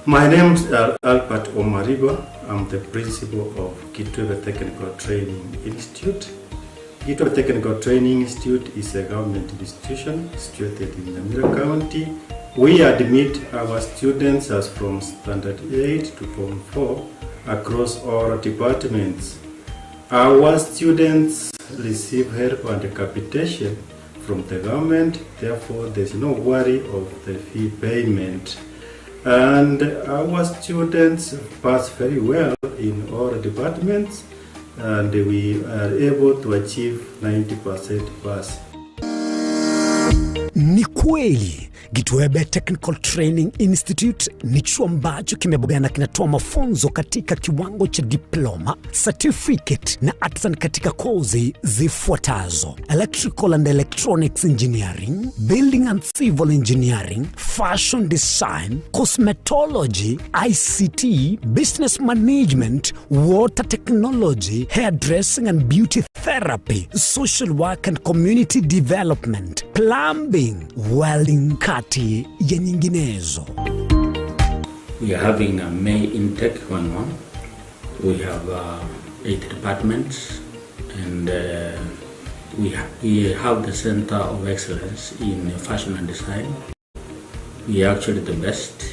My name is Albert Omariba. I'm the principal of Kitwebe Technical Training Institute. Kitwebe Technical Training Institute is a government institution situated in Nyamira County. We admit our students as from Standard 8 to Form 4 across all departments. Our students receive help and capitation from the government, therefore there's no worry of the fee payment. And our students pass very well in all departments and we are able to achieve 90% pass. Ni kweli Gitwebe Technical Training Institute ni chuo ambacho kimebobea na kinatoa mafunzo katika kiwango cha diploma, certificate na artisan katika kozi zifuatazo: Electrical and Electronics Engineering, Building and Civil Engineering, Fashion Design, Cosmetology, ICT, Business Management, Water Technology, Hairdressing and Beauty Therapy, Social Work and Community Development, Plumbing, Welding kati ya nyinginezo. We are having a May intake going on. We have 8 departments and we, ha we have the Center of Excellence in Fashion and Design. We are actually the best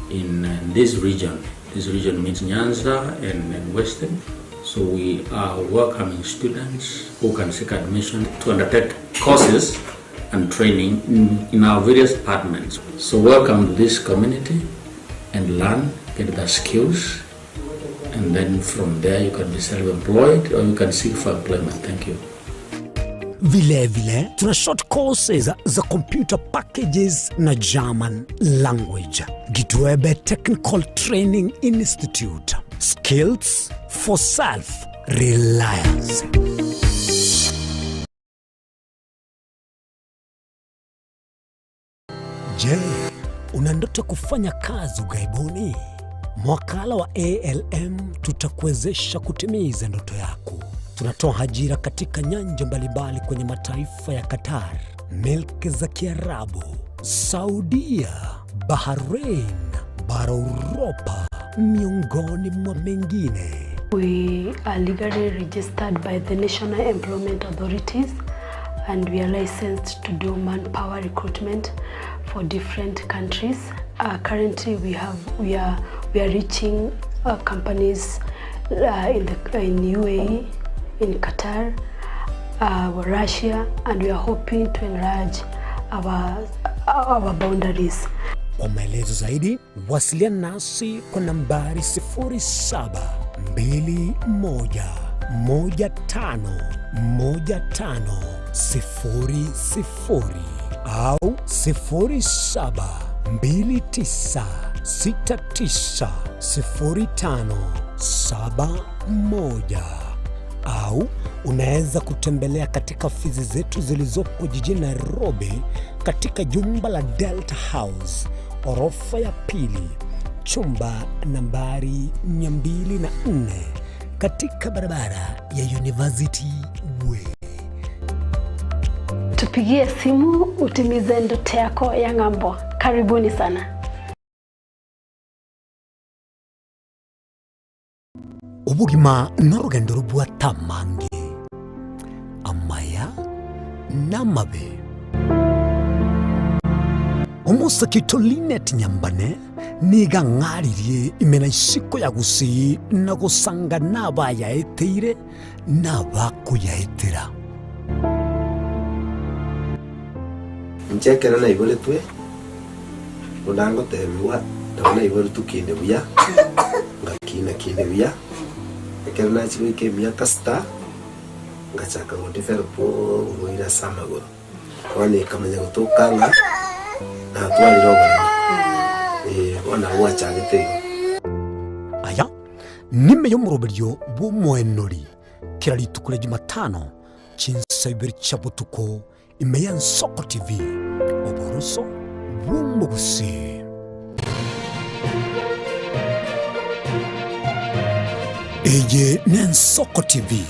in this region. This region means Nyanza and, and Western. So we are welcoming students who can seek admission to undertake courses and training in, in our various departments. So welcome to this community and learn, get the skills, and then from there you can be self-employed or you can seek for employment. Thank you. Vilevile tuna short courses za computer packages na German language. Gitwebe Technical Training Institute. Skills for self reliance. Je, una ndoto kufanya kazi ughaibuni? Mwakala wa ALM tutakuwezesha kutimiza ndoto yako. Tunatoa ajira katika nyanja mbalimbali kwenye mataifa ya Qatar, milki za Kiarabu, Saudia, Bahrain, bara Uropa, miongoni mwa mengine. We are legally registered by the National Employment Authorities and we are licensed to do manpower recruitment for different countries. Currently we have we are we are reaching companies in the in UAE, in Qatar, Russia, and we are hoping to enlarge our our boundaries. Kwa maelezo zaidi wasiliana nasi kwa nambari 0721151500 au 0729690571 au unaweza kutembelea katika ofisi zetu zilizopo jijini Nairobi katika jumba la Delta House orofa ya pili chumba nambari 204 katika barabara ya University Way. Tupigie simu utimize ndoto yako ya ng'ambo. Karibuni sana. Obogima norogendo robwate amange, amaya na amabe. Omosake oito Linet Nyambane nigo ang'aririe ime na isiko ya Gusii na gosanga nabayaeteire na abakoyaetera. Inche ekero naiboretwe, buna ngotebigwa, nabo naiboretwe kinde buya, ngakina kinde buya, ekero nachia goika emiaka sita, ngachaka go develop oborwaire ase amagoro. Bono ekamanya gotoka ng'a natwarire oboremo, eh, bono nabo gwachagete igo. Aya nime y'omoroberio bw'omoenori kera rituko ria Jumatano chinsa ibere chia botuko ime y'Ensoko TV, oboroso bw'omogusii. Eye n'Ensoko TV,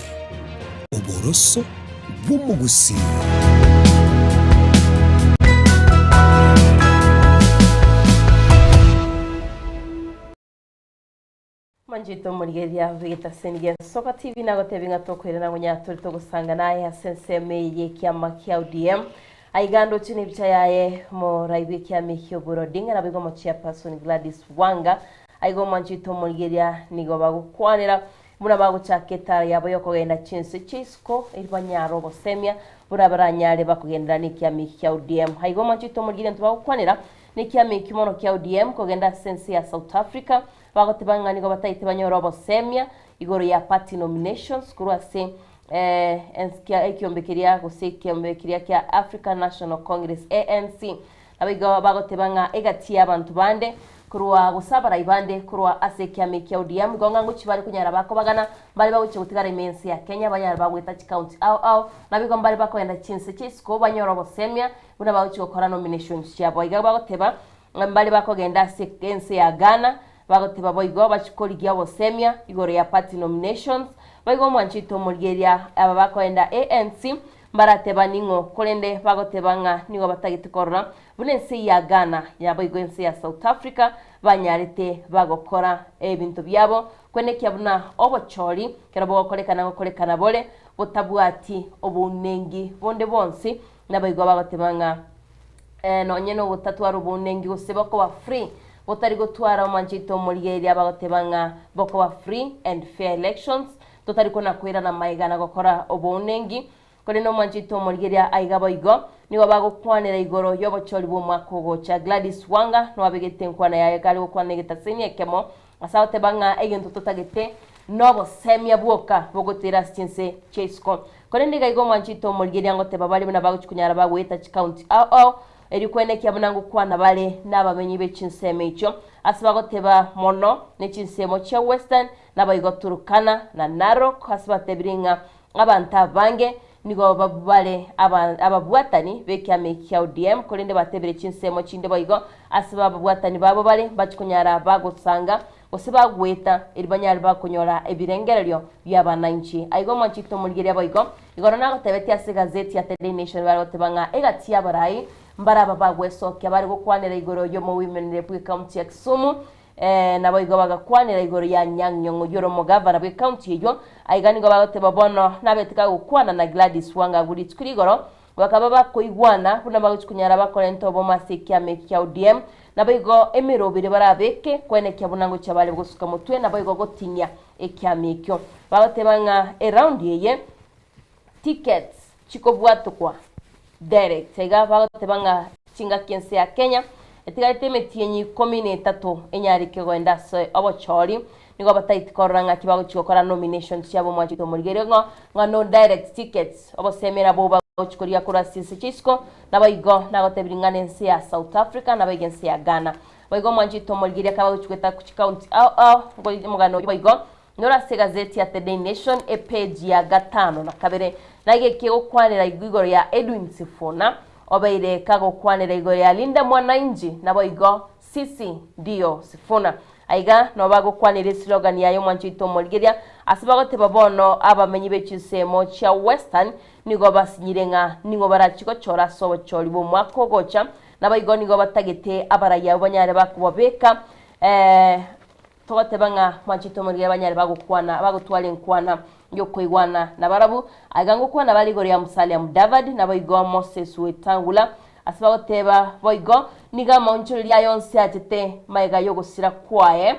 oboroso bw'omogusii. Manchete omorigereria bw'egetaseni gia Soka TV nagotebia ng'a tokoirana ngonya tore togosanga naye ase ensemo eye y'ekiama kia ODM. Aiga ndoche nebicha yaye morai bw'ekiama ekio Oburu Odinga naboigo omochairperson Gladys Wanga. Aiga omwanchete omorigereria nigo bagokwanera buna bagochaka etara yabo yokogenda chinse chia isiko eri banyare obosemia buna baranyare bakogenderera nekiama eki kia ODM. Aiga omwanchete omorigereria ntibagokwanera nekiama ekio mono kia ODM kogenda ase ense ya South Africa Bagoteba ng'a nigo bataete banyore obosemia igoro ya party nominations korwa ase ekiombe keria gose ekiombe keria kia African National Congress, ANC. Nabo igo bagoteba ng'a egati y'abanto bande korwa gose abarai bande korwa ase ekiama ekia ODM igo ng'a ngochia bare konyara bakobagana mbare bagochia gotigara ime ense ya Kenya banyare bagoeta chicounty ao ao nabo igo mbare bakogenda chinse chia isiko banyore obosemia buna bagochia gokora nominations chiabo. Iga bagoteba Ng'a mbare bakogenda ase ense ya Ghana, bagoteba boigo bachie korigia obosemia igoro ya party nominations, boigo omwanchete omorigeria aba bakoenda ANC mbarateba ning'o, korende bagoteba ng'a nigo batagete korora buna ense ya Ghana naboigo ense ya South Africa banyarete bagokora ebinto biabo kwenekia buna obochori ekero bogokorekana ngokorekana bore botabwati obounengi bonde bwonsi, naboigo bagoteba ng'a Nonye nogotatwara obounenki gose bokoba free, botari gotwara omwanchete omorigereria abagoteba ng'a bokoba free and fair elections, totari kona koirana magega na gokora obounenki. Korende omwanchete omorigereria aiga boigo nigo bagokwanera igoro y'obochori bw'omwaka ogocha. Gladys Wanga noabegete enkwana yaye kare gokwana egetaseni ekemo ase agoteba ng'a egento totagete Nobosemia bwoka bogotoira ase chinse chia isiko. Korende iga igo omwanchete omorigereria ngoteba bare buna bagochia konyara bagoeta chikaunti ao ao, erio kwenekia buna ngokwana bare nabamenyi be chinsemo echio, ase bagoteba mono ne chinsemo chia Western, naboigo Turkana na Narok, ase batebire ng'a abanto abange nigo bare ababwatani b'ekiama eki kia ODM, korende batebire chinsemo chinde boigo ase bababwatani babo bare mbachie konyara bagosanga gose bagweta, erio banyare bakonyora ebirengererio bi'abananchi. Aiga omwanchete omorigereria boigo, igoro nagotebetie ase egazeti ya The Daily Nation bare goteba ng'a egati y'abarai mbare aba bagwesokia bare gokwanera igoro y'omowimenere bw'ecounty ya Kisumu, naboigo bagakwanera igoro ya Anyang' Nyong'o oyio ore omogavana bw'ecounty eyio. Aiga nigo bagoteba bono nabete kagokwana na Gladys Wanga agwo rituko rigoro Bakaba bakoigwana buna bagochia konyara bakorenta obomo ase ekiama eki kia ODM, naboigo emeroberi barabeke koenekia buna ngochia bare gosuka motwe naboigo gotinyia ekiama ekio. Bagoteba ng'a eraundi eye tickets chikobwatokwa direct. Iga bagoteba ng'a chingaki ense ya Kenya etigarete emetienyi ikomi na etato enyareke goenda ase obochori. Nigo bataiti korora ng'aki bagochia gokora nominations chiabo omwanchete omorigerio ng'o ng'a no direct tickets obosemia nabwo bagochia korigia korwa ase chinse chia isiko naboigo nagotebirie ng'a nense ya South Africa naboigo ense ya Ghana boigo omwanchete omorigerio akaba agochia goeta chicounty ao ao omogano oyio boigo noro ase egazeti ya The Daily Nation epage ya gatano na kabere naiga ekegokwanera igoro ya Edwin Sifuna obeire kagokwanera igoro ya Linda Mwananchi naboigo Sisi ndiyo Sifuna. Aiga nabo bagokwanera eslogan yaye omwancho oito omorigeria, ase bagoteba bono abamenyi be chinsemo chia Western nigo basinyire ng'a ning'o barachie gochora ase obochori bw'omwaka ogocha, naboigo nigo batagete abarai abwo banyare bakobabeka togoteba ng'a mwancho oito omorigeria banyare bagokwana bagotwara enkwana yokoigwana nabarabwo. Aiga ngokwana bare igoro ya Musalia Mudavadi naboigo Moses Wetangula Ase bagoteba boigo, nigo amaonchoreria aye onsi achete magega y'ogosira kwaye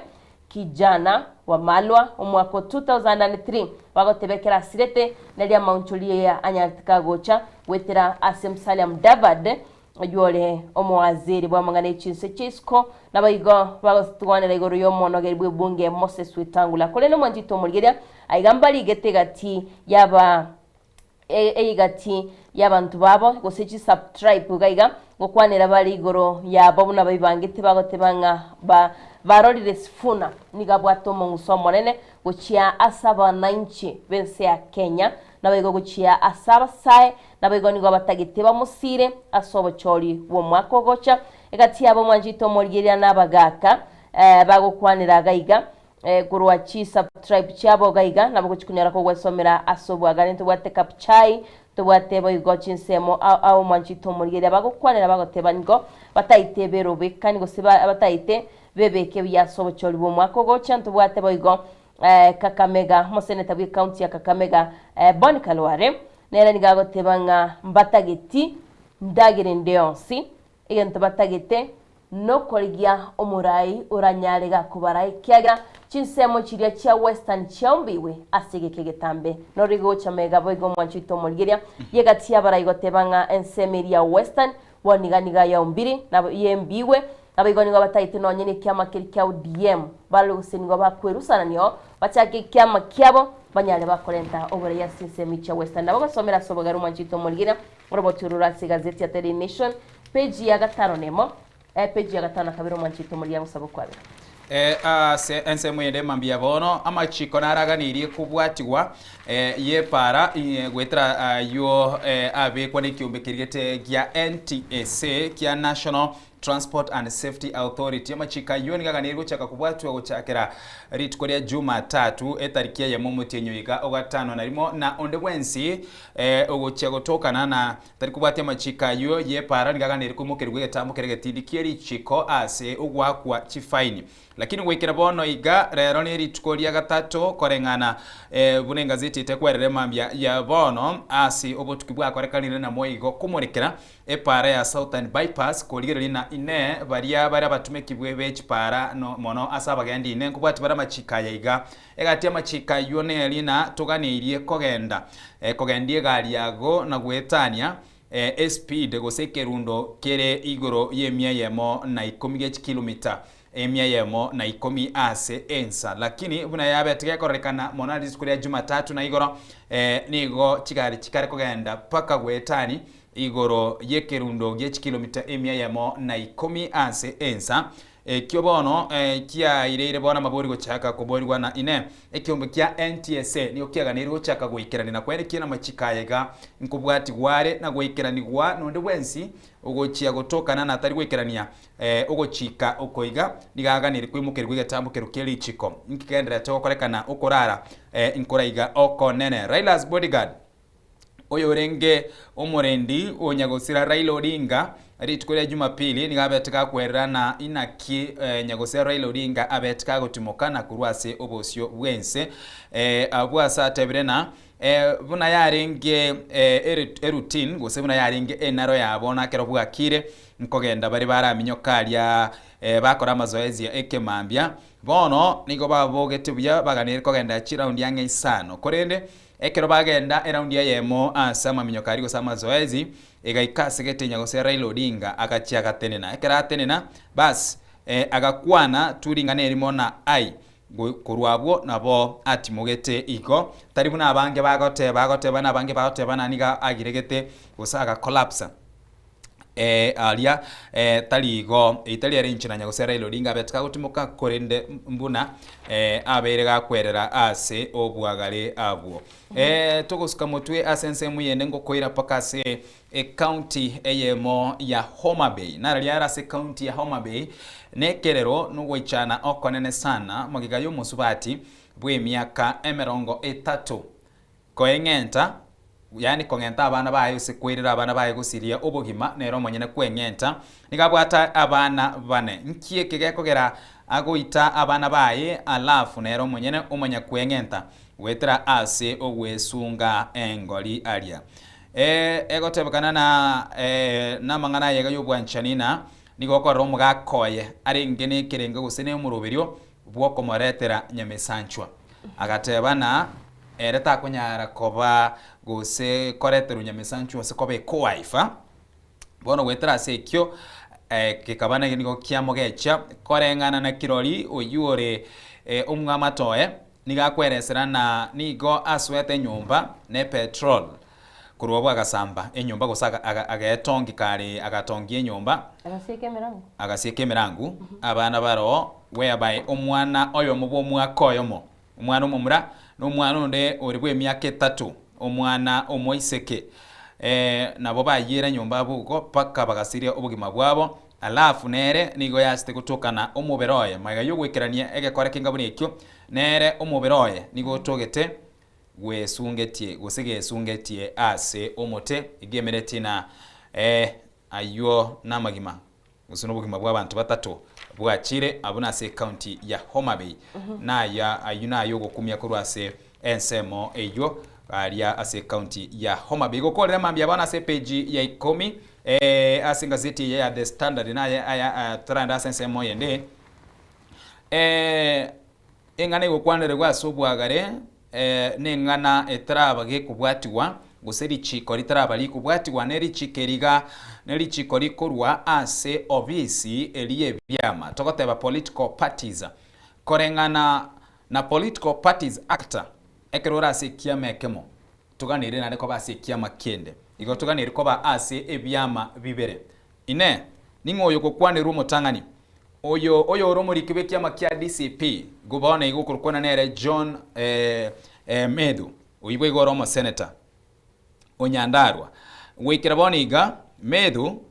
Kijana Wamalwa omwaka o 2003, bagoteba ekero asirete nario amaonchoreria aya anyarete kagocha goetera ase Musalia Mudavadi oyio ore omowaziri bw'amang'ana e chinse chia isiko, naboigo bagotwanera igoro y'omonogeri bw'ebunge Moses Wetangula. Korende omwanchete omorigereria aiga mbarigete egati y'aba Eigati y'abanto babo, gose chisubtribe iga iga, ngokwanera bare igoro yabo buna baibangete bagoteba ng'a ba barorire Sifuna nigo abwate omong'uso omonene gochia ase abanainchi b'ense ya Kenya, naboigo gochia ase abasae, naboigo nigo batagete bamosire ase obochori bw'omwaka ogocha. Egati yabo mwanchete omorigereria na abagaaka bagokwanera iga iga, Korwa chi-subtribe chiabo iga iga nabo gochia konyora kogwesomera ase obwagare. Ntobwate Kabuchai, ntobwate boigo chinsemo ao ao mwanchete omorigereria bagokwanera bagoteba nigo bataete berobekani gose bataete bebeke buya ase obochori bw'omwaka ogocha. Ntobwate boigo Kakamega, omoseneta bw'ecounty ya Kakamega Boni Khalwale nere nigo agoteba ng'a mbatageti ndagera ende yonsi, egento batagete Nokorigia omorai oranyare gakobara, ekiagera chinsemo chiria chia Western chiaumbiwe ase egeka egetambe. Noro igocha mega boigo omwancho oito omorigeria y'egati y'abarai goteba ng'a ensemo eria ya Western bono iga nigo yaumbiri na yembigwe, naboigo nigo bataete nonye nekiama keria kia ODM barore gose nigo bakwerusananio bachake ekiama kiabo banyare bakorenta oborai ase chinsemo chia Western. Nabo gosomera ase obogare omwancho oito omorigeria oroboti oro ase egazeti ya Daily Nation Peji ya gatano nemo, Peji ya gatano na kabere omwanchete omoria agosaba okwabera. Ase ensemo ende mambia bono amachiko naraganirie kobwatigwa y'epaara goetera ayio abekwa nekiombe kerigete gia NTSA kia National Transport and Safety Authority. Amachiko ayio nigo aganirie gochaka kobwatwa gochakera rituko ria Jumatatu etariki eyemo omotienyi oiga ogatano na rimo na onde bwensi ogochia gotokana na Tari kobwatia amachiko ayio y'epaara nigo aganeire koimokerigwa egetambo keria egetindi kie richiko ase ogoakwa chifaini. Lakini goikera bono iga, rero nerituko ria gatato koreng'ana buna engazeti etekwerera mambia ya bono ase obotuki bwakorekanire namoigo komorekera epaara ya Southern Bypass korigereria na inee baria bare abatumeki be chipaara mono ase abagendi inee nkobwati bare amachiko aya iga. Egati y'amachiko ayio neri na toganeirie kogenda, kogendia egari yago na goetania espeed gose ekerundo kere igoro y'emia eyemo na ikomi gie chikilomita. Emia eyemo na ikomi ase ensa. Lakini buna yabete gekororekana mono rituko ria Jumatatu na igoro, nigo chigari chikare kogenda mpaka goetani igoro y'ekerundo gie chikilomita emia eyemo na ikomi ase ensa. Ekio bono kiaireire bono amabori gochaka koborigwa na Inee, ekeombe kia NTSA nigo kiaganeirwe gochaka goikerania na kwerekia namachiko aya iga nkobwatigwa are na goikeranigwa nonde bwensi ogochia gotokana na tari goikerania ogochika oko iga nigo aganeirie koimokerigwa egetambo keria richiko nkigendererete gokorekana okorara nkoraiga okonene. Raila's bodyguard oyo orenge omorendi o nyagosira Raila Odinga rituko ria Jumapili nigo abete gakwerera na inaki nyagosira Raila Odinga abete gagotimoka na korwa ase obosio bw'ense. Abwo ase atebire na buna yarenge eroutine gose buna yarenge enaro yabo nakero bwakire nkogenda bare baraminyoka aria bakora amazoezi ekemambia. Bono nigo babogete buya baganire kogenda chiraundi ang'e isano korende Ekero bagenda eraundi eyemo ase amaminyoka aria gose amazoezi, egaika ase getinya gose Raila Odinga agachia agatenena. Ekero atenena, bas, agakwana tu ring'ana erimo na ai, korwa abwo nabo atimogete igo. Tari buna abange bagoteba, agoteba na abange bagoteba na nigo agiregete gose agacollapsa. Aria tari igo, eyio tari ere inche na Nyagose Raila Odinga abete gagotimoka korende mbuna abeire gakwerera ase obwagare abwo. Togosuka motwe ase ensemo yende ngokoira mpaka ase ecounty eyemo ya Homa Bay. Nararia are ase ecounty ya Homa Bay nekerero nogoichana okonene sana magega yomosubati bw'emiaka emerongo etato Koeng'enta, yaani kong'enta abana baye gose koirera abana baye gosiria obogima nere omonyene kweng'enta, nigo abwate abana bane. Nki eke gekogera agoita abana baye alafu nere omonyene omanya kweng'enta goetera ase ogwesunga engori aria? E, egotebekana na e, namang'ana aye iga y'obwanchani na nigo okorora omogaka oye arenge nekerengo gose nemoroberio bw'okomoretera nyamesanchwa. Agateba na ere takonyara koba gose koreterwa nyamesanchwa gose koba ekoaifa. Bono goetera ase ekio gekaba nigo kiamogecha koreng'ana na kirori oyio ore omwamate oye nigo akweresera na nigo asoete enyomba ne petrol korwa abwo agasamba enyomba gose agetongi kare agatongia enyomba Agasieka emerango. Agasieka emerango abana baroo whereby omwana oyomo bw'omwaka oyomo Omwana omomura, na omwana onde ore bw'emiaka etato, omwana omoiseke, nabo bayiera nyomba abwo igo mpaka bagasiria obogima bwabo. Alafu nere nigo yachete gotokana omobere oye magega y'ogoikerania egekore kenga buna ekio, nere omobere oye nigo otogete gwesungetie gose gesungetie ase omote, egemeretie na ayio namagima. Gose nobogima bw'abanto batato bwachire abwo nase ecounty ya Homa Bay. Naya ayio naye ogokumia korwa ase ensemo eyio aria ase ecounty ya Homa Bay. Gokorera mambia bono ase epage ya ikomi ase engazeti eye ya The Standard naye aya torande ase ensemo eyende Eng'ana egokwanerigwa ase obwagare neng'ana etaraba gekobwatigwa, gose richiiko ritaraba rikobwatigwa, ne richiiko eri iga nerichiiko rikorwa ase obisi eria y'ebiama, togoteba political parties. Koreng'ana na Political Parties Act, ekero ore ase ekiama ekemo, toganeire naende koba ase ekiama kende. Igo toganeire koba ase ebiama bibere. Inee! Ning'o oyo ogokwanerwa omotang'ani? Oyo oyore omoriki bw'ekiama kia DCP, igo bono igo okorokwana nere John Methu, oyio boigo ore omoseneta o Nyandarua. Goikera bono iga, Methu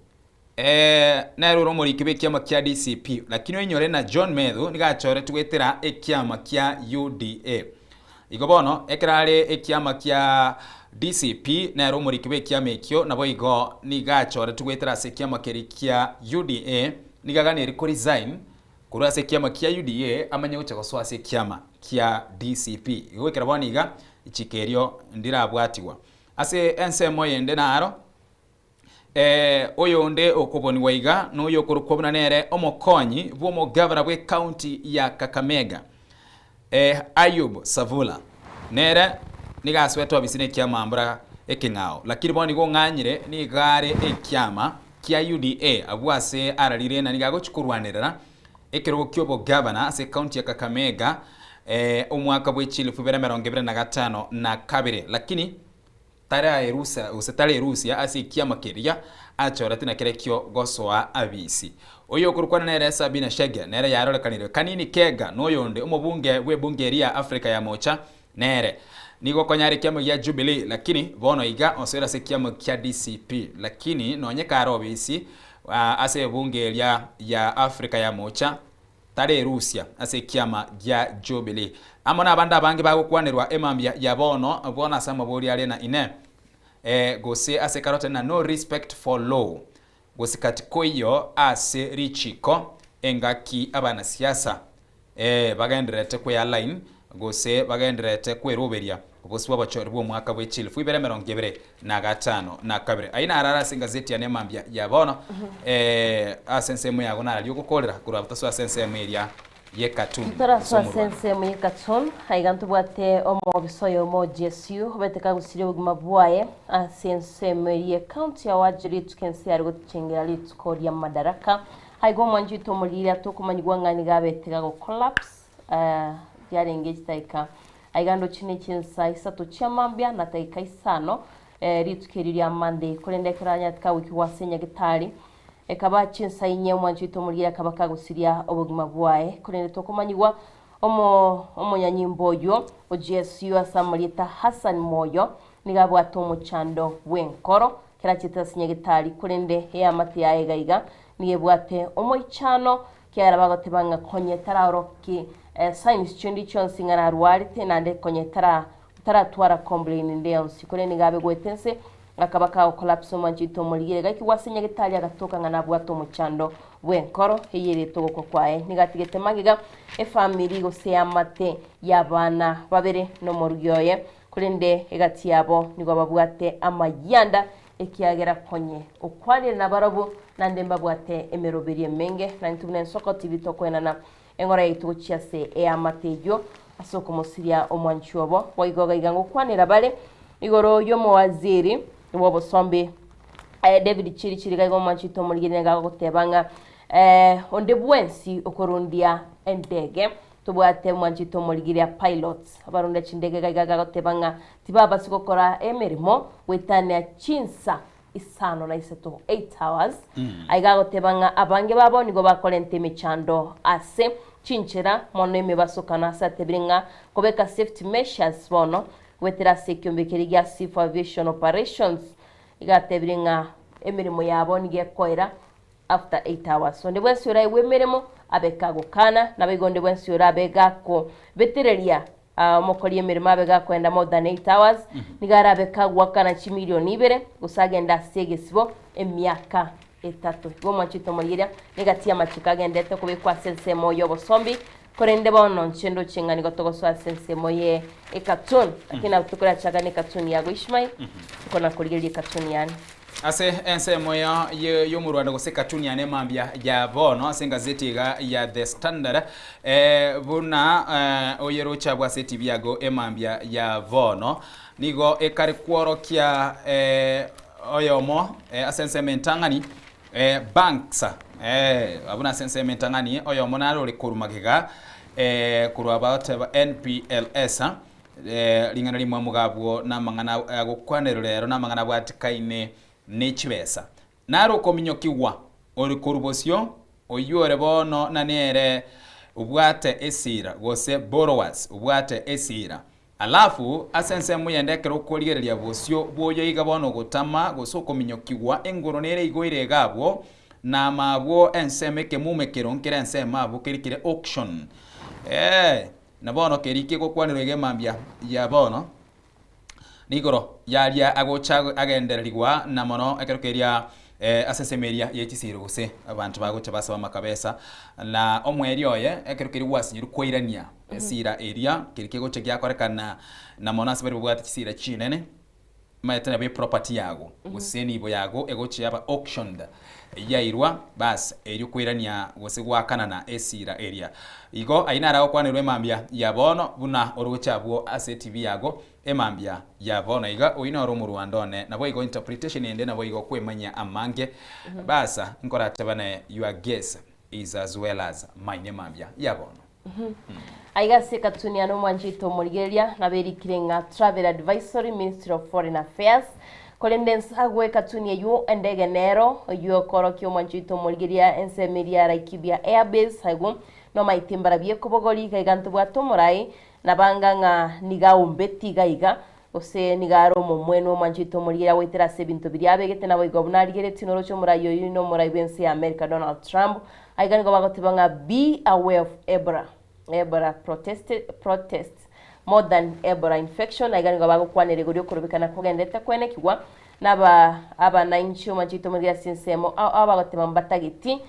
nere ore omoriki bw'ekiama kia DCP, lakini oinyore na John Methu nigo achoretwe goetera ekiama kia UDA. Igo bono, ekero are ekiama kia DCP, nere omoriki bw'ekiama ekio, naboigo nigo achoretwe goetera ase ekiama keria kia UDA, nigo aganeiri ko resign korwa ase ekiama kia UDA amanye gocha gosoa ase ekiama kia DCP. Igo goikera bono iga, richiko erio ndirabwatigwa. Ase ensemo eyende naro, oyonde okobonigwa iga noyokorokwa buna nere omokonyi bw'omogavana bw'ecounty ya Kakamega, Ayub Savula, nere nigo asoete obisi nekiama mbura ekeng'ao, lakini bono nigo ong'anyire nigo are ekiama kia UDA abwo ase ararire na nigo agochia korwanerera. Ekerogo kia obogavana ase ekaunti ya Kakamega omwaka bwe chilifu ibere emerongo ebere na gatano na kabere, lakini taraerusa gose tarerusia ase ekiama keria achorete na kerekio gosoa abisi. Oyo okorokwana nere Sabina Chege nere yarorekanire Kanini Kega noyonde omobunge bw'ebunge eria ya Africa ya Mocha nere nigo okonyara ekiama gia Jubilee lakini bono iga osoire ase ekiama kia DCP lakini nonye kare obisi ase ebunge eria ya Africa ya Mocha tarerusia ase ekiama gia Jubilee. Amo nabande abange bagokwanerwa emambia ya bono bono ase amabori are na inee gose ase karotene na no respect for law gose katikoiyo ase richiko engaki abanasiasa bagendererete kwealign gose bagendererete kweroberia obosio bw'obochori bw'omwaka bwe chilifu ibere emerongo ebere na gatano na kabere. Ayio narare ase engazeti yane mambia ya bono ase ensemo yago nararia ogokorera korwa tosoe ase ensemo eria y'ekatuni gose Torasoa ase omorwani. ensemo y'ekatuni, aiga ntobwate omobisa oyomo o GSU obete kagusirie obogima bwaye ase ensemo eria y'ecounty ya Wajir rituko ense yare gotichengera rituko ria Madaraka. Aiga omwanchi oito omoriri atokomanyigwa ng'a nigo abete gago collapse riarenge chidakika aiga ndochi ne chinsa isato chia mambia na dakika isano rituko erio ria Monday korende ekero anyarete kagoikigwa ase nyagetari ekaba chinsa inye omwanchi oito omoriri akaba kagosiria obogima bwaye korende tokomanyigwa omo omonyanyimbo oywo o GSU ase amarieta Hassan Moyo nigo abwate omochando bw'enkoro kera achete ase nyagetari korende eamate yaye iga iga nigo ebwate omoichano Kiagera bagoteba ng'a konya taraoroki signs chinde chionsi ng'a narwarete, naende konya tara taratwara complain ende yonsi, korende nigo abegwete nse, akaba kagocollapse omwanchete omorigere. Gaikigwa ase nyagetari agatoka ng'a nabwate omochando bw'enkoro eyerete ogokwa kwaye. Nigo atigete magega efamiri gose eamate y'abana babere na omorugi oye, korende egati yabo nigo babwate amayianda Ekiagera konye okwanire nabarabwo, naende mbabwate emeroberio emenge, na intwe buna ensoko tibitokoenana eng'ora yaito gochia ase eamate eyio ase okomosiria omwanchi obo. Boigo gaiga ngokwanera bare igoro y'omowaziri bw'obosombi David Chirichiri, gaiga omwanchi oito omorigereria nigo agoteba ng'a onde bwensi okorundia endege Tobwate omwanchete omorigiria pilots abarunda chindege gaiga gagoteba ng'a tibabasi gokora emeremo goetania chinsa isano na isato, 8 hours. Aiga agoteba ng'a abange babo nigo bakorenta emechando ase chinchera mono emebasokano ase atebire ng'a kobeka safety measures bono goetera ase ekiombe keria gia Civil Aviation Operations iga atebire ng'a emeremo yabo nigo ekoera after 8 hours. Onde bwensi oraigwe emeremo abe kagokana, naboigo onde bwensi orabe gakobetereria omokori emeremo abe gakoenda more than 8 hours, nigo arabe kagoakana chimilion ibere, gose agende ase egesibo emiaka etato. Igo omwanchete omorigereria, negati y'amachiko agenderete kobekwa ase ensemo y'obosombi, korende bono inche ndoche ng'a nigo togosoa ase ensemo ye ecartoon, lakini nabo tokorachaka ne ecartoon yago Ishmael, nkona korigereria ecartoon yane. Ase ensemo y'omorwando gose cartoon yane mambia ya bono ase engazeti iga ya The Standard buna oyeroche abwo ase etibi yago emambia ya bono nigo ekare kworokia oyomo ase ensemo entang'ani Banks abwo nase ensemo entang'ani oyomo nare ore korwa magega korwa abateba NPLS Ring'ana rimwamu gabwo namang'ana agokwanerwa rero namang'ana abwatikaine ne chibesa. Nare okominyokigwa ore korwa bosio, oyio ore bono na nere obwate esira, gose borrowers obwate esira. Alafu ase ensemo yende ekero okorigereria bosio bw'oyo iga bono ogotama gose okominyokigwa, engoro nere igoire iga abwo, na amabwo ensemo ekemume kero nkere ensemo abwo kerikire auction. Eh! Na bono keria kegokwanerwa iga emambia ya bono, nigoro yaria agocha agendererigwa na mono ekero keria ase ensemo eria ye chisiiro gose abanto bagocha basaba amakabesa, na omwerio oye ekero keria gwasinyirwe koirania esira eria, keria kegocha giakorekana na mono ase baria babwate chisira chinene. Omanyete nabo eproperty yago gose enibo yago egochia yaba auctioned yairwa bas erio koirania gose goakanana esira eria. Igo ayio naro agokwanerwa emambia ya bono buna oroche abwo ase etv yago emambia ya bono iga oyio noro omorwando one naboigo interpretation ende naboigo kwemanyia amange basa nkoratebane your guess. is as well as mine mambia ya bono. Aiga ase ekatuni yane omwanchete omorigereria naberikire ng'a Travel Advisory Ministry of Foreign Affairs korende nse agwo ekatuni eywo endege nero eywo ekorokia omwanchete omorigereria ensemo eria ya Laikipia Airbase agwo nomaete mbarabwo ekobogori iga iga ntobwate omorai nabanga ng'a nigo aombeti iga iga Gose nigo are omomwenu omwanchete omorigereria goetera ase ebinto biria abegete, naboigo buna arigeretie noroche omorai oyio nomorai bw'ense ya America Donald Trump. Aiga nigo bagoteba ng'a be aware of Ebola, Ebola protest, protests more than Ebola infection. Aiga nigo bagokwanera igoro y'okorobekana kogenderete kwenekigwa naba abanainchi omwanchete omorigereria ase ensemo ao ao bagoteba mbatageti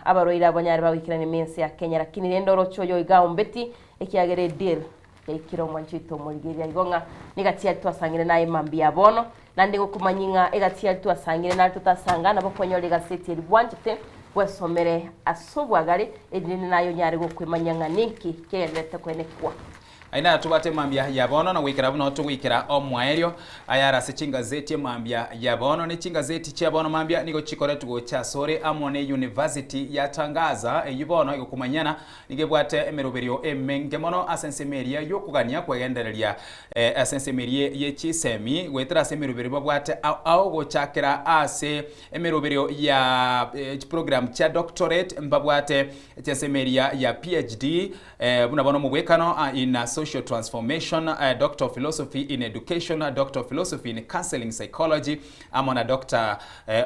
abarwaire abo banyare bagoikerania ime ense ya Kenya. Lakini rende oroche oyo iga aombeti ekiagera edeal Yaikire omwancho oito omorigereria igo ng'a negati yaria twasangire naye mambia ya bono, naende gokomanyia ng'a egati yaria twasangire nare totasanga, nabo kwanyora egaseti eria bwanchete bwesomere ase obwagare, erinde naye onyare gokwemanyia ng'a ninki kegendererete koenekigwa. Aye natobwate mambia ya bono na goikera buna togoikera omoerio ayare ase chingazeti emambia ya bono ne chingazeti chia bono mambia nigo chikoretwe gocha asore amo ne University ya Tangaza eyio bono egokomanyana Nigo ebwate emeroberio emenge mono ase ensemo eria y'okogania kwegendereria ase ensemo eria ye chisemi, goetera ase emeroberio babwate ao ao gochakera ase emeroberio ya chiprogram chia doctorate, mbabwate chiensemo eria ya PhD, buna bono omobwekano in social transformation, Doctor of Philosophy in Education, Doctor of Philosophy in Counseling Psychology, amo na Doctor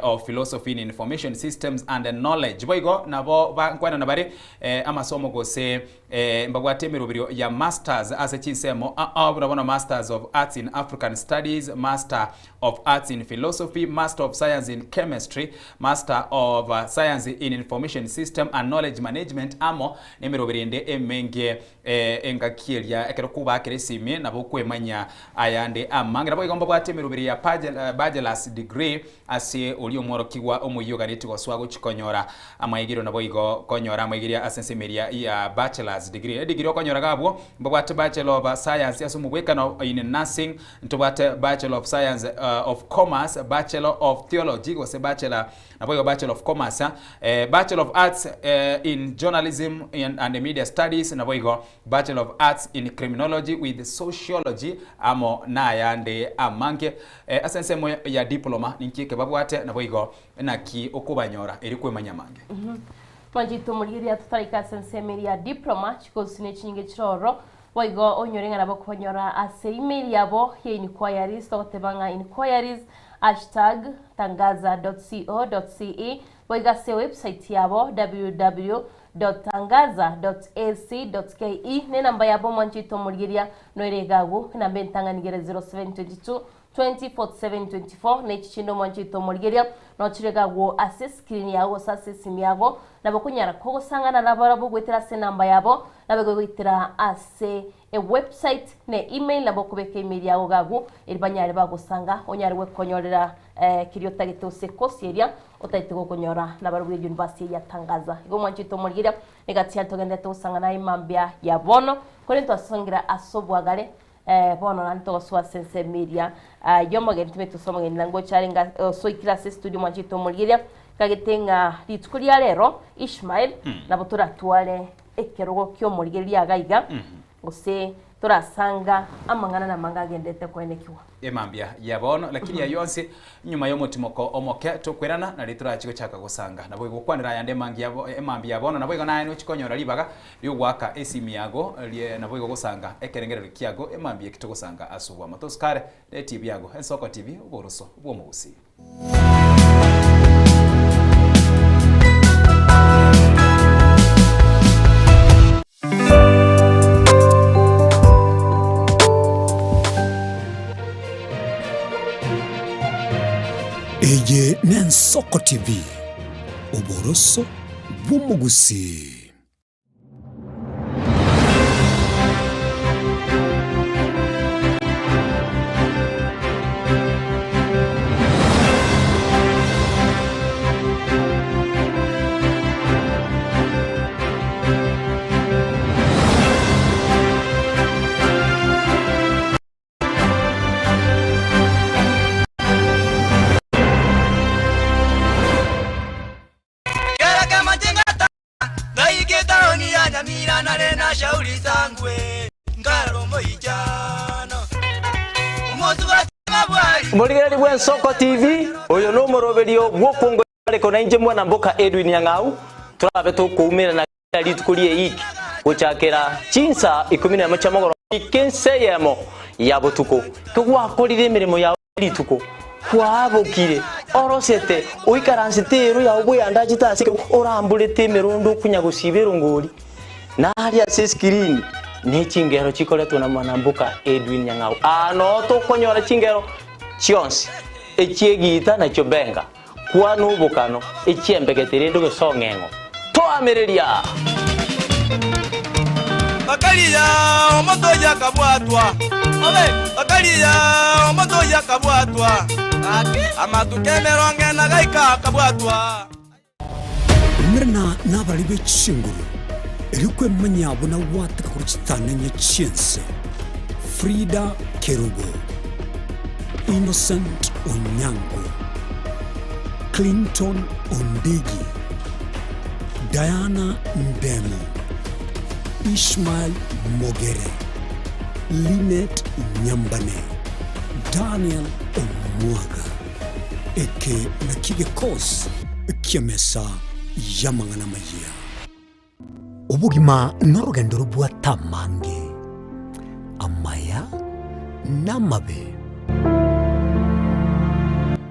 of Philosophy in Information Systems and Knowledge. Boigo nabo bankwanana bare amasomo gose mbabwate emeroberio ya Masters ase chinsemo ao buna bono Masters of Arts in African Studies, Master of Arts in Philosophy, Master of Science in Chemistry, Master of Science in Information System and Knowledge Management amo nemeroberio ende emenge Engaki eria ekero kobakera esimi nabo okwemanyia ayande amange. Naboigo mbabwate emeroberi ya bachelor's degree ase oria omworokigwa omoyia oganetie gosoa gochia konyora amaigerio naboigo konyora amaigerio ase ensemo eria ya bachelor's degree. Edegree okonyora iga abwo mbabwate bachelor of science ase omobwekano in nursing, ntobwate bachelor of science of commerce, bachelor of theology gose bachelor Naboigo Bachelor of Commerce, Bachelor of Arts in Journalism and Media Studies, naboigo Bachelor of Arts in Criminology with Sociology, amo nayande amange. Ase ensemo ya diploma ninki eke babwate, naboigo naki okobanyora erio kwemanya amange. Mwanchete omorigereria totaraika ase ensemo eria ya diploma, chikosi ne chinyinge chire ororo, boigo onyore ng'a nabo okobanyora ase email yabo ya inquiries, togoteba ng'a inquiries Hashtag tangaza dot co dot ce boigo ase website yabo www dot tangaza dot ac dot ke ne enamba yabo omwanchete omorigeria noere iga agwo enamba entang'ani gere 0722 20 47 24 na echi chinde omwanchete omorigeria nochire iga agwo ase escreen yago gose ase esimi yago nabo okonyara kogosang'ana nabarabwo goetera ase enamba yabo nabo goetera ase Ewebsite ne email nabo okobeka email yago iga agwo eri banyare bagosanga onyare gwekonyorera keria otagete gose ecourse eria otagete gokonyora nabarabwo university eye ya Tangaza. Igo omwanchete omorigereria nigo tiari togenderete gosanga naye mambia ya bono korende twasongire ase obwagare bono naende togosoa ase ensemo eria yomogeni timanyeti gose omogeni nangocha arenge osoikire ase estudio omwanchete omorigereria kagete ng'a rituko ria rero Ishmael nabo toratware ekerogo ki'omorigereria iga iga, gose torasanga amang'ana namange agenderete koenekigwa. Emambia ya bono, lakini ayio onsi nyuma y'omotimoko omoke tokwerana, nario torachi gochaka gosanga. Naboigo gokwanera ayande emangi emambia ya bono, naboigo naye nochi konyora ribaga ri'ogoaka esimi yago, rie naboigo gosanga ekerengererio kiago emambia eki togosanga ase obwamo. Tosukare ne TV yago, Ensoko TV, oboroso bw'omogusii. Eye n'Ensoko TV, oboroso bw'omogusii. Kera kemo chingata. Nyamira nare na shauri sangwe nkarora omoichano omosubati mabwari Morigereri bw'Ensoko TV, oyo nomoroberio bw'okwongoria na inche mwana mboka Edwin Nyang'au, torabe tokoumerana kera rituko rie wiki gochakera chinsa ikomi na emo chia mogoroba goika ensa eyemo ya botuko. Kegwakorire emeremo yao ye rituko, kwabokire, orosete, oikaransete ero yao bweyandachete ase ekerogo, oramborete emerondo okonya gosiba erongori, na aria ase eskirini ne chingero chikoretwa na mwanamboka Edwin Nyang'au. Aa noo tokonyora chingero chionsi, echi'egiita na chiobenga. Kwana obokano, echiembegete rende ogesong'eng'o. Toamereria! Bakaria omonto oyio akabwatwa, bakaria omonto oyio akabwatwa, amatuko emerongo ena gaika akabwatwa. Umerana nabarari be chinguru, erio kwemanyia buna gwateka korwa chitanenye chi'ense. Frida Kerubo, Innocent Onyango, Clinton Ondigi, Diana Ndemo, Ishmael Mogere, Linet Nyambane, Daniel Omwaga. Eke nakio gekosi ki'emesa y'amang'ana amayia. Obogima norogendo robwate amange, amaya na amabe.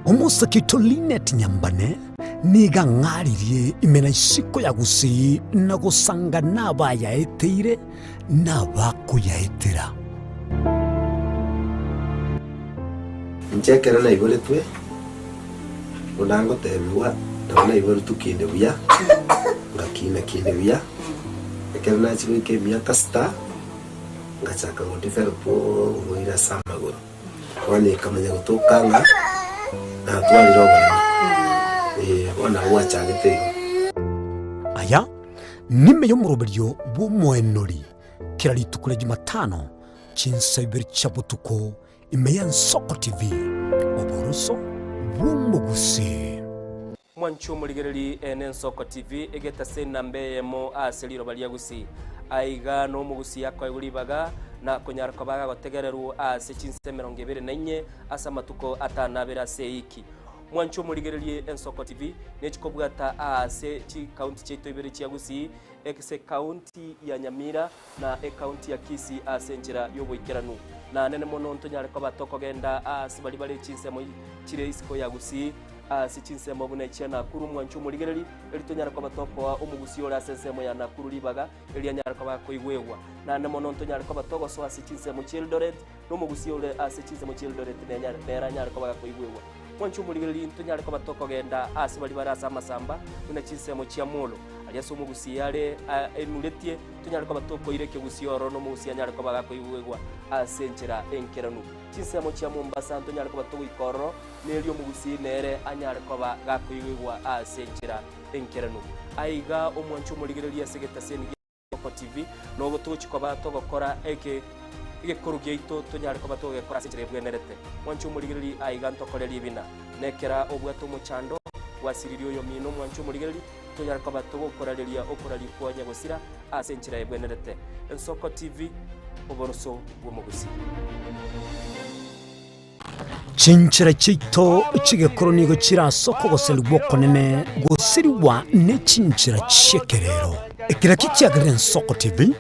Omosake oito Linet Nyambane nigo ang'aririe ime na isiko ya Gusii na gosanga nabayaeteire na abakoyaetera. Inche ekero naiboretwe, buna ngotebigwa, nabo naiboretwe kinde buya, ngakina kinde buya, ekero nachia goika emiaka sita, ngachaka go develop oborwaire ase amagoro. Bono ekamanya gotoka ng'a natwarire oboremo, eh, bono nabo gwachagete igo. Aya nime y'omoroberio bw'omoenori kera rituko ria Jumatano chinsa ibere chia botuko Ime y'Ensoko TV, oboroso bw'omogusii. Mwanche omorigereri ene Ensoko TV egetase enamba eyemo ase riroba ria Gusii. Aiga nomogusii akoegwa ribaga na konyara koba agotegererwa ase chinsa 24 ase amatuko atanabere ase eiki. Mwanche omorigererie Ensoko TV nechikobwata aase chikaunti chiaito ibere chia Gusii ase ekaunti ya Nyamira na ekaunti ya Kisii ase enchera y'oboikeranu. Na nene mono ntonyare koba tokogenda aase baria bare chinsemo chire isiko ya Gusii, ase chinsemo buna echia Nakuru mwanche omorigereri, erio tonyare koba tokoa omogusii ore ase ensemo ya Nakuru ribaga, erio anyare koba akoigwegwa. Naende mono ntonyare koba togosoa ase chinsemo chi'Eldoret, na omogusii ore ase chinsemo chi'Eldoret nere anyare koba gakoigwegwa. Mwanche omorigereri ntonyare koba tokogenda aase baria bare ase amasamba, buna chinsemo chia Molo, aria ase omogusii are enuretie, Tonyare koba tokoira ekegusii ororo na omogusii anyare koba gakoigwegwa ase enchera enkeranu. Chinsemo chia Mombasa ntonyare koba togoika ororo, na erio omogusii nere anyare koba gakoigwegwa ase enchera enkeranu. Aiga omwanche omorigereria ase egetaseni gia Soko TV, nogo togochia koba togokora eke egekoro giaito tonyare koba togegekora ase enchera ebwenerete. Mwanche omorigereria aiga ntokore ribina, nekera obwate omochando gwasiririe oyomino omwanche omorigereria, Tonyare koba togokorareria okoraria kwa nyagosira ase enchera ebwenerete. Ensoko TV, oboroso bw'omogusii. Chinchera chiaito chi'egekoro nigo chire ase okogoserigwa okonene gosirigwa ne chinchera chi'ekerero. Ekero ekio kiagerire Ensoko TV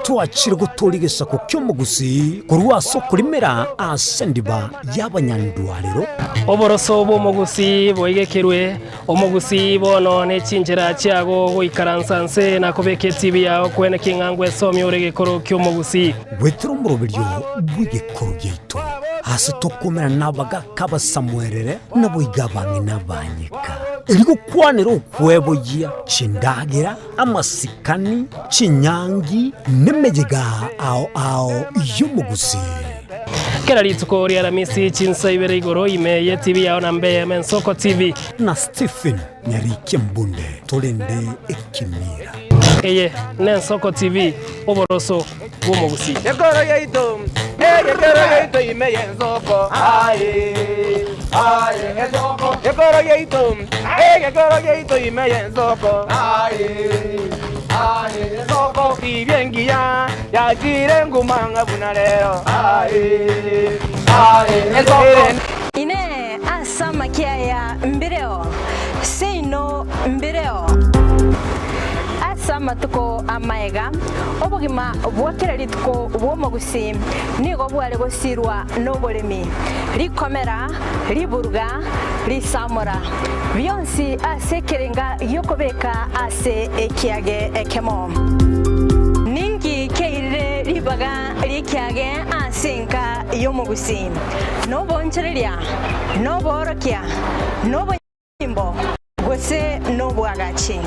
Twachire gotooria egesaku ki'omogusii korwa ase okorimera ase endiba y'abanyandwarero. Oboroso bw'omogusii boigekerwe, omogusii bono ne chinchera chiago goikaransa nse na kobeka etibi yao kwene king'a ngwesomia ore egekoro ki'omogusii. Goetera omoroberio bw'egekoro giaito, ase tokomerana nabagaaka abasamuerere, naboigo abang'ina abanyeka, erio gokwanera okweboyia chindagera, Amasikani, chinyangi, nemeyega ao ao y'omogusii. Kera rituko ria Aramisi chinsa ibere igoro ime ye TV yao na mbe Ensoko TV. Na Stephen Nyarikia Mbunde torende ekemira. Eye n'Ensoko TV, oboroso bw'omogusii. Gekoro giaito, egekoro giaito ime y'ensoko, aye, aye, ensoko. Gekoro giaito, egekoro giaito ime y'ensoko, aye, aye, ensoko. Yachire ngumanga buna rero. Inee! Ase amakia aya mbireo? Seino mbireo. Ase amatuko amaega, obogima bwa kera rituko bw'omogusii nigo bware gosirwa noboremi, rikomera, riburuga, risamora, bionsi ase ekerenga gi'okobeka ase ekiage ekemo. Ninki keirire ribaga ri'ekiage ase enka y'omogusii? Noboonchoreria, noboorokia, nobonyimbo, gose nobwagachi.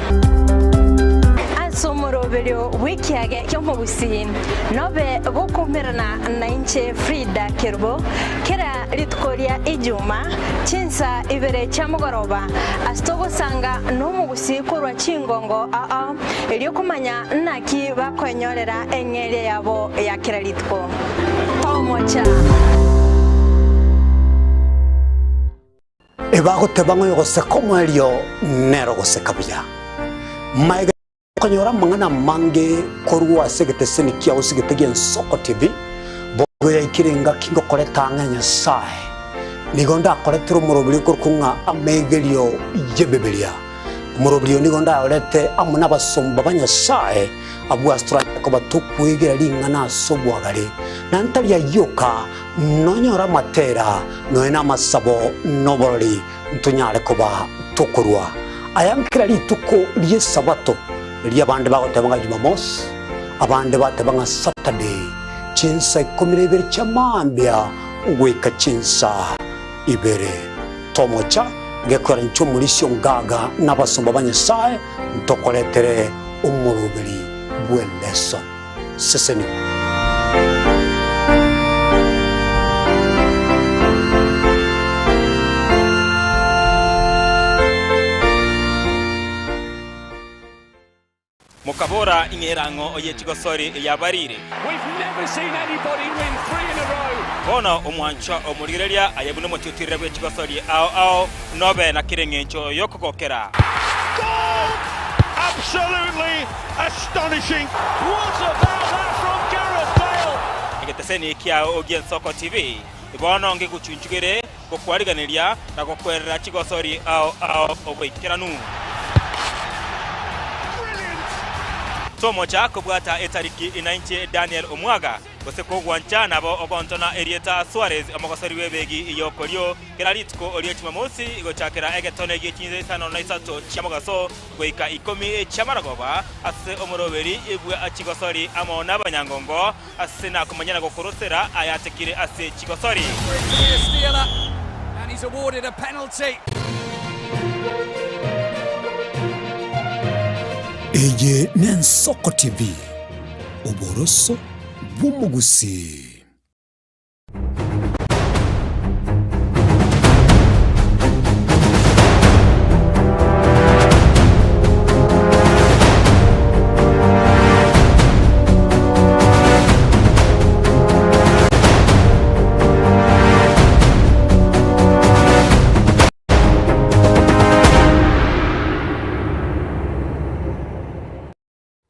Ase omoroberio bw'ekiage ki'omogusii nobe gokoumerana nainche Frida Kerubo kera rituko ria Ijuma chinsa ibere chia mogoroba ase togosanga nomogusii korwa chingongo ao erio komanya naki bakoenyorera eng'eria yabo ya kera rituko. Tomocha. Ebagoteba ng'a oyogoseka omoerio nere ogoseka buya. Magega y'okonyora amang'ana amange korwa ase egeteseni kiao ase egete gi'Ensoko TV, boigo yaikire engaki ngokoreta ang'e Nyasae. Nigo ndakoretere omoroberi okorokwa ng'a Amegerio y'Ebibilia. Omoroberi oyo nigo ndayorete amo nabasomba ba Nyasae abwo ase toranyare koba tokwegera ring'ana ase obwagare, na ntari ayio oka, Nonyore amatera, nonya namasabo, na oborori, ntonyare koba tokorua aya kera rituko ri'Esabato, riria abande bagoteba ng'a Jumamosi, abande bateba ng'a Saturday, chinsa ikomi na ibere chia mambia goika chinsa ibere. Tomocha gekwera inche omorisia ongaga na abasomba ba Nyasae ntokoretere omoroberi bw'eleso. Sesenigwa. Mokabora, Ing'erang'o ye chigosori yabarire. Bono omwanchwa omorigereria aye buna omotiotirire bwe chigosori ao ao, nobe na kera engencho y'okogokera. Absolutely astonishing. What about that from Gareth Bale? Egeteseni kiao gi'Ensoko TV bono ngegochunchugere gokwariganeria na gokwerera chigosori ao ao oboikeranu. Tomocha kobwata etariki inainche Daniel Omwaga. Gose kogwancha nabo ogontona erieta Suarez, omogosori bw'ebegi y'okorio, kera rituko rie Jumamosi gochakera egetone gie chinsa isano na isato chia mogaso goika ikomi chi'amaragoba, ase omoroberi bwa chigosori amo nabanyangongo, ase nakomanya na gokorosera ayatekire ase chigosori. And he's awarded a penalty. Eye n'Ensoko TV, oboroso bw'omogusii.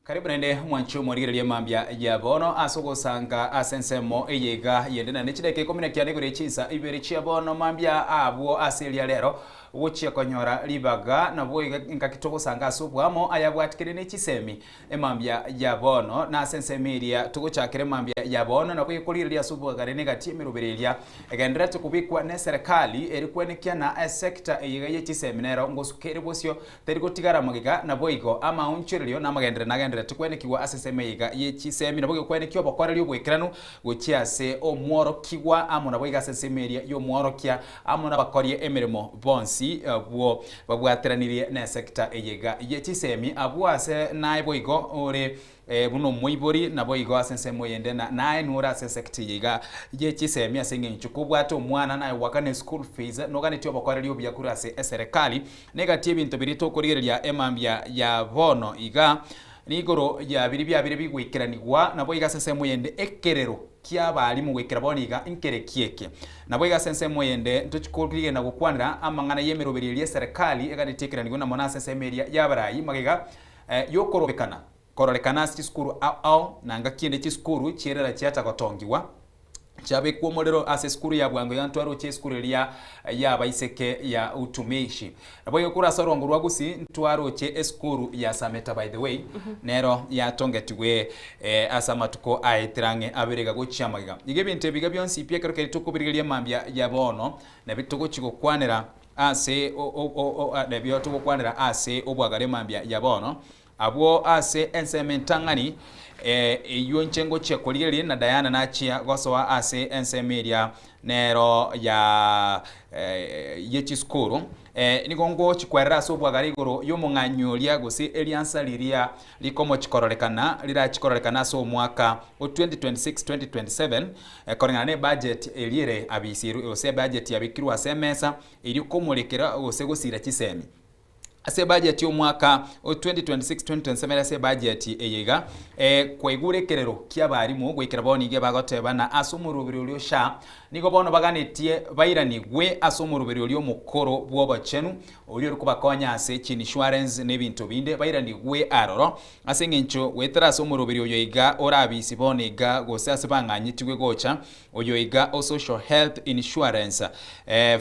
Karibu naende mwanche omorigereria mambia ya bono ase ogosanga ase ensemo eye iga yende naende chidakika ikomi na kianda igoro ye chinsa ibere chia bono mambia abwo ase eria rero gochia konyora ribaga nabwo iga engaki togosanga ase obwamo ayabwatikire ne chisemi emambia ya bono na ase ensemo eria togochakera emambia ya bono nabo gekorigereria ase obwagare negati emeroberi eria egendererete kobekwa ne eserekari eri kwenekia na esector eye iga ye chisemi nero ngosuka ere bosio Teri gotigara magega, naboigo amaonchorerio na amagenderero nagendererete kwenekigwa ase ensemo eye iga ye chisemi, naboigo kwenekia obokoreri oboikeranu gochia ase omworokigwa amo naboigo ase ensemo eria y'omworokia amo nabakoria emeremo bonsi abwo babwateranirie nesekta eye iga ye chisemi abwo ase naye boigo ore buna omoibori, naboigo ase ensemo eyende na naye nore ase esekta eye iga ye chisemi ase eng'encho kobwate omwana naye goakana eschool fees noganetie obokoreri obuya korwa ase eserekari. Negati ebinto biria tokorigereria emambia ya bono iga, nigoro ya biria biabire bigoikeranigwa, naboigo ase ensemo eyende ekerero ki'abalimu goikera bono iga nkereki eke. Naboigo ase ensemo eyende ntochi korigereria na gokwanera amang'ana y'emeroberio eria eserekari eganetie ekeranigwe na mono ase ensemo eria y'abarai magega y'okorobekana. Kororekana ase chisukuru ao ao, na ngaki ende chisukuru chi'erera chiacha gotongigwa, chiabekwa omorero ase esukuru ya bwango iga ntwaroche esukuru eria y'abaiseke ya utumishi. Naboigo korwa ase orongo rwa Gusii ntwaroche esukuru ya Sameta by the way, nero yatongetigwe ase amatuko aetire ang'e abere iga gochia amagega. Iga ebinto ebi iga bionsi pi ekero keria tokobirigeria mambia ya bono, nabi togochia gokwanera ase nabio togokwanera ase obwagare mambia ya bono, Abwo ase ensemo entang'ani, eyio inche ngochia korigereria, na Diana nachia gosoa ase ensemo eria nero ya ye chisukuru, nigo ngochia kwerera ase obwagare igoro y'omong'anyi oria gose eriansa riria rikomochia kororekana rirachie kororekana ase omwaka o 2026-2027 koreng'ana ne budget eria ere abisirwe gose ebudget yabekirwe ase emesa erio komorekera gose gosira chisemi. Ase ebajeti y'omwaka o 2026-2027 ase ebajeti eye iga, kwaigure ekerero ki'abarimu goikera bono iga bagoteba na ase omoroberi oria o SHA nigo bono baganetie bairanigwe ase omoroberi oria omokoro bw'obochenu oria ore kobakonya ase chiinsurance na ebinto binde bairanigwe aroro ase eng'encho goetera ase omoroberi oyo iga orabisi bono iga gose ase bang'anyetigwe gocha Oyo iga o Social Health Insurance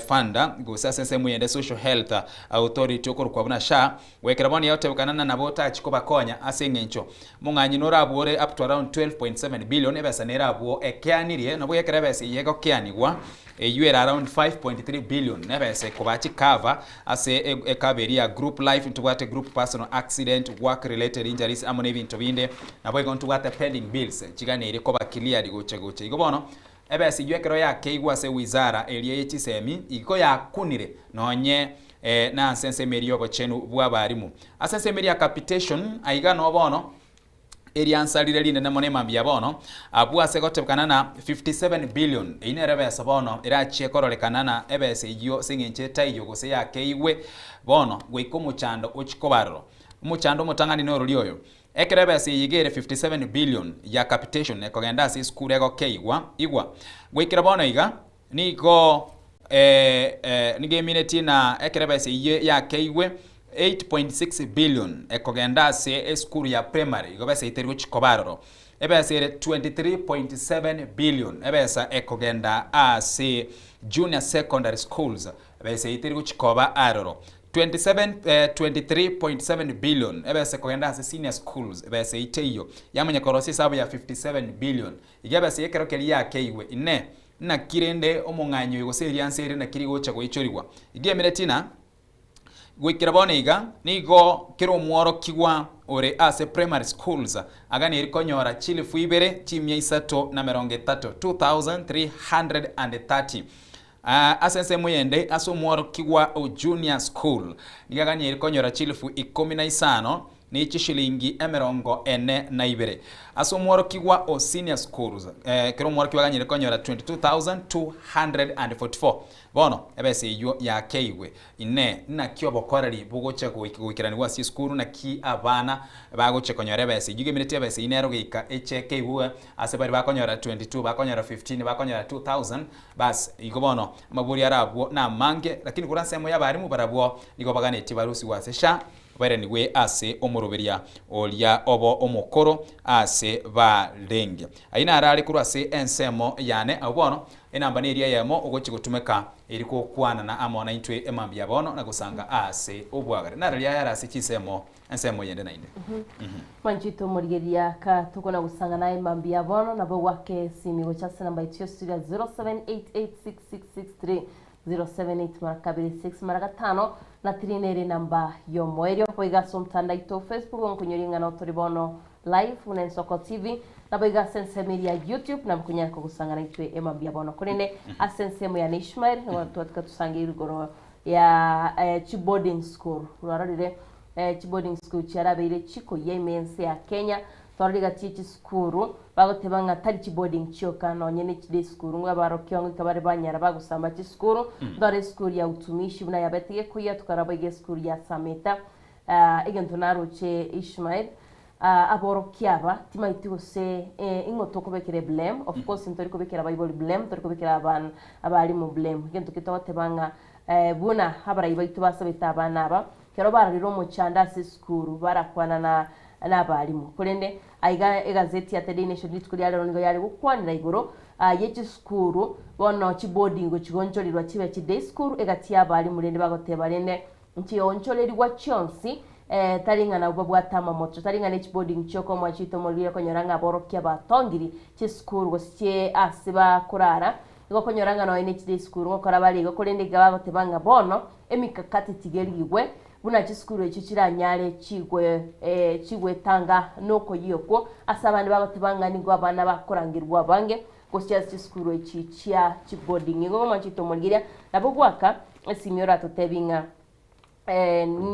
Fund gose ase ensemo eyende Social Health Authority okorokwa buna SHA, goikera bono yagotebekana na nabo otachi kobakonya ase eng'encho mong'anyi norabwore up to around 12.7 billion ebesa nere abwo ekeanirie nabo ekero ebesa eye egokeanigwa eywo ere around 5.3 billion nebesa ekoba chicover ase ecover eria ya group life ntobwate group personal accident, work related injuries amo nebinto binde Naboigo ntobwate pending bills chiganeire koba cleared gocha gocha. Igo bono, ebesa eyio ekero yakeigwa ase wizara eria ye chisemi, igo yakunire nonye na ase ensemo eria y'obochenu bw'abarimu. Ase ensemo eria ya capitation, aiga noo bono eriansa rire rinene mono emambia bono, abwo ase gotebekana na 57 billion, eyio nero ebesa bono erachie kororekana na ebesa eyio ase eng'encho etaiyo gose yakeigwe bono goika omochando ochie koba aroro. Omochando omotang'ani norori oyo, Ekero ebesa eye iga ere 57 billion ya capitation ekogenda ase esukuru egokeigwa igwa. Goikera bono iga, nigo nigo eminetie na ekero ebesa eyio yakeigwe 8.6 billion ekogenda ase esukuru ya primary igo besa eyio teri gochi koba aroro. Ebesa ere 23.7 billion ebesa ekogenda ase junior secondary schools ebesa eyio teri gochi koba aroro. 27 23.7 billion ebesa ekogenda ase senior schools ebesa eyio teiyo yamanya korosia esabu ya 57 billion iga ebesa eyio ekero keria yakeigwe inee naki rende omong'anyi oyo gose eriansa eri naki rigocha goichorigwa iga emereti na goikera bono iga nigo kera omworokigwa ore ase primary schools aganeri konyora chilifu ibere chimia isato na emerongo etato 2330 Ase ensemo eyende, ase omworokigwa o junior school nigo aganyeire konyora chilifu ikomi na isano ne chishilingi emerongo ene na ibere. Ase omworokigwa o senior schools, kera omworokigwa aganyeire konyora 22,244. Bono ebesa eyio yakeigwe. Inee! Naki obokoreri bogocha goikeranigwa ase esukuru? Naki abana bagochia konyora ebesa eyio? Egemineti ebesa eyio nero goika eche keigwe ase baria bakonyora 22, bakonyora 15, bakonyora 2000. Bas, igo bono amabori are abwo namange, lakini korwa ensemo y'abarimu barabwo nigo baganetie barusigwe ase sha, bairanigwe ase omoroberia oria obo omokoro ase barenge. Ayio naro are korwa ase ensemo yane. Abwo bono enamba neria eyemo ogochia gotumeka eri gokwanana amo naintwe emambia ya bono na gosanga ase obwagare. Nararia ayare ase chinsemo ensemo eyende naende. Mwanchete omorigereria ka tokona gosanga naye mambia bono nabo gwake esimi gocha ase namba yaito ya studio 07886663 078 mara kabere 6 mara gatano na 3 nere namba yomoerio boiga ase omotandao aito Facebook nkonyoria ing'ana otori bono live buna Ensoko TV nabo iga ase ensemo eria ya YouTube nabo konyara kogosanga naitwe emambia bono korende ase ensemo ya Ishmael nigo twatuka tusange igoro ya chiboarding school rwarorire Chiboarding school chiarabeire chikoyia ime ense ya Kenya, twarora egati ye chisukuru, bagoteba ng'a tari chiboarding chioka nonye ne chiday school ng'a abarokia goika bare banyara bagosamba chisukuru, ntore esukuru ya utumishi buna yabete gekoyia tokarora boigo esukuru ya Sameta. Egento naroche Ishmael, aborokia aba timaeti gose ing'o tokobekera eblame, of course ntori kobekera abaibori blame, tori kobekera abana abalimu blame, egento ki togoteba ng'a buna abarai baito basabete abana aba, Ekero barorire omochando ase esukuru, barakwana na Na abalimu. Korende aiga egazeti ya The Daily Nation rituko ria rero nigo yare gokwanera igoro ye chisukuru, bono chiboarding gochigonchorerwa chibe chi day school egati ya abalimu rende bagoteba rende nchionchorerigwa chionsi tari ng'a nabwo babwate amamocho, tari ng'a ne chiboarding chioka omwanchi oito omorwire okonyora ng'a aborokia batongiri chisukuru gose chie ase bakorara, igo okonyora ng'a nonya ne chi day school ngokora bare igo korende iga bagoteba ng'a bono emikakati tiga erigigwe Buna chisukuru echio chiranyare chigwe chigwetanga nokoyia okwo, ase abande bagoteba ng'a nigo abana bakorangerigwa abange gochia ase chisukuru echi chia chiboarding. Igo ng'omwanchete omorigereria nabo gwaka esimi oratotebi ng'a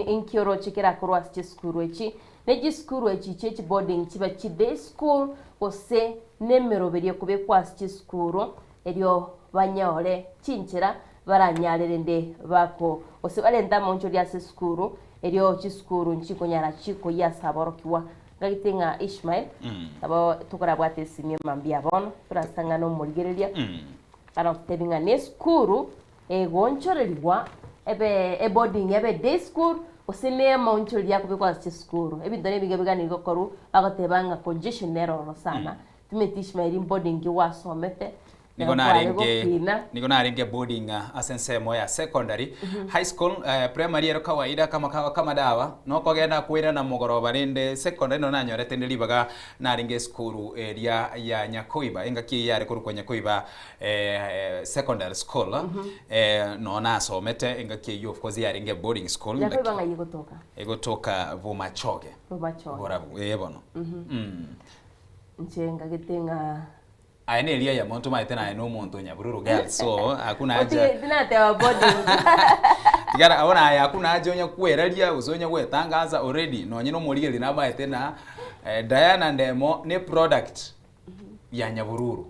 inki oroche kerakorwe ase chisukuru echi. Ne chisukuru echi chie chiboarding chibe chi day school gose nemeroberio ekobekwa ase chisukuru erio banyore chinchera baranyare rende bako gose barente amaonchori ase esukuru, erio chisukuru nchikonyara chikoyia ase aborokigwa. Ngagete ng'a Ishmael, nabo tokorabwate esimi mambia bono, torasang'ane omorigereria, arotebi ng'a nesukuru egoonchorerigwa ebe eboarding ebe day school, gose ne amaonchoreri akobekwa ase chisukuru. Ebinto nebiga biganiri gokorwa, bagoteba ng'a congestion nere ororo sana. Timeti Ishmael boarding gwasomete, Nigo narenge nigo narenge boarding ase ensemo ya secondary, high school, primary ero kawaida kama kawa kama dawa, nokogenda koirana mogoroba rende secondary nonye nanyorete inde ribaga narenge esukuru eria ya Nyakoiba, engaki eyio yare korokwa Nyakoiba secondary school, noo nasomete engaki eyio of course yarenge boarding school. Nyakoiba ng'ai egotoka? Egotoka Bomachoge. Bomachoge. Borabu, eh bono. Inche ngagete ng'a Aye neria eyemo ntomaete naye nomonto onyabururu girl so hakuna haja Otige tinateba boarding. Tigara abwo naye hakuna haja onya kweraria gose onya gwetangaza already nonye nomorigereria namaete na Diana Ndemo ne product ya Nyabururu.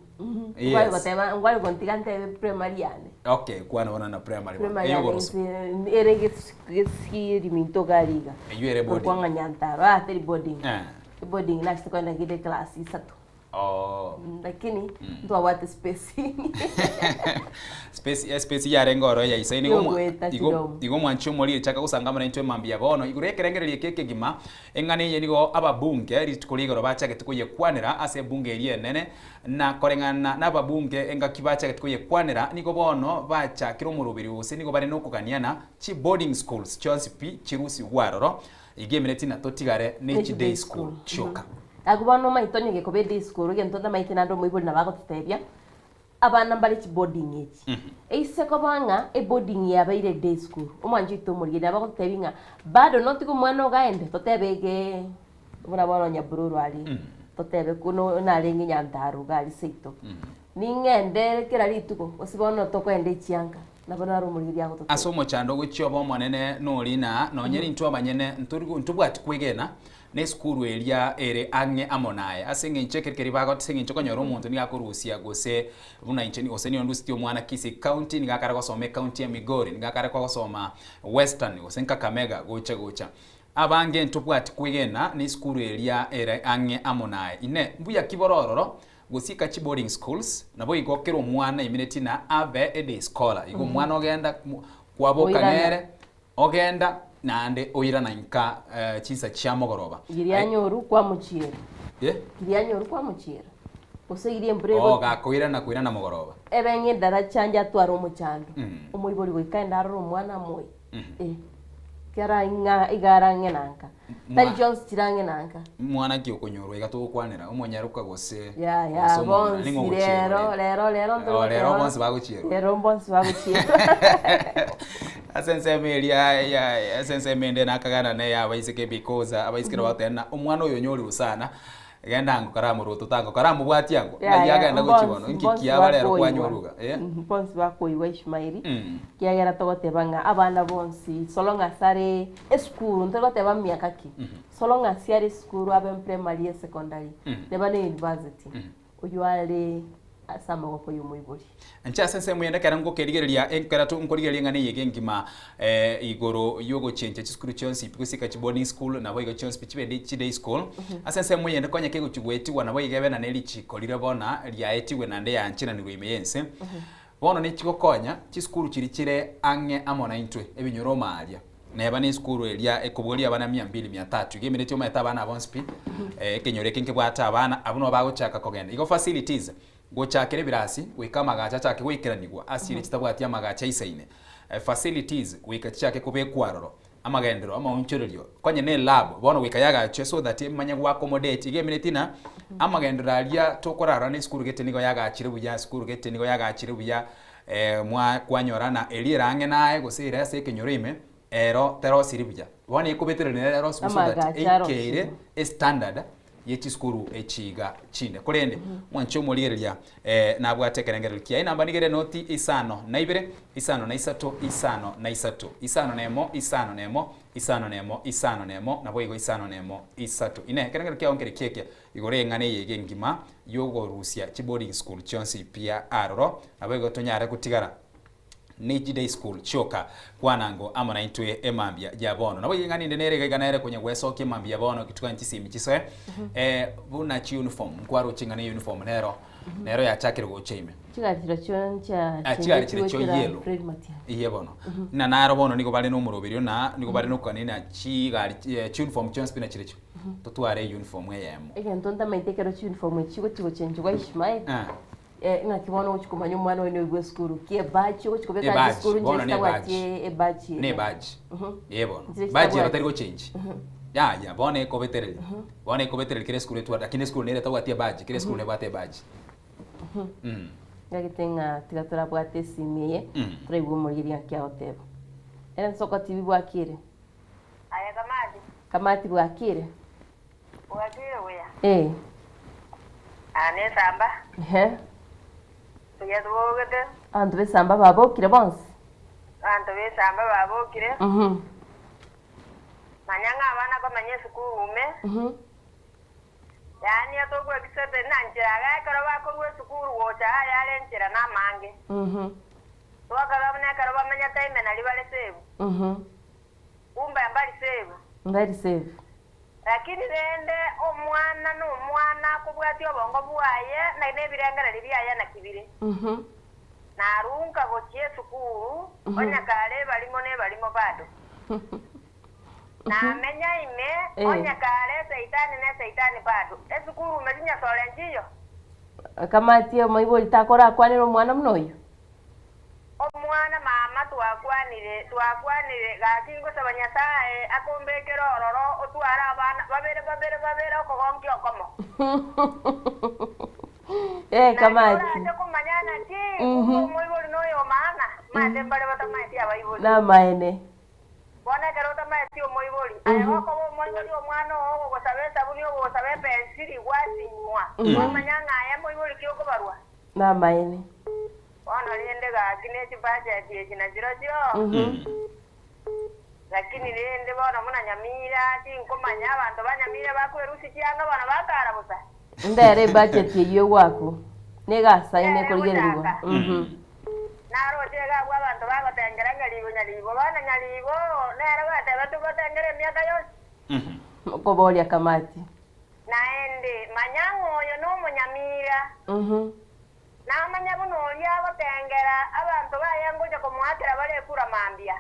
Yes. Ngware goteba ngware gontiga ntebe primary yane. Okay, kwana bono na primary bono. Primary yane Eyogoroso. inse ere gesi riminto gari iga. Eywo ere boarding. Korokwa ng'a Nyantaro, ah teri boarding. Eh. Eboarding nachete kogenda ngende class isato. Oh. Lakini ntwabwate space. Space espace yarenge oro ya isaine igo mwa- Yogoeta igo chidomo. igo mwanche omorire chaka gosanga naintwe mambia bono igoro ekerengererio eke ekegima eng'ana eye nigo ababunge rituko ria igoro bachagete koyekwanera ase ebunge eria enene na koreng'ana na ababunge engaki bachagete koyekwanera nigo bono bachakire omoroberio gose nigo bare nokoganiana chi boarding schools chionsi pi chirusigwe aroro Iga emineti na totigare ne chi day school chioka. Agwo bono omanyete onye gekoba eday school egento ntamaete naende omoibori nabo agototebia, abana mbare chiboarding echi. Eise koba ng'a eboarding yabeire day school, omwanchi oito omorigeri nabo agototebia ng'a bado notige omwana ogo aende, totebe egee buna bono onye Bururu aria, totebe kuno narenge Nyandaru iga aria seito. Ning'ende kera rituko, gose bono tokoenda echianga. Nabo naro omoriri agototebia. Ase omochando ogochia obe omonene nori na nonye nintwe abanyene ntori ntobwati kwegena na esukuru eria ere ang'e amo naye. Ase eng'encho ekero keria bago ase eng'encho okonyora omonto nigo akorusia gose buna inche gose nigo ndusetie omwana Kisii county nigo akare gosoma ecounty ya Migori, nigo akare kogosoma Western gose Kakamega gocha gocha. Abange ntobwati kwegena na esukuru eria ere ang'e amo naye. Inee, mbuya ki bore ororo Gosika chi boarding schools, naboigo kera omwana emineti na abe a day scholar. Igo omwana ogenda kwaboka Oirana. nere, ogenda naende oirana inka chinsa chia mogoroba. Giria anyoru kwamochiera. Eh? Giria anyoru kwamochiera. Gose giria embura Oh, egotwa. gakoirana koirana mogoroba. Ebe ng'a edaracha anche atware omochando. Omoibori goika aende arore omwana amoe. Eh. Kera ing'a iga arang'e na nka. Tari chionsi chirang'e na nka. Mwana ki okonyorwa iga togokwanera, omonyaroka gose Ya ya gose omomura, bonsi ning'o ogochierwa rero rende? rero rero Oh, rero ntogoteba bonsi bagochierwa. rero bonsi bagochierwa. Ase ensemo eria ya ase ensemo ende nakagana na eya abaiseke because abaiseke nabo bagoteba ng'a omwana oyo onyorirwe sana, genda ango karamorote otango karamobwatie ango, Ya ng'ai ya agenda gochia bono, bonsi inki bonsi kiaba rero bakoigwa. kwanyorwa iga, eh? Bonsi bakoigwa Ishmaeli, Ekiagera togoteba ng'a abana bonsi so long as are esukuru, ntori goteba miaka ki, so long as are esukuru abe primary, esecondary, neba ne university, oywo are ase amaboko ya omoibori. Inche ase ensemo eyende ekero ngokerigereria ekero to nkorigereria eng'ana eye engima igoro yogochencha chisukuru chionsi pi gosika chi boarding school nabo igo chionsi pi chibe di chi day school, ase ensemo eyende konya kegochi goetigwa nabo iga ebe na ne richiko rire bona riaetigwe naende yaancheranirwe ime yense. Bono nechigokonya chisukuru chiria chire ang'e amo naintwe, ebinyoro ime aria. Neba na esukuru eria ekoboria abana mia mbili mia tatu iga emineti omanyete abana bonsi pi ekenyoro eke nkebwate abana abwo nabo bagochaka kogenda. Igo facilities gochakera ebirasi goika amagacho achake goikeranigwa ase chiria chitabwati amagacho aisaine facilities goika chichake kobekwa aroro amagenderero amaonchorerio konye na elab bono goika yagachwe so that emanye go accommodate iga emineti ng'a amagenderero aria tokorarora na esukuru gete nigo yagachire buya esukuru gete nigo yagachire buya mwa kwanyora na eria ere ang'e naye gose ere ase ekenyoro ime, ero terosiri buya. Bono ekobetererania nere erosiwe so that Amagacho arosiwe. eikeire estandard ye chisukuru echi iga chinde. Korende, mwanche omorigereria nabwate ekerengererio kiaye. Enamba nigo ere noti isano na ibere, isano na isato, isano na isato, isano na emo, isano na emo, isano na emo, isano na emo, naboigo isano na emo, isato. Inee, ekerengererio kiao nkere ki eke? Igoro y'eng'ana eye iga engima y'ogorusia chiboarding school chionsi pi aroro, naboigo tonyare gotigara ne chiday school chioka kwanango amo naintwe emambia ya bono. Naboigo eng'ana ende nere iga iga nere konya gwesokia emambia ya bono tuganye chisemi chisoe buna chiuniform nkwaroche ng'a ne uniform nero nero yachakire gocha ime. Chigari chirochio nchia Ah, chigari chirochio goetera yellow. Fred Matiang'i. Iye bono. Na naro bono nigo bare nomoroberio na nigo bare nokogania na chigari chiuniform chionsi pi nachirochio. Totware eyuniform eyemo. Egento ntamaete ekero chiuniform echi chigochi gochenchigwa Ishmael, Eh. eh, ng'aki bono ogochi komanya omwana oyo noyo bwa esukuru ki ebadge ogochi kobeka ase Ebadge, esukuru bono nchire ne chitabwati ebadge. ebadge Ne ebadge. Eh bono. Nchire Badge ero chitabwati. tari gochenji. Yaya, bono ekobetereria. Bono ekobetereria kera esukuru etware, lakini esukuru nere etabwati ebadge, kera esukuru nebwate ebadge. Ngagete ng'a tiga torabwate esimi eye, toraigwe omorigereria naki agoteba. Ere nsoko TV bwakire? Aye Kamati. Kamati bwakire? Bwakire buya. Ee. Aa nesamba. Ehe. Buya tobogete. Abanto b'esamba babokire bonsi? Abanto b'esamba babokire. Mhm. Manya ng'a abana komenya esukuru ime. Mhm. Yaani atokwekisete na nchera iga ekero bakorwa esukuru gocha aya are nchera namange. Mhm. Twakaga buna ekero bamenyete ime nario bare safe. Mhm. Kumbe mbari safe. Mbari safe. Lakini rende omwana nomwana akobwatia obongo bwaye na nebirengererio biaye naki bire. Mhm. Narunka gochia esukuru, Mhm. onye kare ebarimo nebarimo bado. Namenya ime, Eh. onye kare esaitani nesaitani bado. Esukuru ime chinyasore nchiyo. Kamati omoibori takorakwanera omwana buna oyio? Omwana mama twakwanire, twakwanire, gaki ngosaba Nyasaye akombekere ororo otware abana babere babere babere okogonkia okomo. Eh, Kamati. Orache komanya naki, Mhm. omoibori noyo maana, maete mbare batamaeti abaibori. Namaene. Bono ekero otamaeti omoibori, aye gokoba omoibori omwana oo ogogosaba esabuni ogogosaba epensili gwasinywa, kwamanya ng'a aye moibori ki okobarwa. Namaene. Bono rende gaki ne chibudget echi nachirochio, lakini rende bono buna Nyamira tinkomanya abanto ba Nyamira bakwerusia chianga bono bakara bosa. Ndere ebudget eyio egwaku negasaine Nere korigererigwa. egochaka. Naroche iga abwo abanto bagotengera Nyaribo Nyaribo, bono Nyaribo nere gwatebetwe gotengera emiaka yonsi. Okoboria Kamati. Naende manya ng'a oyo nomonyamira. Namanya buna oria agotengera abanto baye ngocha komoakera bare ekura mambia.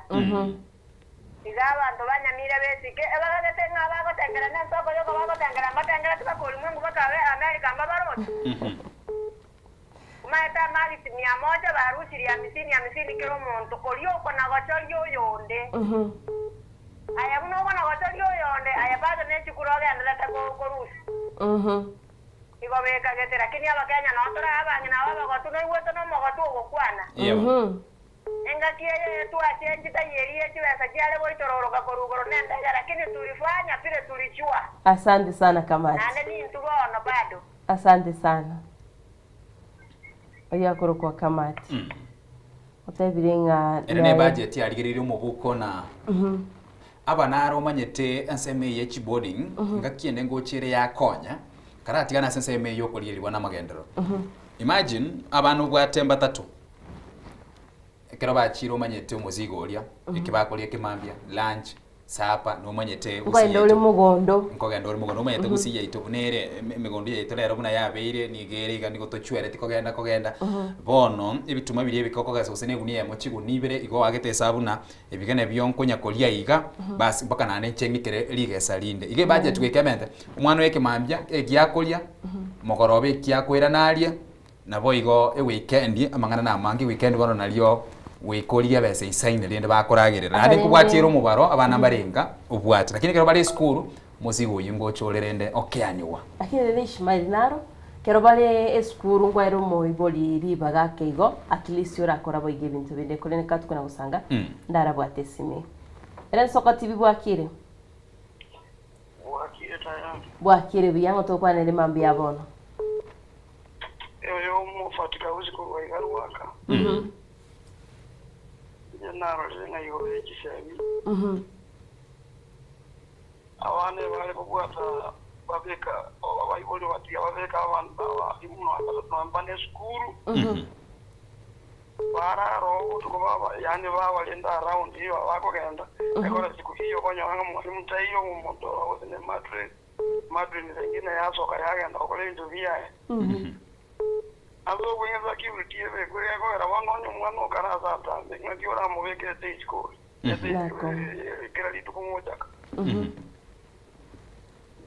Iga abanto ba Nyamira besike, ebagagete ng'a abagotengera nensoko yoka bagotengera mbatengera tibakorimwengu bakabe America mbabaroche. Omaete amagisi mia moja barusirie amisini amisini kera omonto, oria okonagochoria oyonde. Aye buna okonagochoria oyonde, aye bado nechikura ogenderete korusia. Igo bekagete, lakini Abakenya noo tore abang'ina aba abagotu noigwete nomogotu ogokwana. Engaki eye twachenchete yeria chibesa chiare goitororoka korwa igoro nendege, lakini tulifanya vile tulijua. Asante sana Kamati. Naende nintwe bono bado. Asante sana. Oyio akorokwa Kamati. Otebire ng'a Ere ne budget yarigereire omobuko na aba naro omanyete ensemo eye chiboarding ngaki ende ngocha ere yakonya karatigana ase ensemo eye yokorierigwa na amagenderero. Imagine abana obwate mbatato ekero bachire omanyete omozigo oria eke bakoria ekemambia lunch. Sapa nomanyete gusii Nkogenda ore yaito. mogondo. Nkogenda ore mogondo omanyete gusii yaito buna ere eme- emegondo yaito rero buna yabeire nigo ere iga nigo tochwereti kogenda kogenda. Bono ebituma biria ebike okogesa gose na egunia eyemo chigunia ibere igo oagete esabu buna ebige nabio nkonya koria iga bas mpaka naende inche ng'ikere rigesa rinde. Iga ebudget goika emente, omwana oye ekemambia egiakoria, mogoroba ekiakoirana arie, Naboigo ewikendi, amang'ana namange, ewikendi bono nario goika origie ebesa isaine rende bakoragerera. Naende nkobwatia ere omobaro abana mbare nka obwate. Lakini ekero bare esukuru, omosigo oyio ngocha ore rende okeanigwa. Lakini rende Ishmael naro, kero bare esukuru nkwaere omoibori ribaga ake igo, at least orakora boigo ebinto binde korende katuko na gosanga, ndarabwate esimi. Ere nsoko tibi bwakire? Bwakire tayari. Bwakire buya ng'o tokwanere mambia bono. Oyo omofati kausi korwa iga rwaka. Inche narorire ng'a igoro ye chisemi, abana ebare kobwata babeka abaibori batiga babeka abanto abalimu nomba ne esukuru, barara oo obotuko baba yaani babarenda around iyo bakogenda, ekero siku hiyo okonyora ng'a mwalimu taiyo omonto gose ne mattress. Madrina engina yasoka yagenda gokora ebinto biaye. Ase okweng'esa kiburi ki'ebekwe gekogera bono onye omwana okare ase atambe, ng'aki oramobekere isiko oria kera rituko mochaka. Inche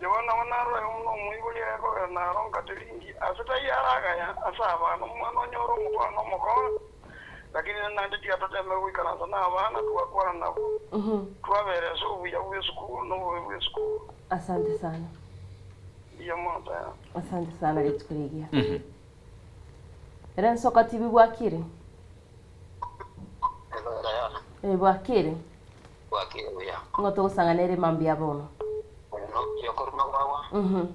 bono nabo narore buna omoibori gekogera naro nkate ringi ase taiyo aragaya ase abana, omwana onyore omokora na omokora, lakini naende tiga toteme goikaransa nabana twakwana nabwo, twaberesa obuya bw'esukuru na obobe bw'esukuru. Asante sana. Mbuya mono tayari. Asante sana rituko rigiya. Ere nsoka TV bwakire? Eh, bwakire. Bwakire buya. Ng'o togosang'ana ere mambia bono? Yokoruma gwagwa. Bono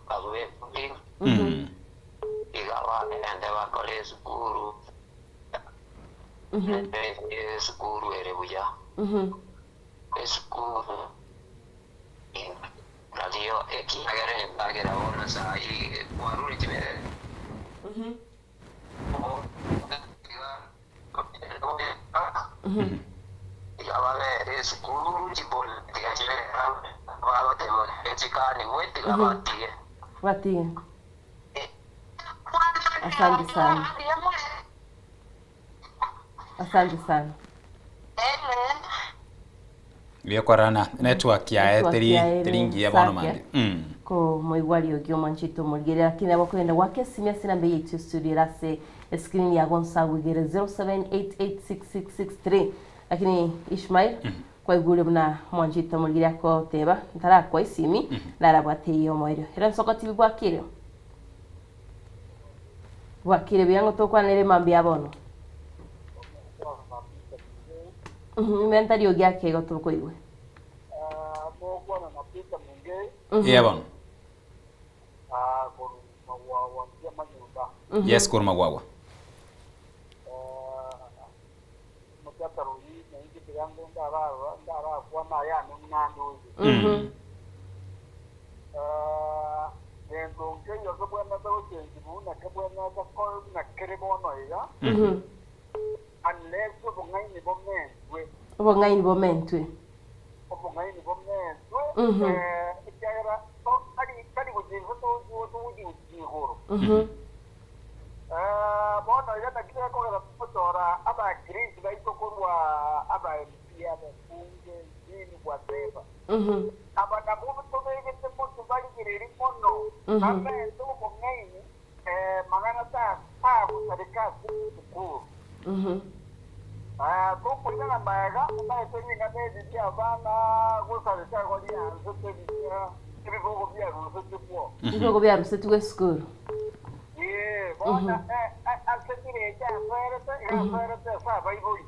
abwe iga bagende bakore esukuru. Esukuru ere buya. Esukuru nario ekiagera endagera bono sahi kwarure chibere. Iga babere esukuru chibori tiga chibere bagoteba echikanigwe tiga batige. Batige. Asante sana. Asante sana. Riokorana network yaye Network teri yaye teri ngiya bono safi, mambia. Ko moigwa riogi omwanchete omorigereria lakini nabo okogenda goaka esimi ase enamba eye yaito estudio ere ase escreen yago nsa igere 07886663 lakini Ishmael kwaigure buna omwanchete omorigereria akoteba ntarakoa esimi narabwate eye omoerio ere nsoko tibi bwakire bwakire buya ng'o tokwanere mambia bono menta riogi ake igo tokoigwe. Mokwana na Peter Mungei. Eya bono. Korwa Magwagwa mbuya manyomba. Yes korwa Magwagwa. Mochakaro oyio nainche tiga nde ndararora ndarakwana ayane buna ndoche. Gento nkeiyo kebwenerete gochengi buna kebwenerete kore buna kere bono iga, unless obong'aini bomentwe. Obong'aini bomentwe. Obong'aini bomentwe, ekiagera tari tari gochia inse togochia gochia igoro. Bono iga naki gekogera togochora abakirisi baito korwa aba MP, ababunge, nini whatever. Aba nabwo tobegete motwe barigererie mono, bamente obong'aini, mang'ana tagosareka ase esukuru. Tokoirana magega, omanyete ring'ana eri ri'abana gosareka igo riansete ebichia ebibogo biarusetigwe. Ebibogo biarusetigwe esukuru. Ee, bono ase birecha asoerete, iga asoerete ase abaibori.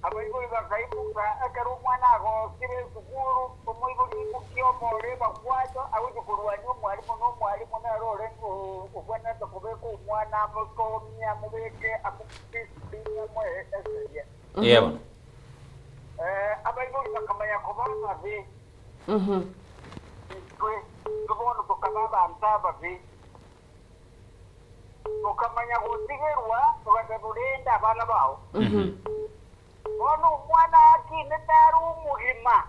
Abaibori bakaimoka ekero omwana agokire esukuru, omoibori imokia omore bakwacho agochia korwania omwalimu na omwalimu nere orenge obwenerete kobeka omwana amosomie amobeke amodiscipline amoe eseria. Eeh bono. Abaibori bakamanya koba ababe. Intwe intwe bono tokaba abanto ababe. Tokamanya gotigerwa, togateba, Renda abana bao. Bono omwana akinete are omogima,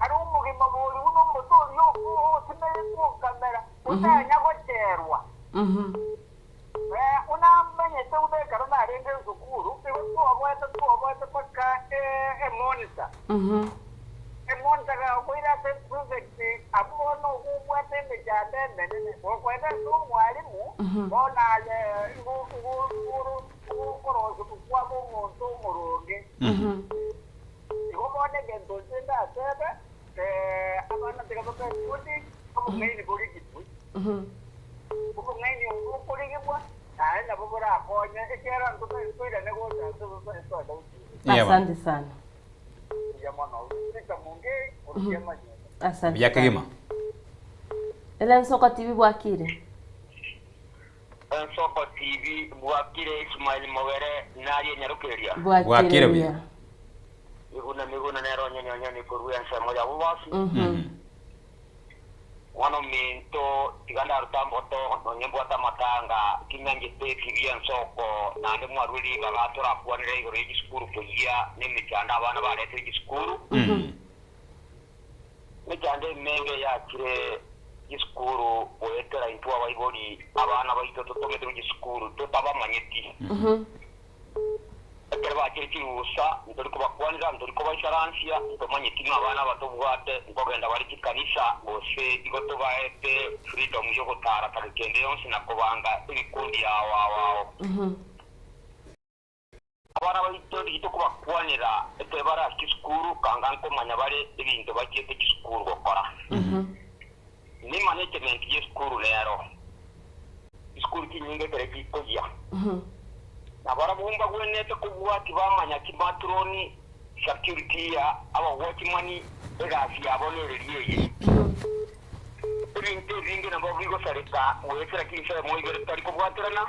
are omogima bori buna omote oria osimeretwe okamera, otanya gocherwa. Buna amenyete buna ekero narenge esukuru, igo twoboete twoboete mpaka emonita. Emonita gakoira ase prefect, abwo bono ogo obwate emechando emenene. Gokoenda ase omwalimu, bono aye igo igo oro okorosigwa kwaba omonto omoronge. Igo bono egento inche ndatebe, abana tiga babe boarding, obong'aini borigigwe. Obong'aini obwo bokorigigwa, naende nabo borakonye, ekiagera ntotari toirane gocha ase totari toenda gochia. Asante sana. Mbuya mono. Peter Mungei, orusia amanyinga. Asante Buya kegima. Ere Nsoko TV bwakire. Ensoko TV bwakire Ismail Mogere narie Nyarukeria. Bwakire buya. Miguna miguna nero onyoni onyoni korwa ensemo ya bobasi. Mwana ominto tiga ndaruta mboto nonye mbwate amatanga kinyanchete TV ensoko naende mwarure ribaga torakwanere igoro ye chisukuru koyia na emechando abana baretire chisukuru. Emechando emenge yachire chisukuru goetera intwe abaibori abana baito totometerwe chisukuru totabamanyeti. Ekero bachire chirusa ntori kobakwanera ntori kobaisaransia ntomanyeti ng'a abana aba tobwate nkogenda bare chikanisa gose igo tobaete freedom ya ogotara tariki ende yonsi na kobanga ebikundi ao ao ao. Abana baito riria tokobakwanera ekero bare ase chisukuru kanga nkomanya bare ebinto bachiete chisukuru gokora. Ni management ya esukuru nero. Chisukuru chinyinge ekero chikoyia. Nabarabwo mbagwenerete kobua tibamanya chimatroni, security ya abawatchman egasi yabo nereria eye. Ebinto ebinge nabo bigosareka goetera chinsemo ibere tari kobwaterana,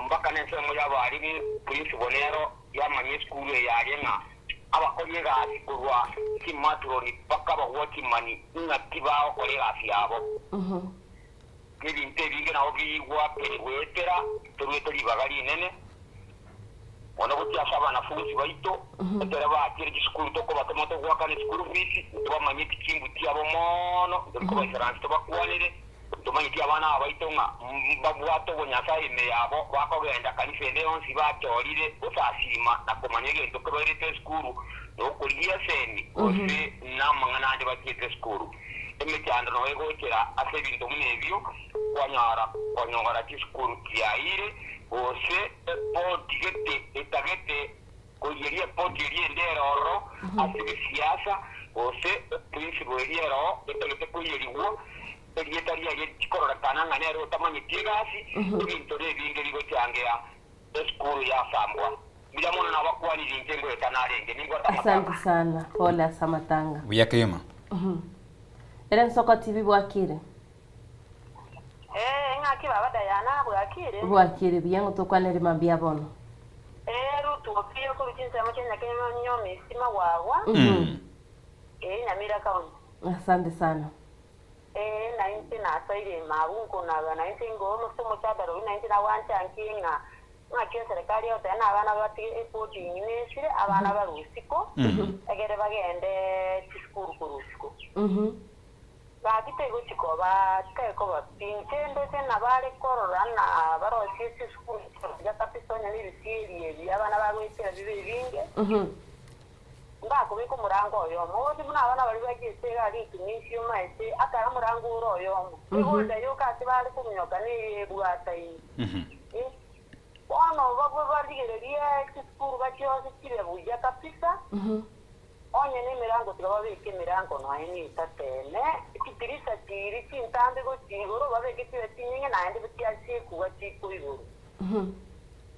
mpaka nensemo y'abarimu principal nero yamanya esukuru eye aria ng'a abakori egasi korwa chimatroni mpaka abawatchman ng'aki bagokora egasi yabo. Ebinto ebinge nabo bigwakeri goetera torwete ribaga rinene mono gochia ase abanafunzi baito ekero bachire chisukuru tokobatoma togoakana eschool fees ntobamanyeti chimbu chiabo mono ntori kobaisaransi tobakwanere ntomanyeti abana aba baito ng'a mbabwate obonyasae ime yabo bakogenda kanisa ende yonsi bachorire gosasima na komanya egento kebairete esukuru na okorigia esemi gose namang'ana ande bachiete esukuru. Emechando noyo egochera ase ebinto buna ebio kwanyora konyora chisukuru chiaire gose epoti gete etagete koiyeria epoti eria ende eroro ase gesiasa gose eprinciple eria eroo etagete koiyerigwa erieta riaye chikororekana ng'a nere otamanyeti egasi ebinto nebinge bigochangea esukuru yasambwa. Mbuya mono nabakwanire inche ngoeta narenge nimbwate Asante amatanga. sana. Pole ase amatanga. Buya kegima. Ere Nsoko TV bwakire. Eh, ng'aki baba Diana bwakire. Bwakire buya ngotokwanere mambia bono. Eh, Rutu opiyo koru chinsemo chia Nyakenyo misima gwagwa. Nyamira County. Asante sana. Eh, na inche nasoire mabunko na na inche ngo musomo cha daro na inche na wancha nkinga. Ng'aki serikali yote na abana bati epoti nyine abana barusiko. Egere bagende chisukuru kurusiko. Bagite gochikoba tekoba pinche ndetse nabare korora na barosie chisukuru ja kabisa onya n'ebisieri ebi abana bagwetera bibe ebinge mbakobeka omorango oyomo ogosi buna abana bari bagiete egari etumisi omaete akara omorango ore oyomo igonda yoka ase bare kominyoka nebwataini bono babwe barigereria chisukuru bachiose chibe buya kabisa onye n'emirango tiga babeke emirango noe nitatene chitirisa chiri chintambe gochigoro babeke chibe chinyinge naende chiachikuga chikwa igoro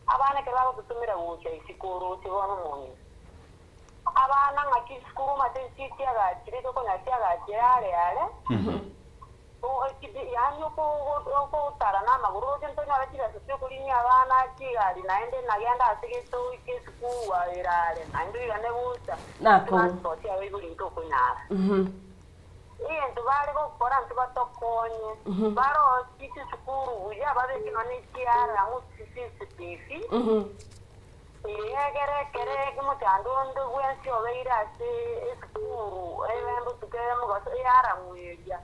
abana ekero bagototumira gocha isikoro chibono omong'ina abana ng'aki sukuru mate chichiagachire tokonya chiagachire are are yaani okotara na amagoro roche ntonyora chibesa chiokorinia abana chigari naende nagenda ase getoike esukuru erare naende oirane gocha Nakong'u. transport yago igoro intokonyara. Egento bare gokora intwe batokonye, barosie chisukuru buya, babeke nonya ne chiaramu chiCCTV, egere ekere omochando onde bwensi obeire ase esukuru, ebe botuko ebe mogaso, earamu eria,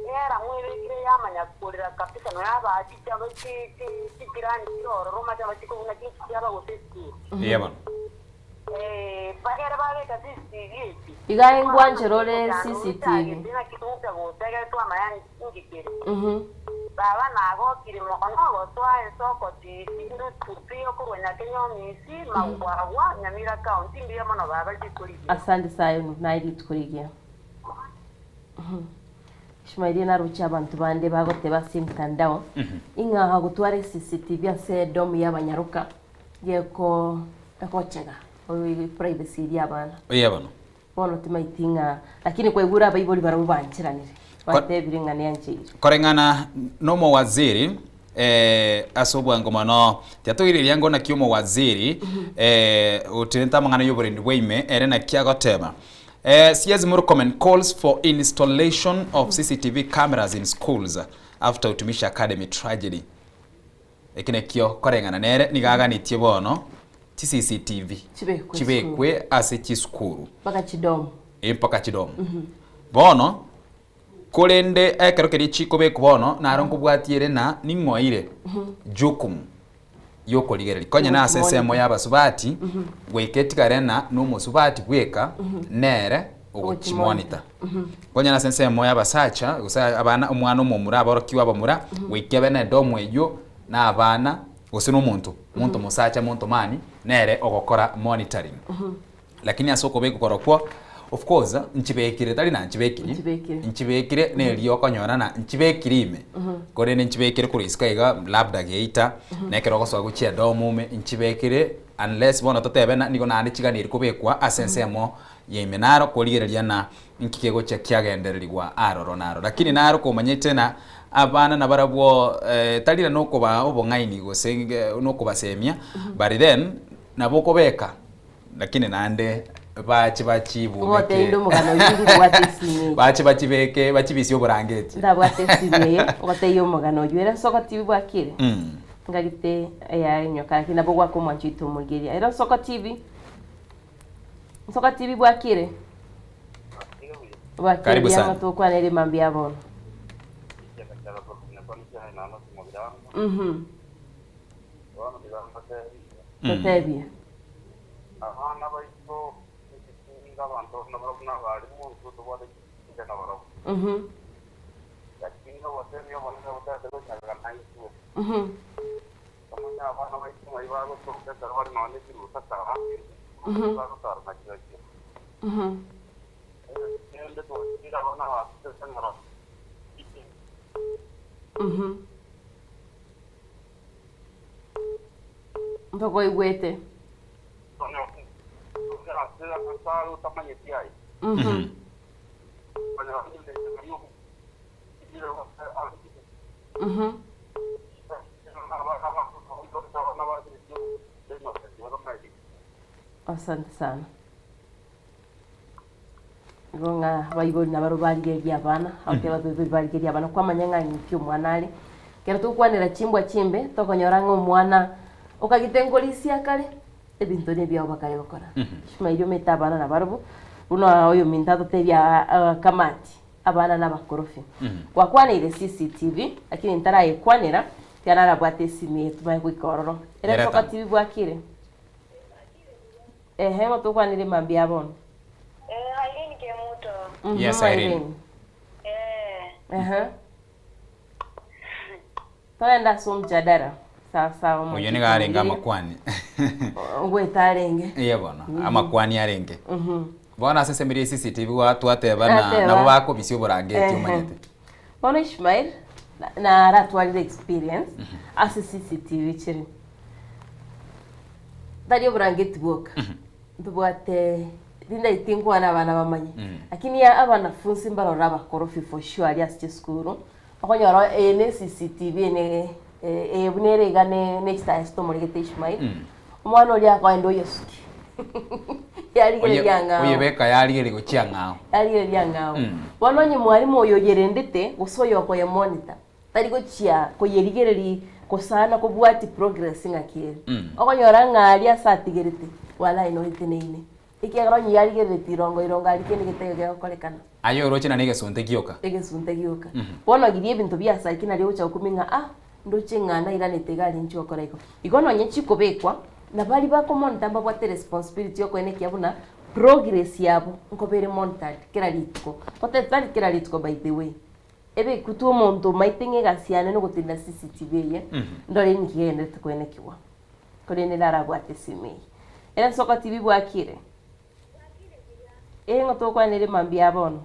earamu ebekire yamanya korera kabisa nonya abachicha chi- chi- chichirani chire ororo omanyete bachikobuna chinki chiaba gose esukuru. Eya bono. Eh, bagere babeka CCTV echi. Iga engwanchera ore CCTV. Naki togocha gocha egere twamanya nki kere. Baba nagokire mono gosoa ensoko TV ndutupi okorwa Nyakenyomisi, Magwagwa, Nyamira County. Mbuya mono baba rituko rigiya. Asante Sayoni, naye rituko rigiya. Ishmael naroche abanto bande bagoteba ase emitandao ing'a gotwara CCTV ase edomu y'abanyaroka geko egochega privacy eria abana. Oye bono. Bono timaiti ng'a lakini kwaigure abaibori barabwo bancheranire batebire ng'a neancheire. Koreng'ana nomowaziri eh, ase obwango mono tiatoireria ngo naki omowaziri eh, otenete amang'ana y'oborendi bwa ime ere naki agoteba eh, CS Murkomen calls for installation of CCTV cameras in schools after Utumishi Academy tragedy. Eki nakio koreng'ana nere nigo aganetie bono chi CCTV Chibekwe chibekwe ase chisukuru Mpaka chidomu. eh, mpaka chidomu. Bono korende ekero keria chikobekwa bono naro nkobwatia ere na ning'oire jukumu yokorigereria konya na ase ensemo ya abasubati goika etigare na na omosubati bweka nere ogochimonita. Konya na ase ensemo ya abasacha gose abana omwana omomura aborokigwa abamura goika ebe na edomu eywo na abana gose na omonto monto mosacha monto mani nere ogokora monitoring. Lakini ase okobekwa korokwo of course nchibekire tari na nchibekiri Nchibekire. nchibekire nerio okonyora na nchibekire ime korende nchibekire korwa isiko iga labda geita na ekero ogosoa gochia edomu ime nchibekire unless bono totebe na nigo naende chiganeri kobekwa ase ensemo ya ime naro korigereria na nki kegochia kiagendererigwa aroro naro. Lakini naro komanyete na abana nabarabwo tari na nokobaa obong'aini gose nokobasemia but then nabo okobeka lakini naende bache bachibumeke Ogotebi omogano oyio ndibwate esimi eye. bache bachibeke bachibisie oborangeti. Ndabwate esimi eye ogotebia omogano oyio ere ase ogotibi bwakire ngagete eyaenyoka lakini nabo gwaka omwancho oito omorigereria ere ase ogotibi Nsoka TV bwakire? Bwakire Karibu buya sana. amatokwana ere mambia bono. Mhm. Totebie. Abana baito ekitinga abanto nabarabwo nabarimu intwe tobwate chitinga nabarabwo. Lakini obotebia obonene botaete gonyarera naintwe. Omanye abana baito ng'ai bagotoka ekero bare nonya nechirusa kara, bagotara nachirochio. Rende twachire abana baito ekero Ntokoigwete. ase are otamanyeti aye. Asante sana. Igo ng'a abaibori nabaro barigereria abana, abatebia abaibori barigereria abana kwamanya ng'a ninki omwana are. Ekero togokwanera chimbwa chimbe, tokonyora ng'a omwana okagete nkorisia kare, ebinto nebiao bakare gokora. Chimairi omanyete abana nabarobwo, buna oyominto atotebia kamati, abana nabakorofi. Gwakwaneire CCTV, lakini ntarayekwanera, tiga narabwate esimi eye tumanye goika ororo. Ere Ereta. Soka TV bwakire? Ehe, ng'o tokwanire mambia bono? Irene Kemuto. Yes, Irene. Ehe. Togenda ase omjadara. Sawa sawa Oyo omonto nigo arenge otomirie. amakwani. Ngoeta arenge. Iye bono, amakwani arenge. Bono ase ensemo eria CCTV gwa twateba na Nateba. nabo bakobisia oborangeti Ehe. omanyete. Bono Ishmael na- naratwarire experience ase CCTV chire. Tari oborangeti bwoka. Ntobwate rinde tinkwana abana bamanye. Lakini ya abanafunzi mbarora abakorofi for sure aria ase chisukuru. Okonyora eye ne CCTV ene eye buna ere iga ne ne chitaya chitomoregete Ishmael. Omwana oria akoenda oyosuki. Yarigereria ng'ao. Oyebeka yarigereria gochia ng'ao. Yarigereria ng'ao. Mm. Bono onye mwalimu oyo oyerendete, gose oyo okoyemonitor, tari gochia koyerigereria gosana kobwati progress ng'aki ere. Mm. Okonyora ng'a aria ase atigerete, walai noeteneine. Ekiagera onye yarigereretie irongo irongo aria kende getaiyo gegokorekana. Aye oroche naende egesunte gioka. Egesunte gioka. Bono riria ebinto biasaeki nario ogocha gokumia ng'a ah, ndoche ng'a nairanete iga aria inche gokora igo. Igo nonye chikobekwa, na baria bakomonita mbabwate responsibility ya okoenekia buna progress yabo nkoba ere monitored kera rituko. Goteba tari kera rituko by the way, ebekwe tu omonto omaete ng'a egasi yane nogotenena CCTV eye, ndore ninki kegenderete koenekiwa. Korende narabwate esime eye. Ere nsoko TV bwakire? Ee ng'o tokwanere mambia bono?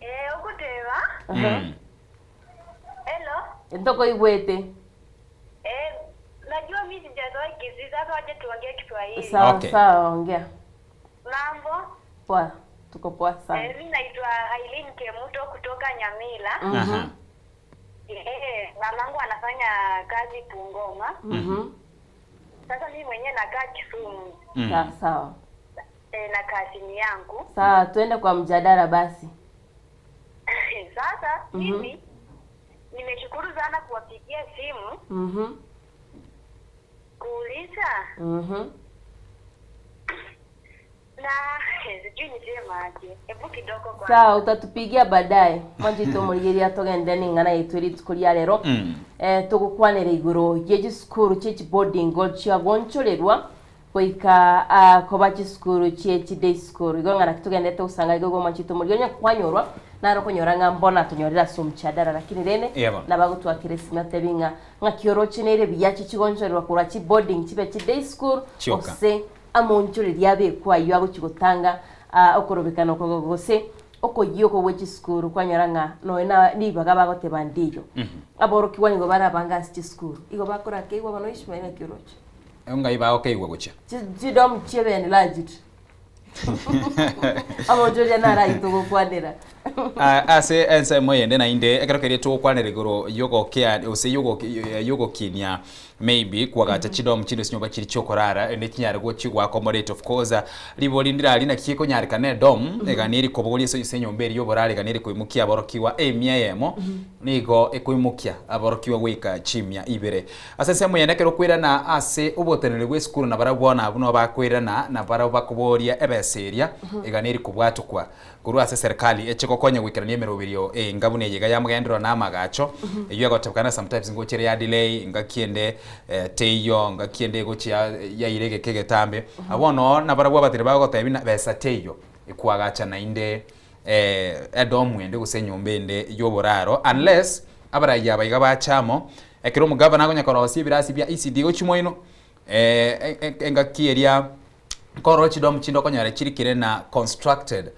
Eh, ogoteba. Aha. Hello. Ntokoigwete. Eh, najua mimi sijazoea Kisii, sasa wacha tuongee Kiswahili. Sawa sawa, ongea. Mambo? Poa, tuko poa sana. Eh, mimi naitwa Aileen Kemuto kutoka Nyamila. Mhm. Eh, mamangu anafanya kazi Bungoma. Sasa mimi mwenyewe nakaa Kisumu. Sawa sawa. Eh, na kazini yangu. Sawa, tuende kwa mjadala basi. Sasa mimi nimeshukuru sana kuwapigia simu kuuliza na sijui nisemaje. Hebu kidogo kwanza. Sawa, utatupigia baadaye. Mwanjito murigeria togende ning'ana yetu rituko ria rero. Eh, tugukwanira iguru ye chisukuru chie chiboarding chiagonchorerwa goika ah, koba chisukuru chie chiday school igo ng'ana tugendete gusanga igo mwanchito murigeria kwanyorwa naro konyora ng'a mbona tonyorera ase omochadara lakini rende Yebo. nabagotwakera esime atebi ng'a ng'a kiorochineire buya chichigonchorerwa korwa chiboarding chibe chiday school Chioka. ose amonchoreria abekwa aywo agochi gotanga ah, okorobekana oko gose okoyia oko gwa chisukuru kwanyora ng'a noe na nibaga bagoteba ndiyo aborokigwa nigo barabanga ase chisukuru igo bakora keigwa bono ishmael naki oroche Ngai bagokeigwa gochia. Chidomu chiebene lajit amonchoreria naraito gokwanera. Ah, ase ensemo yende nainde ekero keria togokwanera igoro yogokea ose yogokinia maybe kwagacha chidomu chinde chinyomba chiri chiokorara ende chinyare gochi gwaaccommodate of course ah, ribori ndirari naki ekonyarekana edom egani erikobogoria ase ase enyomba eri yoborara egani erikoimokia aborokigwa emia eyemo nigo ekoimokia aborokigwa goika chimia ibere ase ensemo yende ekero okoirana ase oboteneneri bwa esukuru nabarabwo bono abwo nabo bakoirana nabarabwo bakoboria ebesa eria egani erikobwatokwa korwa ase serikali eche gokonya goikerania emeroberio enga buna eye iga yamogendererwa na amagacho eywo egotebekana sometimes ngochere ya delay ngaki ende eh, teiyo ngaki ende egochia yaira egeka egetambe bono nabarabwo abatiri bagotebia buna besa teiyo ekwagacha nainde eh, edomu ende gose enyomba ende ya oboraro unless abaraiyo aba iga bacha amo ekero omogavana akonya korosia ebirasi bia ECD gochia moino eh, engaki eria Nkorora chidomu chinde okonyora chirikire na constructed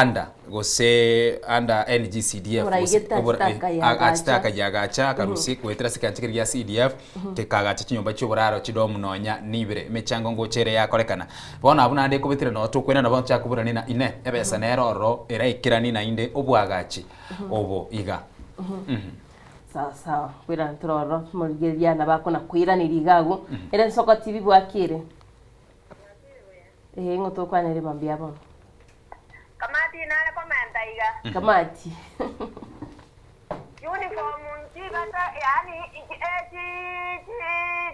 under gose under NGCDF gose Oboraigete obora- achete eh, achete akayagacha. akayagacha akarusia goetera ase ekeancha keria gia CDF kekagacha chinyomba chia oboraro chidomu nonya nibere emechango ngocha ere yakorekana. Bono abwo naende ekobetera noo tokoirana bono tochake na ine ebesa nere ororo eraikeranie naende obwagachi obo iga. Sawa sawa, kwirana tororo morigereria nabako na kwiraneri iga agwo ere nsoko TV bwakire ee ng'o tokwanere mambia bono. Kamati nare komenta iga. Kamati. Uniform nchigata yani eh, chi chi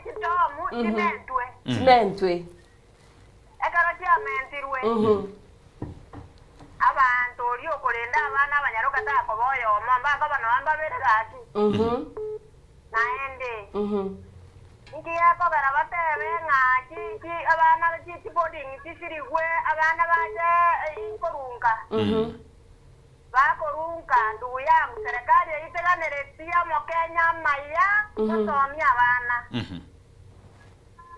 chitomu chimentwe. Chimentwe. Ekero chiamentirwe. Abantu ori okorenda abana abanyaroka takoba oyomo mbakoba noa mbabere gaki. Naende nkiyekogera batebe ng'a chi chi abana chi chiboarding chisirigwe abana bache eh, nkorunga bakorunga ndugu yangu serikali eyiteganeretie omokenya amaya gosomia abana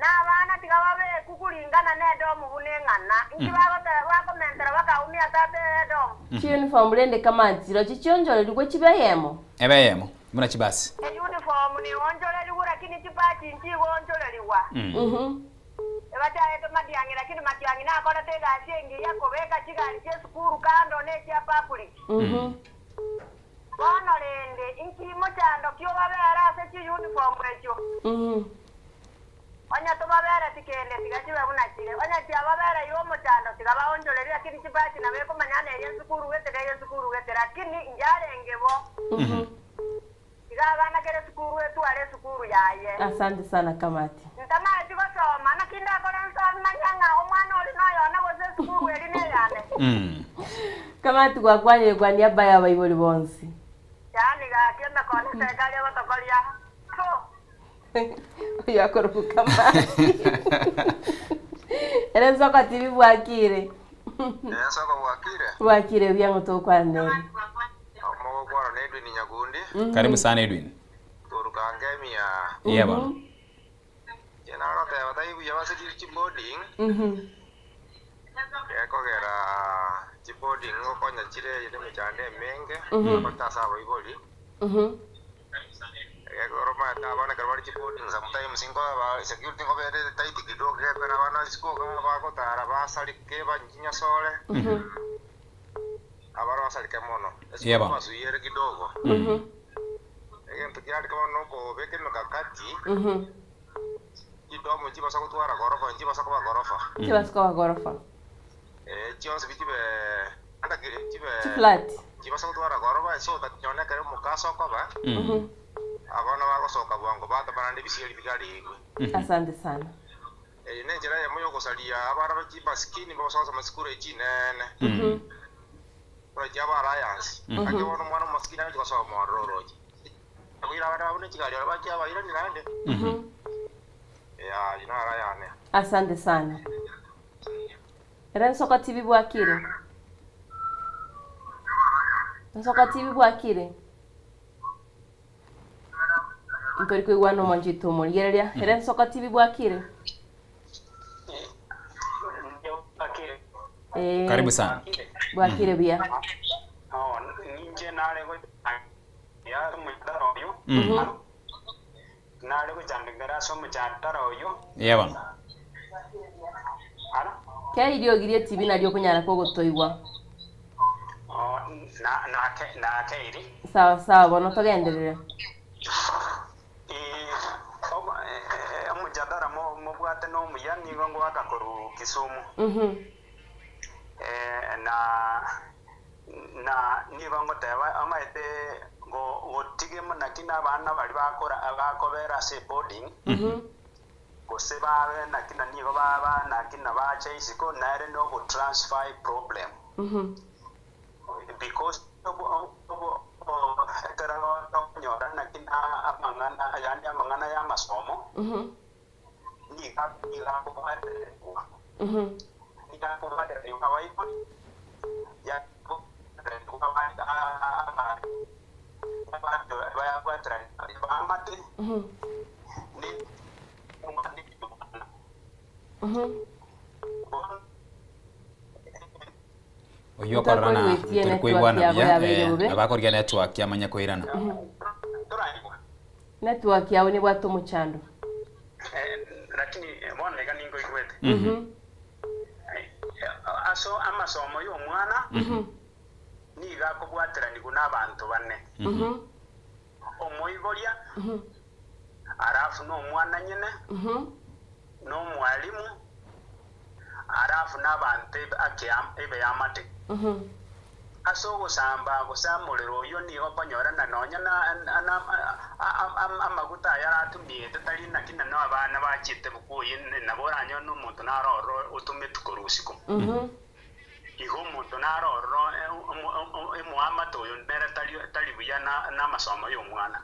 na abana tiga babeku kulingana na edomu buna eng'ana inki bagoteba bakomentera bakaumia tate edomu. Chiuniform rende kamati rochi chionchorerigwe chibe eyemo. Ebe eyemo buna chibasi. Euniform nionchorerigwe lakini chipati nchigonchorerigwa. Ebachaete matiang'i lakini matiang'i nakorete egasi engiya kobeka chigari chia esukuru kando na echia public. Bono rende inki mochando kio babere ase chiuniform echio. Onye tobabereti kende, tiga chibe buna chire. Onye chiababereire omochando, tiga baonchorerie, lakini chibati nabo ekomanya neye esukuru gete neye esukuru gete, lakini inche arenge bo. Tiga abana kera esukuru etware esukuru yaye. Asante sana kamati. Ntamaeti gosoma, naki ndakore nsomanye ng'a omwana ori noyone gose esukuru eri neyane. Kamati gwakwanire kwa niaba ya abaibori bonsi. Yaani gaki emekono eserikari egotokoria. Pfu! Oyo akoroku kamati. Ere nsoko TV bwakire. Ensoko bwakire. Bwakire buya ng'o tokwanere. Omogokwana na Edwin Nyakundi. Karibu sana Edwin. Koruka Ngemia. Yeah bana. Nagoteba tai buya basikire chiboarding. Gekogera chiboarding gokonya chire ere emechando emenge. Gocha ase abaibori. Gekogera omanyete abana ekero bare chiboarding sometimes nkoba security nkobere tight kidogo gekogera abana isiko iga bagotara basarike banyinyasore. Abana basarike mono. Yeah, bana. Basuyere kidogo. Egento kiarenge bono nokobeka emekakati. Chidomo nchibasa gotwara gorofa nchibasa koba gorofa. Chibasa koba gorofa. Eh, chionsi bi chibe anda chibe Chiflat. Chibasa gotwara gorofa so that nonye ekero omokaso okoba abana bagosoka bwango batamana na ebisieri bigarigwe. Asante sana. Eye ne enchera eyemo yogosaria abana ba chimaskini bagosoa ase amasukuru eye chinene. Ore chiaba alliance. Naki bono omwana omomaskini agochi gosoma ororo oroche. Akoira abana babo ne chigari oro bachia abairani naende. Yaya, ayio naro ayane. Asante sana. Ere Nsoko TV bwakire? Nsoko TV bwakire? Ntori koigwana omonchito omorigereria. Ere Nsoko TV bwakire? Eh, Karibu sana. Bwakire buya. Oh, ninche nare go ya omochadara oyo. Nare gochandekera ase omochadara oyo. Yeah bana. Kera eriogi rie TV nario okonyara kogotoigwa. Oh, na na nakeiri. Sawa sawa bono togenderere. Omochadara mobwate na omuya nigo ngoaka korwa Kisumu. Na na nigo ngoteba omanyete gotige naki na abana baria bakora bakobera ase boarding gose babe naki na nigo baba naki na bacha isiko nere na ogotransfer problem because ekero okonyora naki na amang'ana yaani amang'ana ya amasomo niga niga akobwatererwa niga akobwatererwa abaibori bamate ni Oyo okorora na Ntakoigwetie tori network koigwana yabo buya yabeire bobe. abakoria network yamanya koirana. Network yabo nebwate omochando. Lakini bono iga ningoigwete aso amasomo ya omwana niga akobwateraniwa na abanto bane omoiboria alafu na omwana nyene na omwalimu alafu na abanto ebe yamate ase ogosamba gose omorero oyo nigo okonyorana nonya na amaguta aya aratumiete tari naki na no abana bachete bukuyi nabo oranyore na omonto naroro otumeti korwa osiko igo omonto naroro emoamate oyo nere tari buya na amasomo ya omwana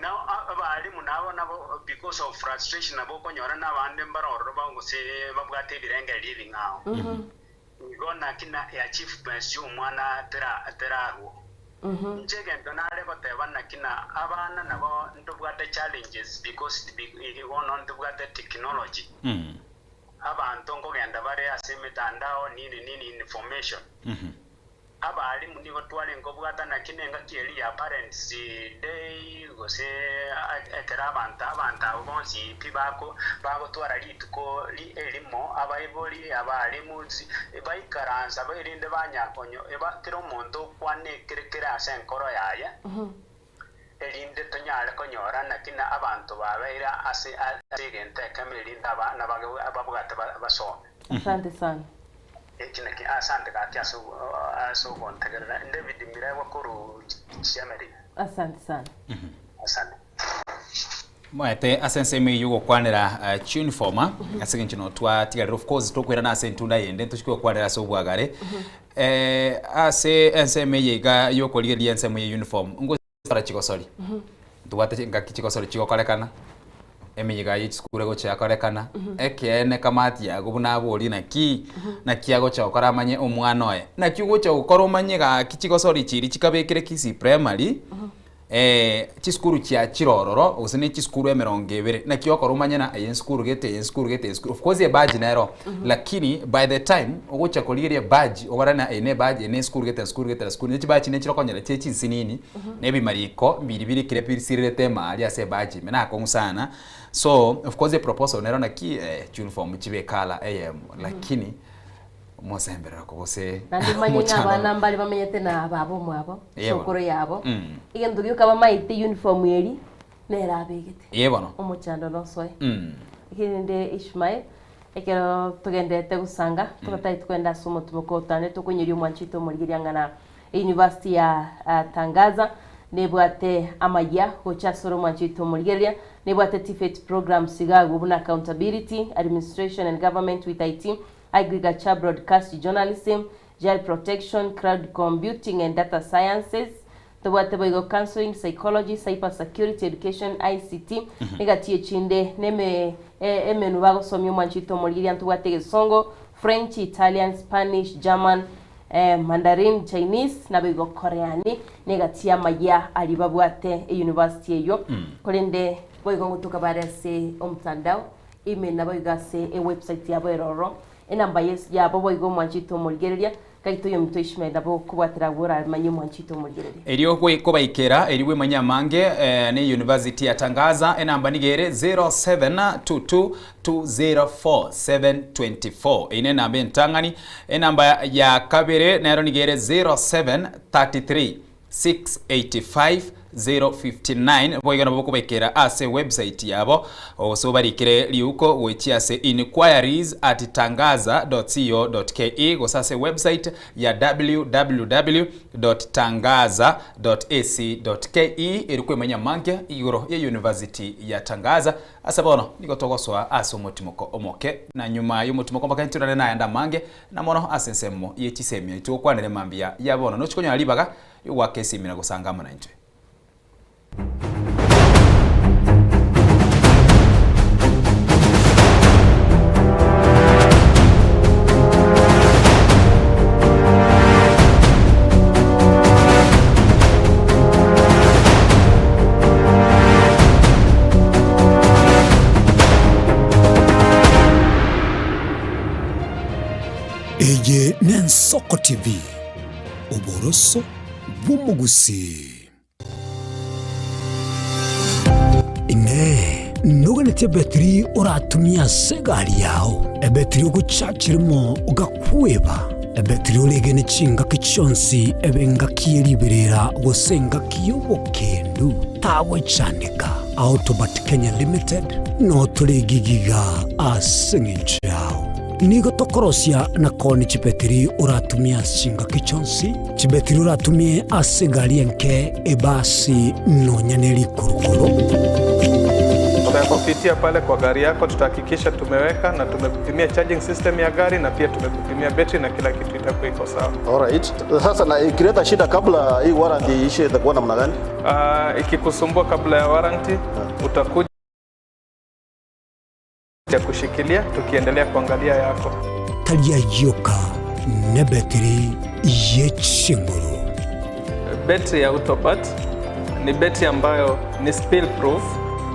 na abarimu nabo nabo because of frustration nabo okonyora na abande mbarororo bagose babwate ebirengeri ebing'ao igo naki na achievements ya omwana terarwo inche egento nare goteba naki na abana nabo ntobwate challenges because bono ntobwate technology abanto nkogenda bare ase emitandao nini nini information abarimu nigo tware nkobwata naki nengaki eri ya parents day gose ekero abanto abanto abo bonsi pi bako bagotwara rituko erimo abaibori abarimu baikaransa bairinde banyakonyo kera omonto okwana ekere kere ase enkoro yaye. Erinde tonyare konyora naki na abanto babeire ase ase egento ekemo erinde abana babwate basome. Asante sana. Eki naki asante gaki ase ase ogontegerera. David Miregwa korwa Chiameri. Asante sana. Asante. Moete ase ensemo eyio gokwanera chiuniform ase eng'encho no twatigarire of course tokoirana ase entunda yende ntochia gokwanera ase obwagare ase ensemo eye iga yokorigereria ensemo ya uniform Ngosara chigosori, ntobwate chingaki chigosori chigokorekana, emiyiga ye chisukuru egocha yakorekana, ekeene kamati yago buna aborie naki, naki agocha gokora amanye omwana oye. Naki ogocha gokora omanye gaki chigosori chiria chikabekire Kisii Primary, chisukuru chiachire ororo, gose ne chisukuru emerongo ebere, naki okora omanye ng'a eye ensukuru gete, eye ensukuru gete, eye ensukuru, of course ebadge nero, lakini by the time ogocha korigereria ebadge okore ng'a eye ne ebadge, eye ne esukuru gete, esukuru gete, esukuru, ne chibadge nechire okonyora chire chinsinini, na ebimariko mbiri birikire bisirerete emaria ase ebadge ime, nakong'u sana. So, of course eproposal nero naki chiuniform chibe ecolour eyemo, lakini omosemberereko gose Naende omanye ng'a omochando abana mbare bamenyete na baba omwabo, Ee bono. sokoro yabo, egento gioka bamaete uniform eria, nere abegete. Ee bono. Omochando nosoe. Ekero Ishmael, ekero togenderete gosanga, togatagete kogenda ase omotimoko otande tokonyeria omwancho oito omorigereria ng'a na University ya Tangaza nebwate amayia gocha asore omwancho oito omorigereria, nebwate TVET programs iga agwo buna Accountability, Administration and Government with IT, Agriculture, Broadcast Journalism, Child Protection, Cloud Computing and Data Sciences, Tobwate boigo Counselling, Psychology, Cyber Security, Education, ICT, egati echinde neme emenu bagosomia omwancho oito omorigereria ntobwate egesongo, French, Italian, Spanish, German, Mandarin, Chinese, naboigo Korean, negati y'amayia aria babwate eyunivasiti eyio. Korende boigo ngotoka bare ase omotandao, ime naboigo ase ewebsite yabo ere ororo, enamba yabo boigo omwanchete omorigereria, Gaki toyominto Ishmael nabo okobwatera agwo oramanye omwanchete omorigereria. Erio kobaikera, erio bwemanyie amange ne University ya Tangaza, enamba nigo ere 0722204724. Eyio nenamba entang'ani. Enamba ya kabere nero nigo ere 0733 685 059 boigo nabo bokobaikera ase website yabo gose obarikere riuko gochia ase inquiries at tangaza co ke gose ase website ya www tangaza ac ke eri kwemanya amange igoro ye university ya Tangaza. Ase bono nigo togosoa ase omotimoko omoke na nyuma yomotimoko omoke ntorare nayande amange Na mono ase ensemo ye chisemi intwe gokwanera emambia ya bono, nochie konyora ribaga ri'ogoaka esimi na gosanga amo naintwe. Eye n'Ensoko TV, oboroso bw'omogusii. Inee! Noganetie ebetiri oratumie ase egari yao? Ebetiri ogochachera imo ogakweba? Ebetiri oregene chingaki chionsi ebe engaki ye riberera gose engaki y'obokendu? Tagwechandeka. Autobat Kenya Limited notore egigiga ase eng'encho yao. Nigo tokorosia na koonia chibetiri oratumie ase chingaki chionsi, chibetiri oratumie ase egari enke, ebasi, nonya ne rikurukuru. Tutakupitia pale kwa gari yako, tutahakikisha tumeweka na tumekupimia charging system ya gari na pia tumekupimia betri na kila kitu itakuwa iko sawa. Alright. Sasa na ikileta shida kabla hii warranty iishe itakuwa namna gani? Uh, ikikusumbua kabla ya warranty utakuja ya kushikilia tukiendelea kuangalia yako. Tari ayio ka nebetiri ye chinguru. Betri ya Autobat ni betri ambayo ni spill proof,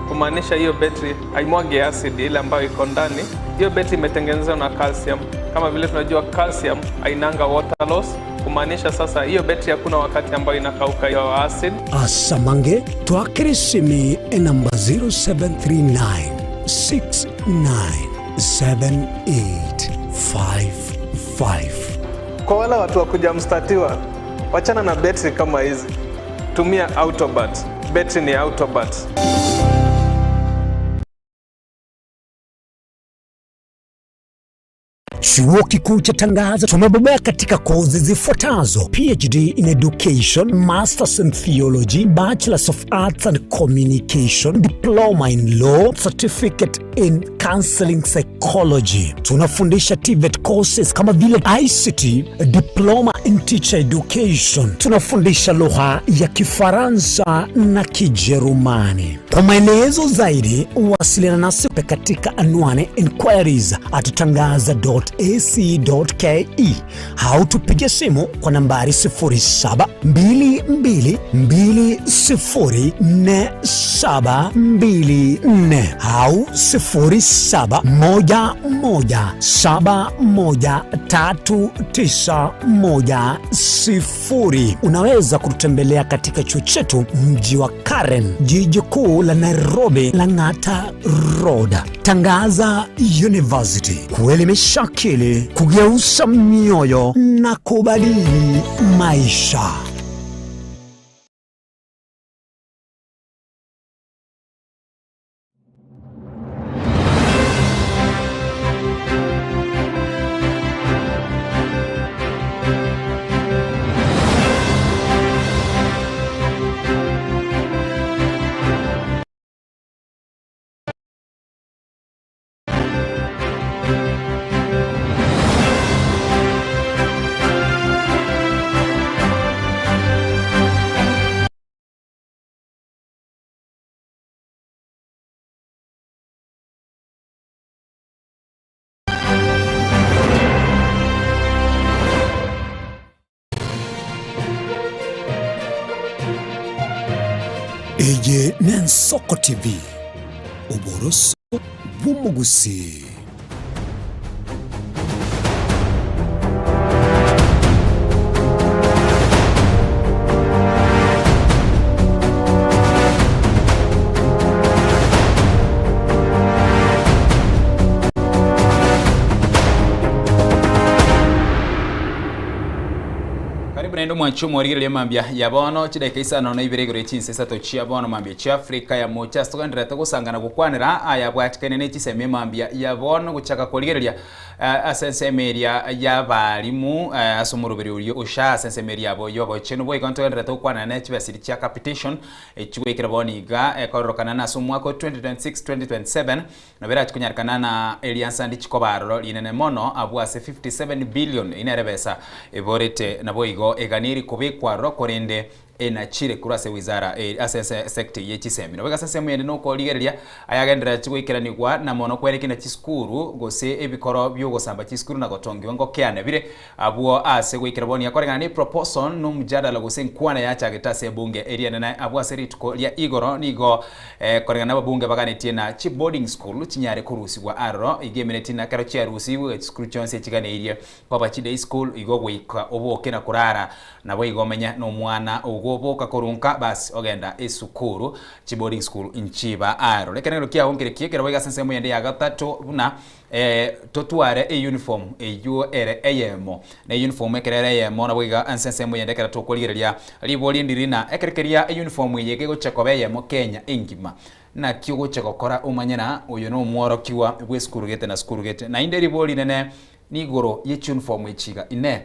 kumaanisha hiyo betri haimwagi acid ile ambayo iko ndani. Hiyo betri imetengenezwa na calcium. Kama vile tunajua calcium hainanga water loss, kumaanisha sasa hiyo betri hakuna wakati ambayo inakauka hiyo acid. Asamange twakere esimi enamba 0739 697855. Kwa wale watu wa kujamstatiwa, wachana na betri kama hizi, tumia Autobat. Betri ni ya Autobat. Chuo Kikuu cha Tangaza tumebobea katika kozi zifuatazo: PhD in Education, Masters in Theology, Bachelors of Arts and Communication, Diploma in Law, Certificate in Counseling Psychology. Tunafundisha TVET courses kama vile ICT, Diploma in Teacher Education. Tunafundisha lugha ya Kifaransa na Kijerumani. Kwa maelezo zaidi, wasiliana nasi katika anwani inquiries at tangaza.ac.ke au tupige simu kwa nambari 0722204724 au 0711713910. Unaweza kututembelea katika chuo chetu mji wa Karen, jiji kuu la Nairobi, Lang'ata Road. Tangaza University, kuelimisha akili, kugeuza mioyo na kubadili maisha. Eye n'Ensoko TV, oboroso bw'omogusii. Karibu naende omwanchi omorigereria mambia ya bono chidaika isano na ibere igoro chinsa isato chia bono mambia chia Afrika ya mocha ase togendererete gosangana gokwanera aya abwatikane ne chisemi mambia ya bono gochaka korigereria eh, ase ensemo eria ya abarimu eh, ase omoroberi oria osha ase ensemo eria yabo ya obochenu boigo ntogendererete gokwanera ne chibesiri chia capitation echigoikera bono iga ekororokana na ase omwaka o 2026 2027 Nabo erache konyarekana na eriansa ndichikoba aroro rinene mono abwo ase 57 billion inere besa eborete naboigo eganiri kobekwa aroro korende enachire korwa ase wizara ase sector ye chisemi. Naboigo ase ensemo ende nokorigereria ayagenderereti goikeranigwa na mono kwerekina chisukuru gose ebikoro biogosamba chisukuru na gotongiwa ngokeane bire abwo ase goikera bono yakoreng'ana ne proposal nomjadala gose enkwana yachagete ase ebunge eria enene abwo ase rituko ria igoro nigo Koreng'ana nababunge baganetie na chiboarding school chinyare korusigwa aroro, igo emeneti na ekero chiarusigwe chisukuru chionsi echiganeirie koba chiday school igo goika oboke na korara naboigo omenya nomwana ogo oboka korunka bas ogenda esukuru chiboarding school nchiba aroro. Ekerengerio kiago nkerekie ekero boigo ase ensemo eyende ya gatato buna Totware eyuniform eyio ere eyemo, na eyuniform ekero ere eyemo nabo iga ase ensemo eyende ekero tokorigereria ribori ndiri na ekero keria eyuniform eye gegochia koba eyemo Kenya engima, naki ogochia gokora omanye na oyo na omworokigwa bwe esukuru gete na sukuru gete. Naende ribori rinene nigoro ye chiuniform echi iga, inee,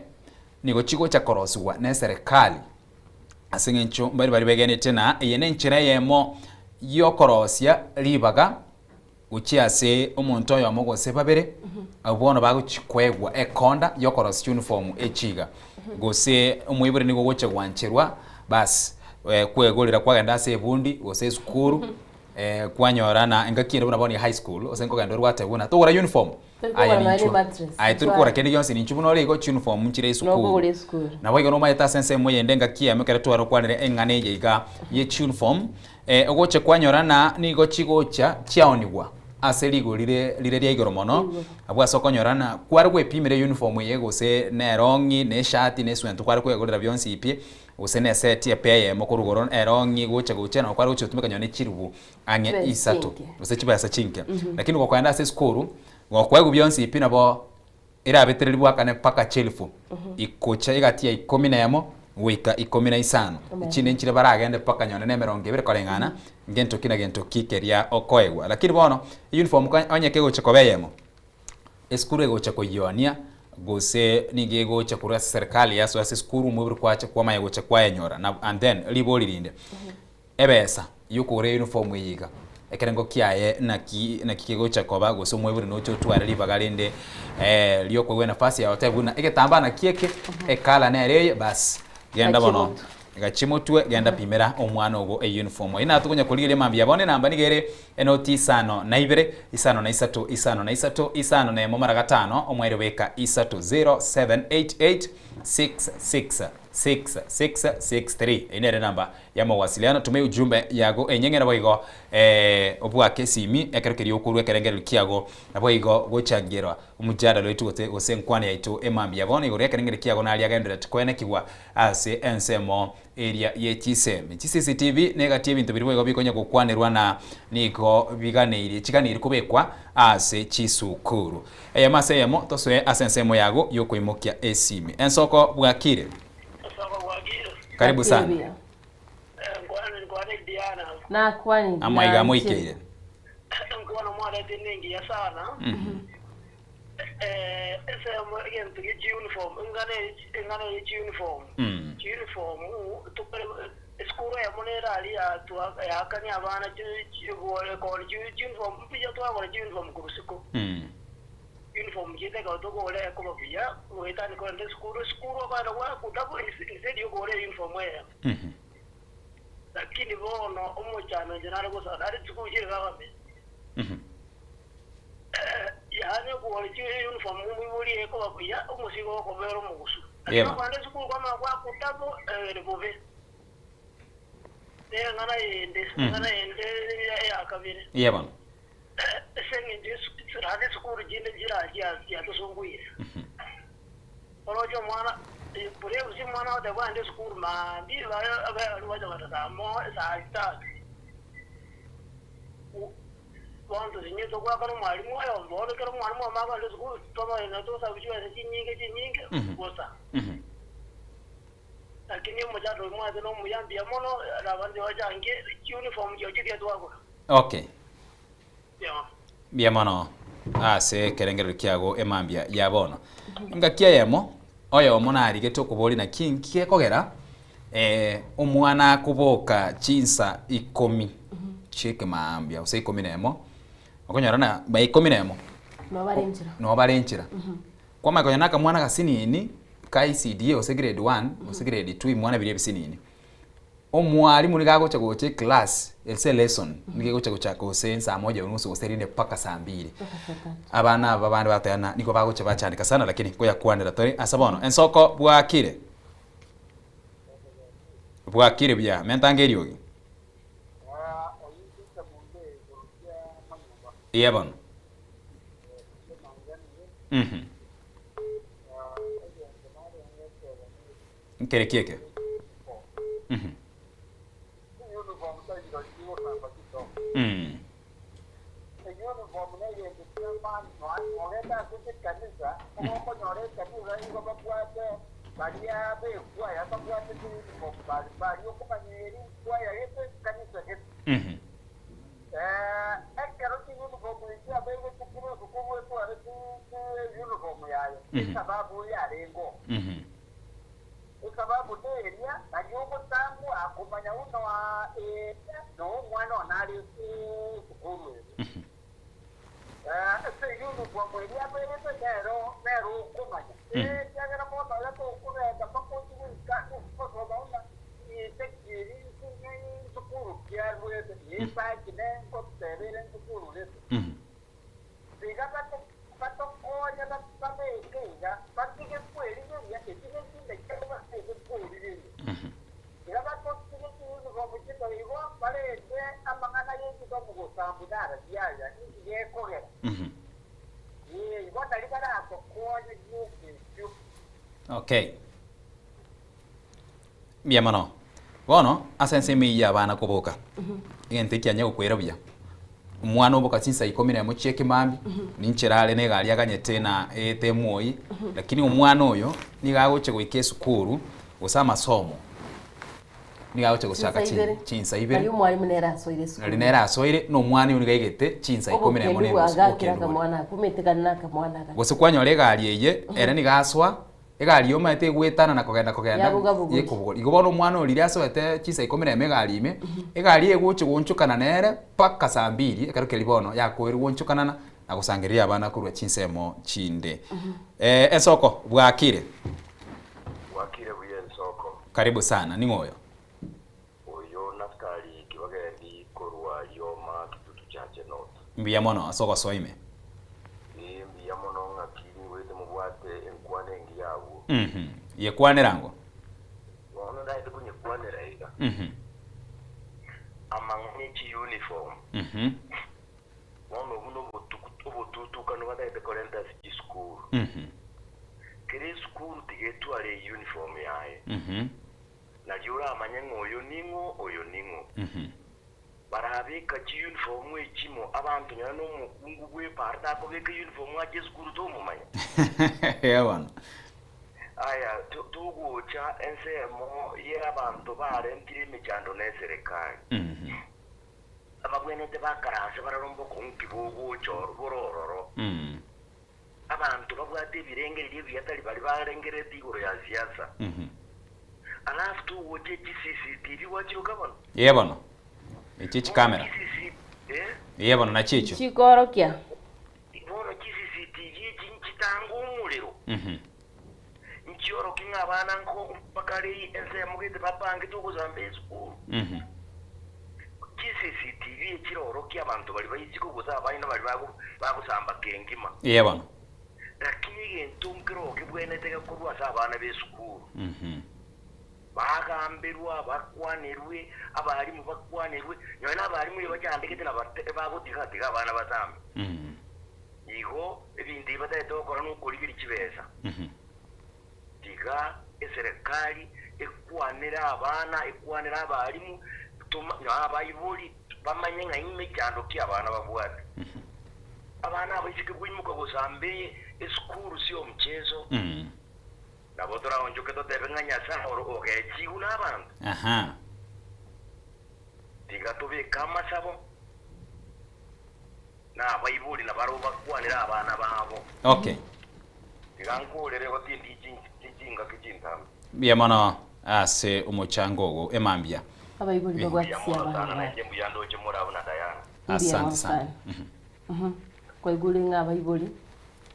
nigo chigocha korosigwa ne eserekali? Ase eng'encho mbari baria begenete na eye nenchera eyemo yokorosia ribaga Gochia ase omonto oyomo gose babere, abwo bono bagochia koegwa ekonda y'okorosia chiuniform echi iga. Gose omoibori nigo ogochia gwancherwa, bas kwegorera kwagenda ase ebundi gose esukuru, kwanyora na engaki ende buna bono ya high school, ase nkogenda ore gwatebwa buna togora uniform, Tori aye kogora nonya ninchwo. emattress, Aye tori kogora kende gionsi ninchwo buna ore igo chiuniform nchire esukuru. Nokogora esukuru. Nabo igo nomanyete ase ensemo eyende engaki eyemo ekero twarokwanire eng'ana eye iga ye chiuniform, Ogocha kwanyora na nigo chigocha chiaonigwa ase rigori rire rire ria igoro mono, abwo ase okonyora na kware gwepimera eyuniform eye gose na erong'i na eshati na eswenta kware kwegorera bionsi pi, gose na eseti epe eyemo korwa igoro erong'i gocha gocha nabo kware gochi gotumeka nonye na chiribu ang'e Chibesa isato chinke. gose chibesa chinke. Lakini gokoenda ase esukuru, gokoegwa bionsi pi nabo erabetereri bwakane mpaka chilifu ikocha egati ya ikomi na emo. goika ikomi na isano. Echinde nchire baragende mpaka nyone na emerongo ebere koreng'ana ngento ki na gento ki keria okoegwa. Lakini bono uniform onye kegocha koba eyemo, esukuru egocha koyionia gose nigo egocha korwa ase serikali yasoa ase esukuru omobere kwacha kwamanya gocha kwayenyora na and then ribori rinde ebesa yokogora uniform eye iga ekerengo kiaye naki naki kegocha koba gose omoibori noche otware ribaga rinde riokoigwa enafasi yago otebe buna egetambaa naki eke ecolour nere eye bas genda bono Gachie motwe, genda pimera omwana ogo eyunifomu. Eyio natokonya korigereria mambia bono enamba nigo ere enoti isano na ibere, isano na isato, isano na isato, isano na emo mara gatano, omwaire beka isato, 0788 66 66 63. Eyio nere enamba y'amawasiliano. Tuma ujumbe yago enyeng'e naboigo eh, obwake esimi ekero keria okorwa ekerengererio kiago naboigo gochangerwa omojadala oito gose gose enkwana yaito emambia bono igoro y'ekerengererio kiago naria agendererete koenekigwa Ase ensemo eria ye chisemi, chi CCTV negati ebinto biria boigo bikonya gokwanerwa na nigo biganeirie chiganeirie kobekwa ase chisukuru. Eyemo ase eyemo tosoe ase ensemo yago yokoimokia esimi. Ensoko bwakire? Karibu sana. Amaiga amoikeire. Eh, ensemo egento gie chiuniform, eng'ana eye eng'ana eye chiuniform, Mm. chiuniform tokore esukuru eyemo nere aria yatwa yaakania abana chi- chi- gore kore chi- chiuniform mbuya twagora chiuniform korwa isiko. Mm. Uniform chiaito ekero tokogora ekoba buya, goetania korende esukuru, esukuru okogenda gwakuta bo instead ya okogora euniform eyemo. Mhm. Lakini bono omochando inche nare gosaba nare chisukuru chire government. Mhm. Yaani okogora chiuniform omoibori ekoba buya, omosigo okobera omogusu. Lakini Yeba. okogenda esukuru kwamanya gwakuta bo ere bobe. Ne eng'ana yende, eng'ana yende eya kabere. Iye bono. Ase eng'encho esu- naende esukuru chinde nchira chia- chiatosunguire. Oroche omwana, bure gose omwana agoteba bwande esukuru maambia baye abe bacha kogenda saa mo- saa tatu. Bono tosinye togoakana omwalimu oyo, bono ekero omwalimu omo akogenda esukuru, twamanya togosabu chibesa chinyinge chinyinge bosa. Lakini omochando oyo mwaete nomuya mbuya mono, na abanto bachange chiuniform chiao chiria twagora. Okay. Yeah. Mbuya mono ase ekerengererio kiago emambia ya bono. Engaki eyemo, oyomo narigete okoboria naki nki gekogera eh, omwana akoboka chinsa ikomi chi'ekemaambia gose ikomi na emo, okonyora na ba ikomi na emo Nabo bare nchera. nabo bare nchera. Kwamanya konya na akamwana gasinini ka ECD gose grade one gose grade two imwana biria ebisinini. Omwalimu nigo agocha gocha eclass ase elesson nigo egocha gochaka gose saa moja unusu gose rinde mpaka saa mbili. Abana aba abande bagoteba ng'a nigo bagocha bachandeka sana lakini nkoyakwanera tore ase bono. Ensoko bwakire? Bwakire buya, menta ange eriogi. Iye bono. Mhm. Nkere ki eke? Mhm. Mm. Mhm. Mhm. Mhm. Esababu neria, nario ogotangwa komanya buna eria nomwana one are esukuru ere. Ase uniform eria aberetwe nero nero okomanya. Ekiagera bono oyo tokogenda mpaka ochie goika gosoma buna ise ki eri nsukuru ki arwete, esaki nengoteba ere nsukuru gete. Tiga batokonye babeke iga, batige kwerigeria, etige chinde chiabo basege kwerigeria. Iga batotige chiuniform chito igo, barende amang'ana y'echisomo gosambu narabi aya, inki gekogera. Ee, igo nari baratokonye gioka ekio. Okay. Mbuya mono. Bono, ase ensemo eyio y'abana koboka, egento ekianya gokwera buya, omwana oboka chinsa ikomi na emo chia ekemambia, ninchera are na egari aganyete na ete emwoyi, lakini omwana oyo nigo agocha goika esukuru, Gose amasomo nigo agocha gochaka Chinsa ibere. chinsa ibere. Nari omwalimu nere asoire esukuru. Nari nere asoire, na omwana oyo nigo aigete chinsa ikomi na emo Obokendu na enusu, bwagakire obokendu boria. akamwana aka, ometekane na akamwana aka. Gose kwanyora egari eye, ere nigo asoa, egari eye omanyete egwetana na kogenda kogenda, Yabuga bogori. yekobogori. Igo bono omwana oriria asoete chinsa ikomi na emo egari ime, egari eye egocha goonchokana nere mpaka saa mbiri, ekero keria bono yakoirwe goonchokanana na gosangereria abana korwa chinsemo chinde. Ensoko, bwakire? Bwakire buya ensoko. Karibu sana, ning'o oyo? Oyo Naftali Kibagendi korwa Rioma Kitutu Chache North. Mbuya mono ase ogosoa ime. Ee mbuya mono ng'aki nigoete mobwate enkwana engiya abwo. Mhm. Yekwanera ango. Bono ndaete konyekwanera iga. Mhm. Amang'ana e chiuniform. Mhm. Bono obwo nobotutukano batagete korenta ase chisukuru. Kera esukuru tiga etware eyuniform yaye, nario oramanye ng'a oyo ning'o, oyo ning'o. Barabeka chiyuniform echimo, abanto nonya nomokungu bw'epaara takobeka eyuniform ache esukuru tomomanya. Eeh bono. Aya, togocha ensemo y'abanto barentire emechando neserekari. Ababwenerete bakaranse bararombe okong'u ki bogocha bore ororo. Abanto babwate ebirengererio ebiya tari baria barengererete igoro ya siasa. Alafu togocha echi CCTV gwachiroka bono? Ee bono, echi chikamera. Chi eh? Ee bono nachio echio. Chikorokia. Bono chi CCTV echi nchitange omorero. Nchiorokie ng'a abana nko bakare ensemo gete bapangete ogosamba esukuru. Chi CCTV echirorokie abanto baria ba isiko gose abaina baria bago bagosamba kengima. Ee bono. Lakini egento nkero kebwenerete gekorwa ase abana b'esukuru. Bagamberwe, bakwanerwe, abalimu bakwanerwe, nonya na abalimu erio bachandegete na bagotiga-tiga abana basambe. Igo ebinto ebi batagete gokora nokorigeria chibesa. Tiga eserekari ekwanere abana, ekwanere abalimu, toma na abaibori bamanye ng'a imechando ki abana babwate. Abana abaiseke koimoka gosamba esukuru sio mchezo. Nabo toraonchoke totebe ng'a Nyasae oro ogechigwe nabanto. Aha. Tiga tobeke amasabo. Na abaibori nabarabwo bakwanere abana babo. Okay. Tiga nkorere igo tindi chingaki chintambe. Mbuya mono ase omochango ogo emambia. Abaibori Eh. babwatisia Mbuya mono abana sana babo. nainche mbuya ndoche more abwo na Diana. Mbuya Asante mono sana. sana. Mhm. Kwaigure ng'a abaibori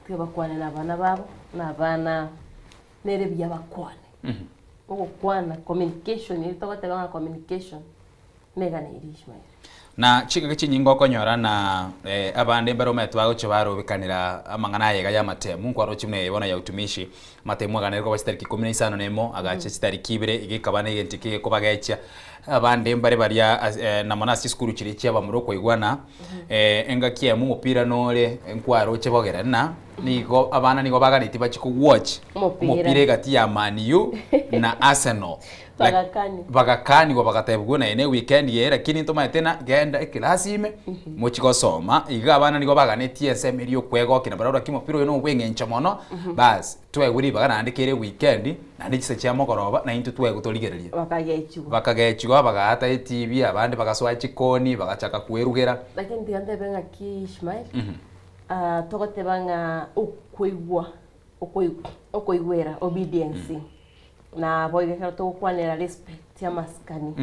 tiga bakwane na abana babo, na abana nere buya bakwane. Ogokwana communication eri togoteba ng'a communication Megane eria Ishmaeli. Na chingaki chinyinge okonyora na abande mbare omanyete bagochia barobekanera amang'ana aye iga y'amatemu, nkwaroche buna eye bono ya utumishi, amatemu aganere koba chitariki ikomi na isano na emo, agacha chitariki ibere, iga ekaba na egento eke gekobagechia. Abande mbare baria ase na mono ase chisukuru chiria chia abamura okoigwana, engaki eyemo omopira nore nkwaroche bogere ng'a nigo abana nigo baganetie bachie kowatch Omopira. omopira egati ya Man U na Arsenal. Bagakanigwa. Bagakanigwa bagatebigwa naye ne weekend eye lakini ntomaete na genda ekelasi ime mochi gosoma iga abana nigo baganetie ensemo eria okwegokia na barabwo lakini omopira oyo nobwa eng'encho mono bas twegwe ribaga naende kere eweekend naende chisa chia mogoroba naintwe twegwe torigererie. Bakagechigwa. Bakagechigwa bagaata etibi abande bagasoa chikoni bagachaka kwerugera. Lakini tiga ntebe ng'aki Ishmael, ah, togoteba ng'a okoigwa okoigwera, obedience, na boigo ekero togokwanera respect, amasikani,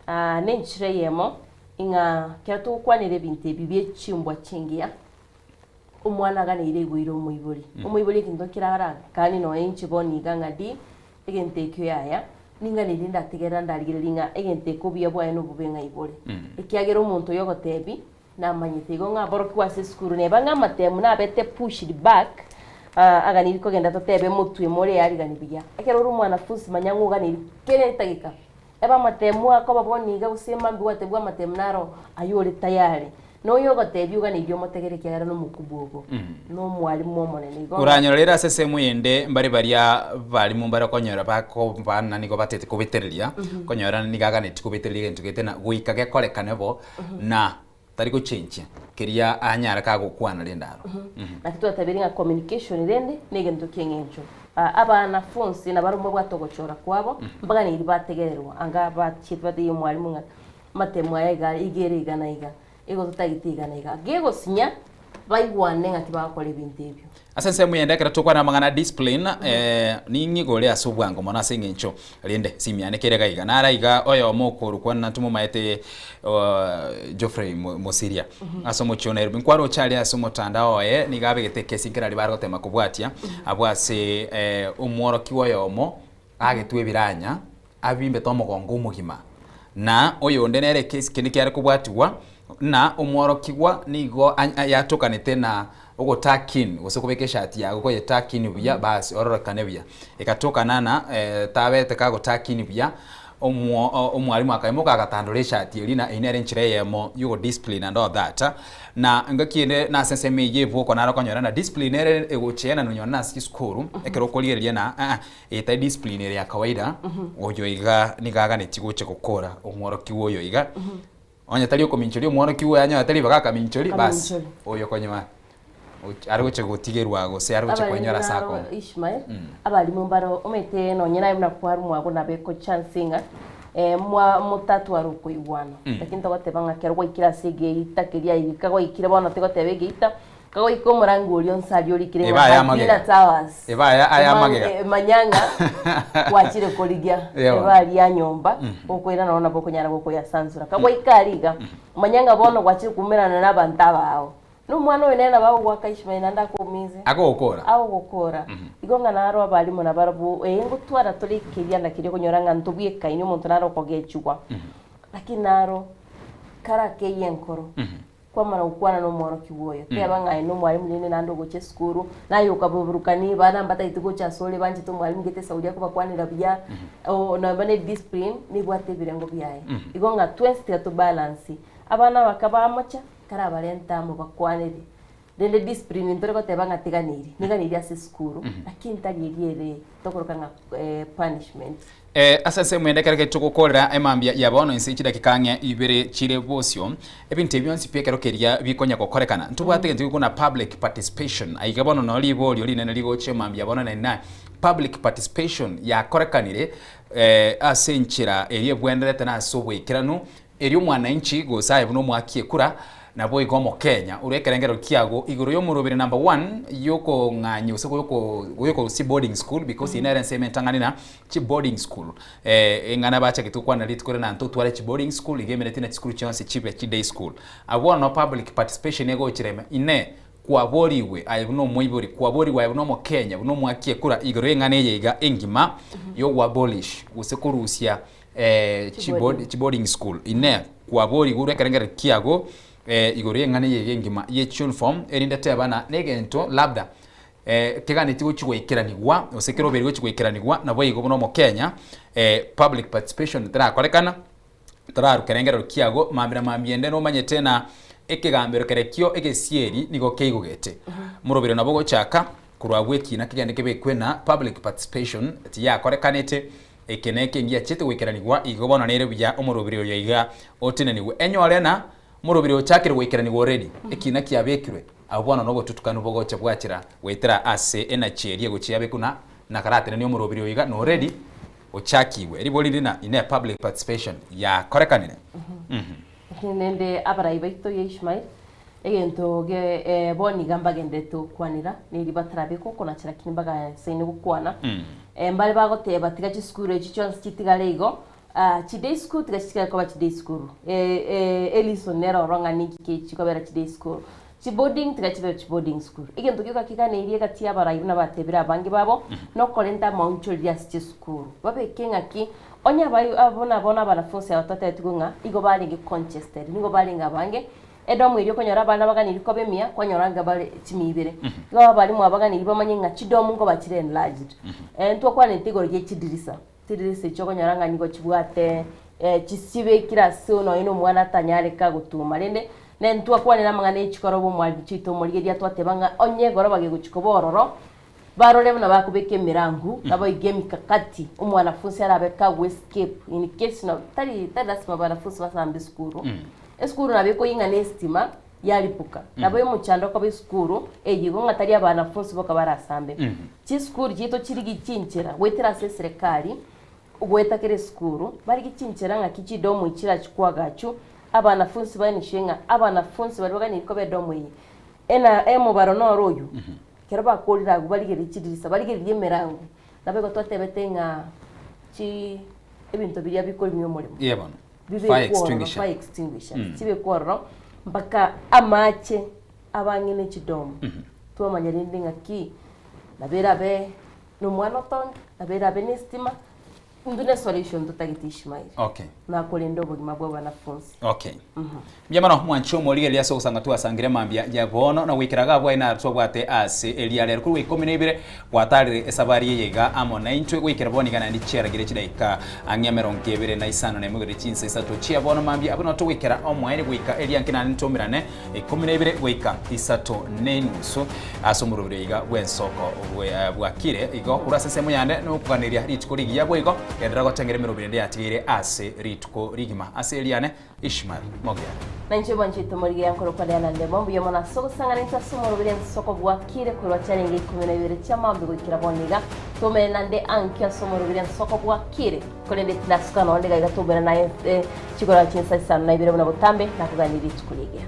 ah, nenchera eyemo ng'a ekero togokwanera ebinto ebi bie chimbwa chingiya, omwana aganeire aigoire omoibori. Omoibori egento nkere arakani nonya inche bono iga ng'a di, egento ekio yaya, ninganeire ndategerera ndarigereria ng'a egento eke obuya bwaye nobobe ng'a ibore. Ekiagera omonto oyo ogotebi, Namanyete igo ng'a aborokigwa ase esukuru neba ng'a amatemu nabete pushed back, aganiri kogenda totebe motwe more arigani buya. Ekero ore omwanafunsi manya ng'a oganeri kera etageka. Ebe amatemu akoba bono iga gose mambia gwatebwa amatemu naro aye ore tayari. Na oyo ogotebia oganeirie omotegere ekiagera nomokubwa ogo, na omwalimu omonene. Igo Oranyora rero ase esemo eyende mbare baria barimu mbare okonyora bakobana nigo batete kobetereria, okonyora nigo aganetie kobetereria egento gete na goika gekorekane bo, Na tari gochenchia keria anyare kagokwana rende aro. Naki twatabeire ng'a communication rende negento ki'eng'encho. Abanafunsi nabarobwo mbabwate ogochora kwabo, mbaganeirie bategererwa anga bachiete batebie omwalimu ng'a amatemo aya iga iga ere iga na iga, igo totagete iga na iga. Gegosinya, baigwane ng'aki bagokora ebinto ebio. Ase ensemo eyende ekero tokwana amang'ana a discipline, ning'iga ore ase obwango mono ase eng'encho rende simiane kere iga iga. Nara iga oyomo okorokwa na tomomaete Geoffrey Mosiria ase omochie o Nairobi. Nkwaroche aria ase omotandao oye nigo abegete ekesi nkere aria bare gotema kobwatia abwo ase omworokigwa oyomo agetwe ebiranya abimbete omogongo omogima. Na oyonde nere ekesi kende kiare kobwatigwa na omworokigwa nigo yatokanete na ogotuck-in gose kobeka eshati yago koye-tuck-in buya basi ororekane buya. Egatokana na tabete kago-tuck-in buya, omwalimu akaimoka agatandora eshati eria na eyio nere enchera eyemo yogo-discipline and all that. Na engaki ende nase ensemo eyio ebwoko naro okonyora na discipline ere egochiana nonye nase chisukuru ekero okorigereria na eye tari discipline ere ya kawaida, oyo iga nigo aganetie gocha gokora omworokigwa oyo iga. Onye tari okominchoria omworokigwa oyo anyorete ribaga akaminchoria, basi Akaminchoria. oyo okonyora och- are gocha gotigerwa gose are gocha Abaremi koinyora ase naro akong'u. Ishmael, abarimu mbaro omanyete nonye naye buna kwarwa mwago nabo ekochance ng'a mwa motatware okoigwana. Lakini togoteba ng'a ekero gwaikire ase egeita keria iga gwaikire bono tigoteba egeita, kagoika omorango oria onsi aria orikire Eba ng'a aya Madina amagega. Towers. Eba aya aya amagega. Manya ng'a gwachire korigia Ewa. eba aria nyomba gokoirana bono nabo okonyara gokoyasansora. Kagoika aria iga, manya ng'a bono gwachire koumerana na abanto abao. Na omwana oyo nere nabo agogoaka Ishmael naende akoumise. Agogokora. Agogokora. Igo ng'a naro abalimu nabarabwo ee ngotwara tore ekeria na keria okonyora ng'a ntobwekaini omonto naro okogechigwa. Lakini naro karakeyie enkoro. Kwamana gokwana nomworokigwa oyo, teba ng'a aye nomwalimu rende naende ogocha esukuru, naye okababurukani, bana mbatagete gocha asore banchete omwalimu gete esauri akobakwanera buya, oo nonye ne discipline nebwate ebirengo biaye. Igo ng'a twensi tiga to balance, abana abake bamocha, karabarente amo bakwanere, rende discipline ntore goteba ng'a tiganeiri, niganeiri ase esukuru, lakini tari eria ere tokoroka ng'a punishment. Ase ensemo ende ekero togokoorera emambia ya bono inse chidakika ang'e ibere chire bosio, ebinto ebi bionsi pi ekero keria bikonya gokorekana. Ntobwate egento gekwo na public participation. Aiga bono noo riborio rinene rigocha emambia ya bono nari na public participation yakorekanire ase enchera eria ebwenerete na ase oboikeranu Erio omwananchi gose aye buna omoaki ekura, naboigo omokenya, orue ekerengerero kiago igoro y'omoroberi number one y'okong'anyia gose goyokorusia boarding school because eyio nere ensemo entang'ani na chiboarding school eng'ana bachagete gokwana rituko riria na ntotware chiboarding school iga emereti na chisukuru chionsi chibe chiday school. Abwo bono public participation egochera ime inee kwaborigwe aye buna omoibori, kwaborigwe aye buna omokenya, buna omoaki ekura igoro y'eng'ana eye iga engima yogoabolish gose korusia chiboarding school ine kwaborigwe ore ekerengererio kiago igoro y'eng'ana eye iga engima ye chiuniform erinde teba na negento labda keganeti gochi goikeranigwa gose kerobeiri gochi goikeranigwa naboigo buna omokenya public participation terakorekana torarwe kerengererio kiago mambia na mambia ende nomanyete na ekegambero kerekio egesieri nigo keigogete moroberi nabo ogochaka korwa abwo ekina kegende kebekwe na public participation tiyakorekanete Eke neke ngiachete goikeranigwa, igo bono nere buya omorobiri oyo iga otenenigwe. Enyore na omorobiri ochakire goikeranigwa already, ekina kiabekirwe, abwo bono nobotutukanu bogocha bwachera goetera ase enachi eria egochia yabekwa na nakaratenenie omorobiri oyo iga na already ochakigwe. Ribori riri na inee public participation yakorekanire? Rende abarai baito ya Ishmael, egento ge bono iga mbagenderete gokwanera, neri batarabekwa okonacha lakini mbagasaine gokwana. Mbare bagoteba tiga chisukuru echi chionsi chitigare igo, chiday school tiga chitigare koba chiday school. Ereason nere oro ng'a ninki kechikobera chiday school. Chiboarding tiga chibe chiboarding school. Egento gioka keganeirie egati y'abarai buna batebire abange babo, nokorenta amaonchoreria ase chisukuru. Babeke ng'aki, onye abai buna bono abanafunsi aba twatebetigwe ng'a igo barenge congested, nigo barenge abange, edomu eria okonyora abana baganeirie koba emiya, kwanyora ng'a bare chimia ibere. Igo abalimu abaganeirie bamanye ng'a chidomu nkoba chire enlarged. Ntwakwanete igoro rie chidirisa, chidirisa echi okonyora ng'a nigo chibwate chibekire ase nonye na omwana atanyareka gotuma. Rende nentwakwanera amang'ana ya chikoroba omwalimu chiaito omorigereria twateba ng'a onye egoroba gegochia koba ororo, barore buna bakobeka emerangu, naboigo emikakati omwanafunsi arabe kago escape in case no tari tari lasima abanafunsi basambe esukuru, esukuru nabo ekoying'ana estima. Yaripuka. Nabo omochando okoba esukuru eye igo ng'a tari abanafunsi boka barasambe. Chisukuru chiaito chirigie chinchera goetera ase eserekari, goeta kera esukuru, barigie chinchera ng'aki chidomu echi chirachi koagachwa, abanafunsi baenesie ng'a abanafunsi baria baganeirie koba edomu eye, ena emobaro noro oywo, ekero bakorire agwo barigererie chidirisa, barigererie emerango, nabo igo twatebete ng'a chi ebinto biria bikorimia omoremo. Iye bono. Fire Bibekwe ororo, extinguisher. fire extinguishers, chibekwe ororo mpaka amache abang'e ne chidomu. Twamanya rende ng'aki nabo erabe na omwana otonge, nabo erabe na estima, intwe ne solution totagete Ishmael. Okay. Nakorenda obogima bwa abanafunsi. Okay. Mbuya mono mwanche omorigereria ase ogosanga twasangire mambia ya bono na goikera iga abwo aye twabwate ase eria rero korwa ikomi na ibere gwatarire esabari eye iga amo naintwe goikera bono iga naende chiaragire chidaika ang'e emerongo ebere na isano na emo igoro chinsa isato chia bono mambia abwo nabo togoikera omoerio goika eria nke naende ntomerane ikomi na ibere goika isato na enusu ase omoroberi iga bw'ensoko bwakire igo korwa ase ensemo yande nokoganeria rituko rigiya boigo genderera gotengera emeroberi ende yatigaire ase rituko rigima ase eriane Ishmael Mogere. Na inche mwanchete omorigia nkorokwa Diana Ndemo, mbuya mono ase ogosang'ana intwe ase omoroberi ensoko bwakire korwa chiarenge ikomi na ibere chi'amambia goikera bono iga. Toumere nande ankio ase omoroberi ensoko bwakire, korende tindasuka nonde iga iga toumere naye chigoro chinsa isano na ibere buna botambe nakoganirie rituko rigiya.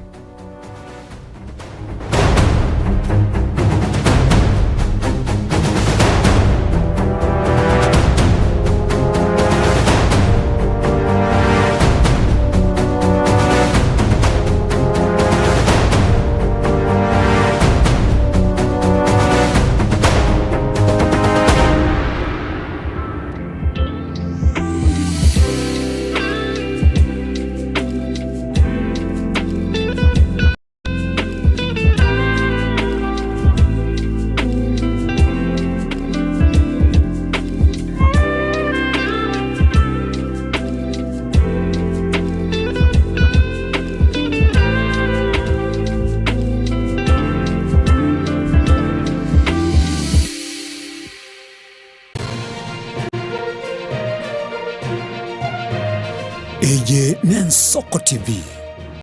Eye n'Ensoko TV.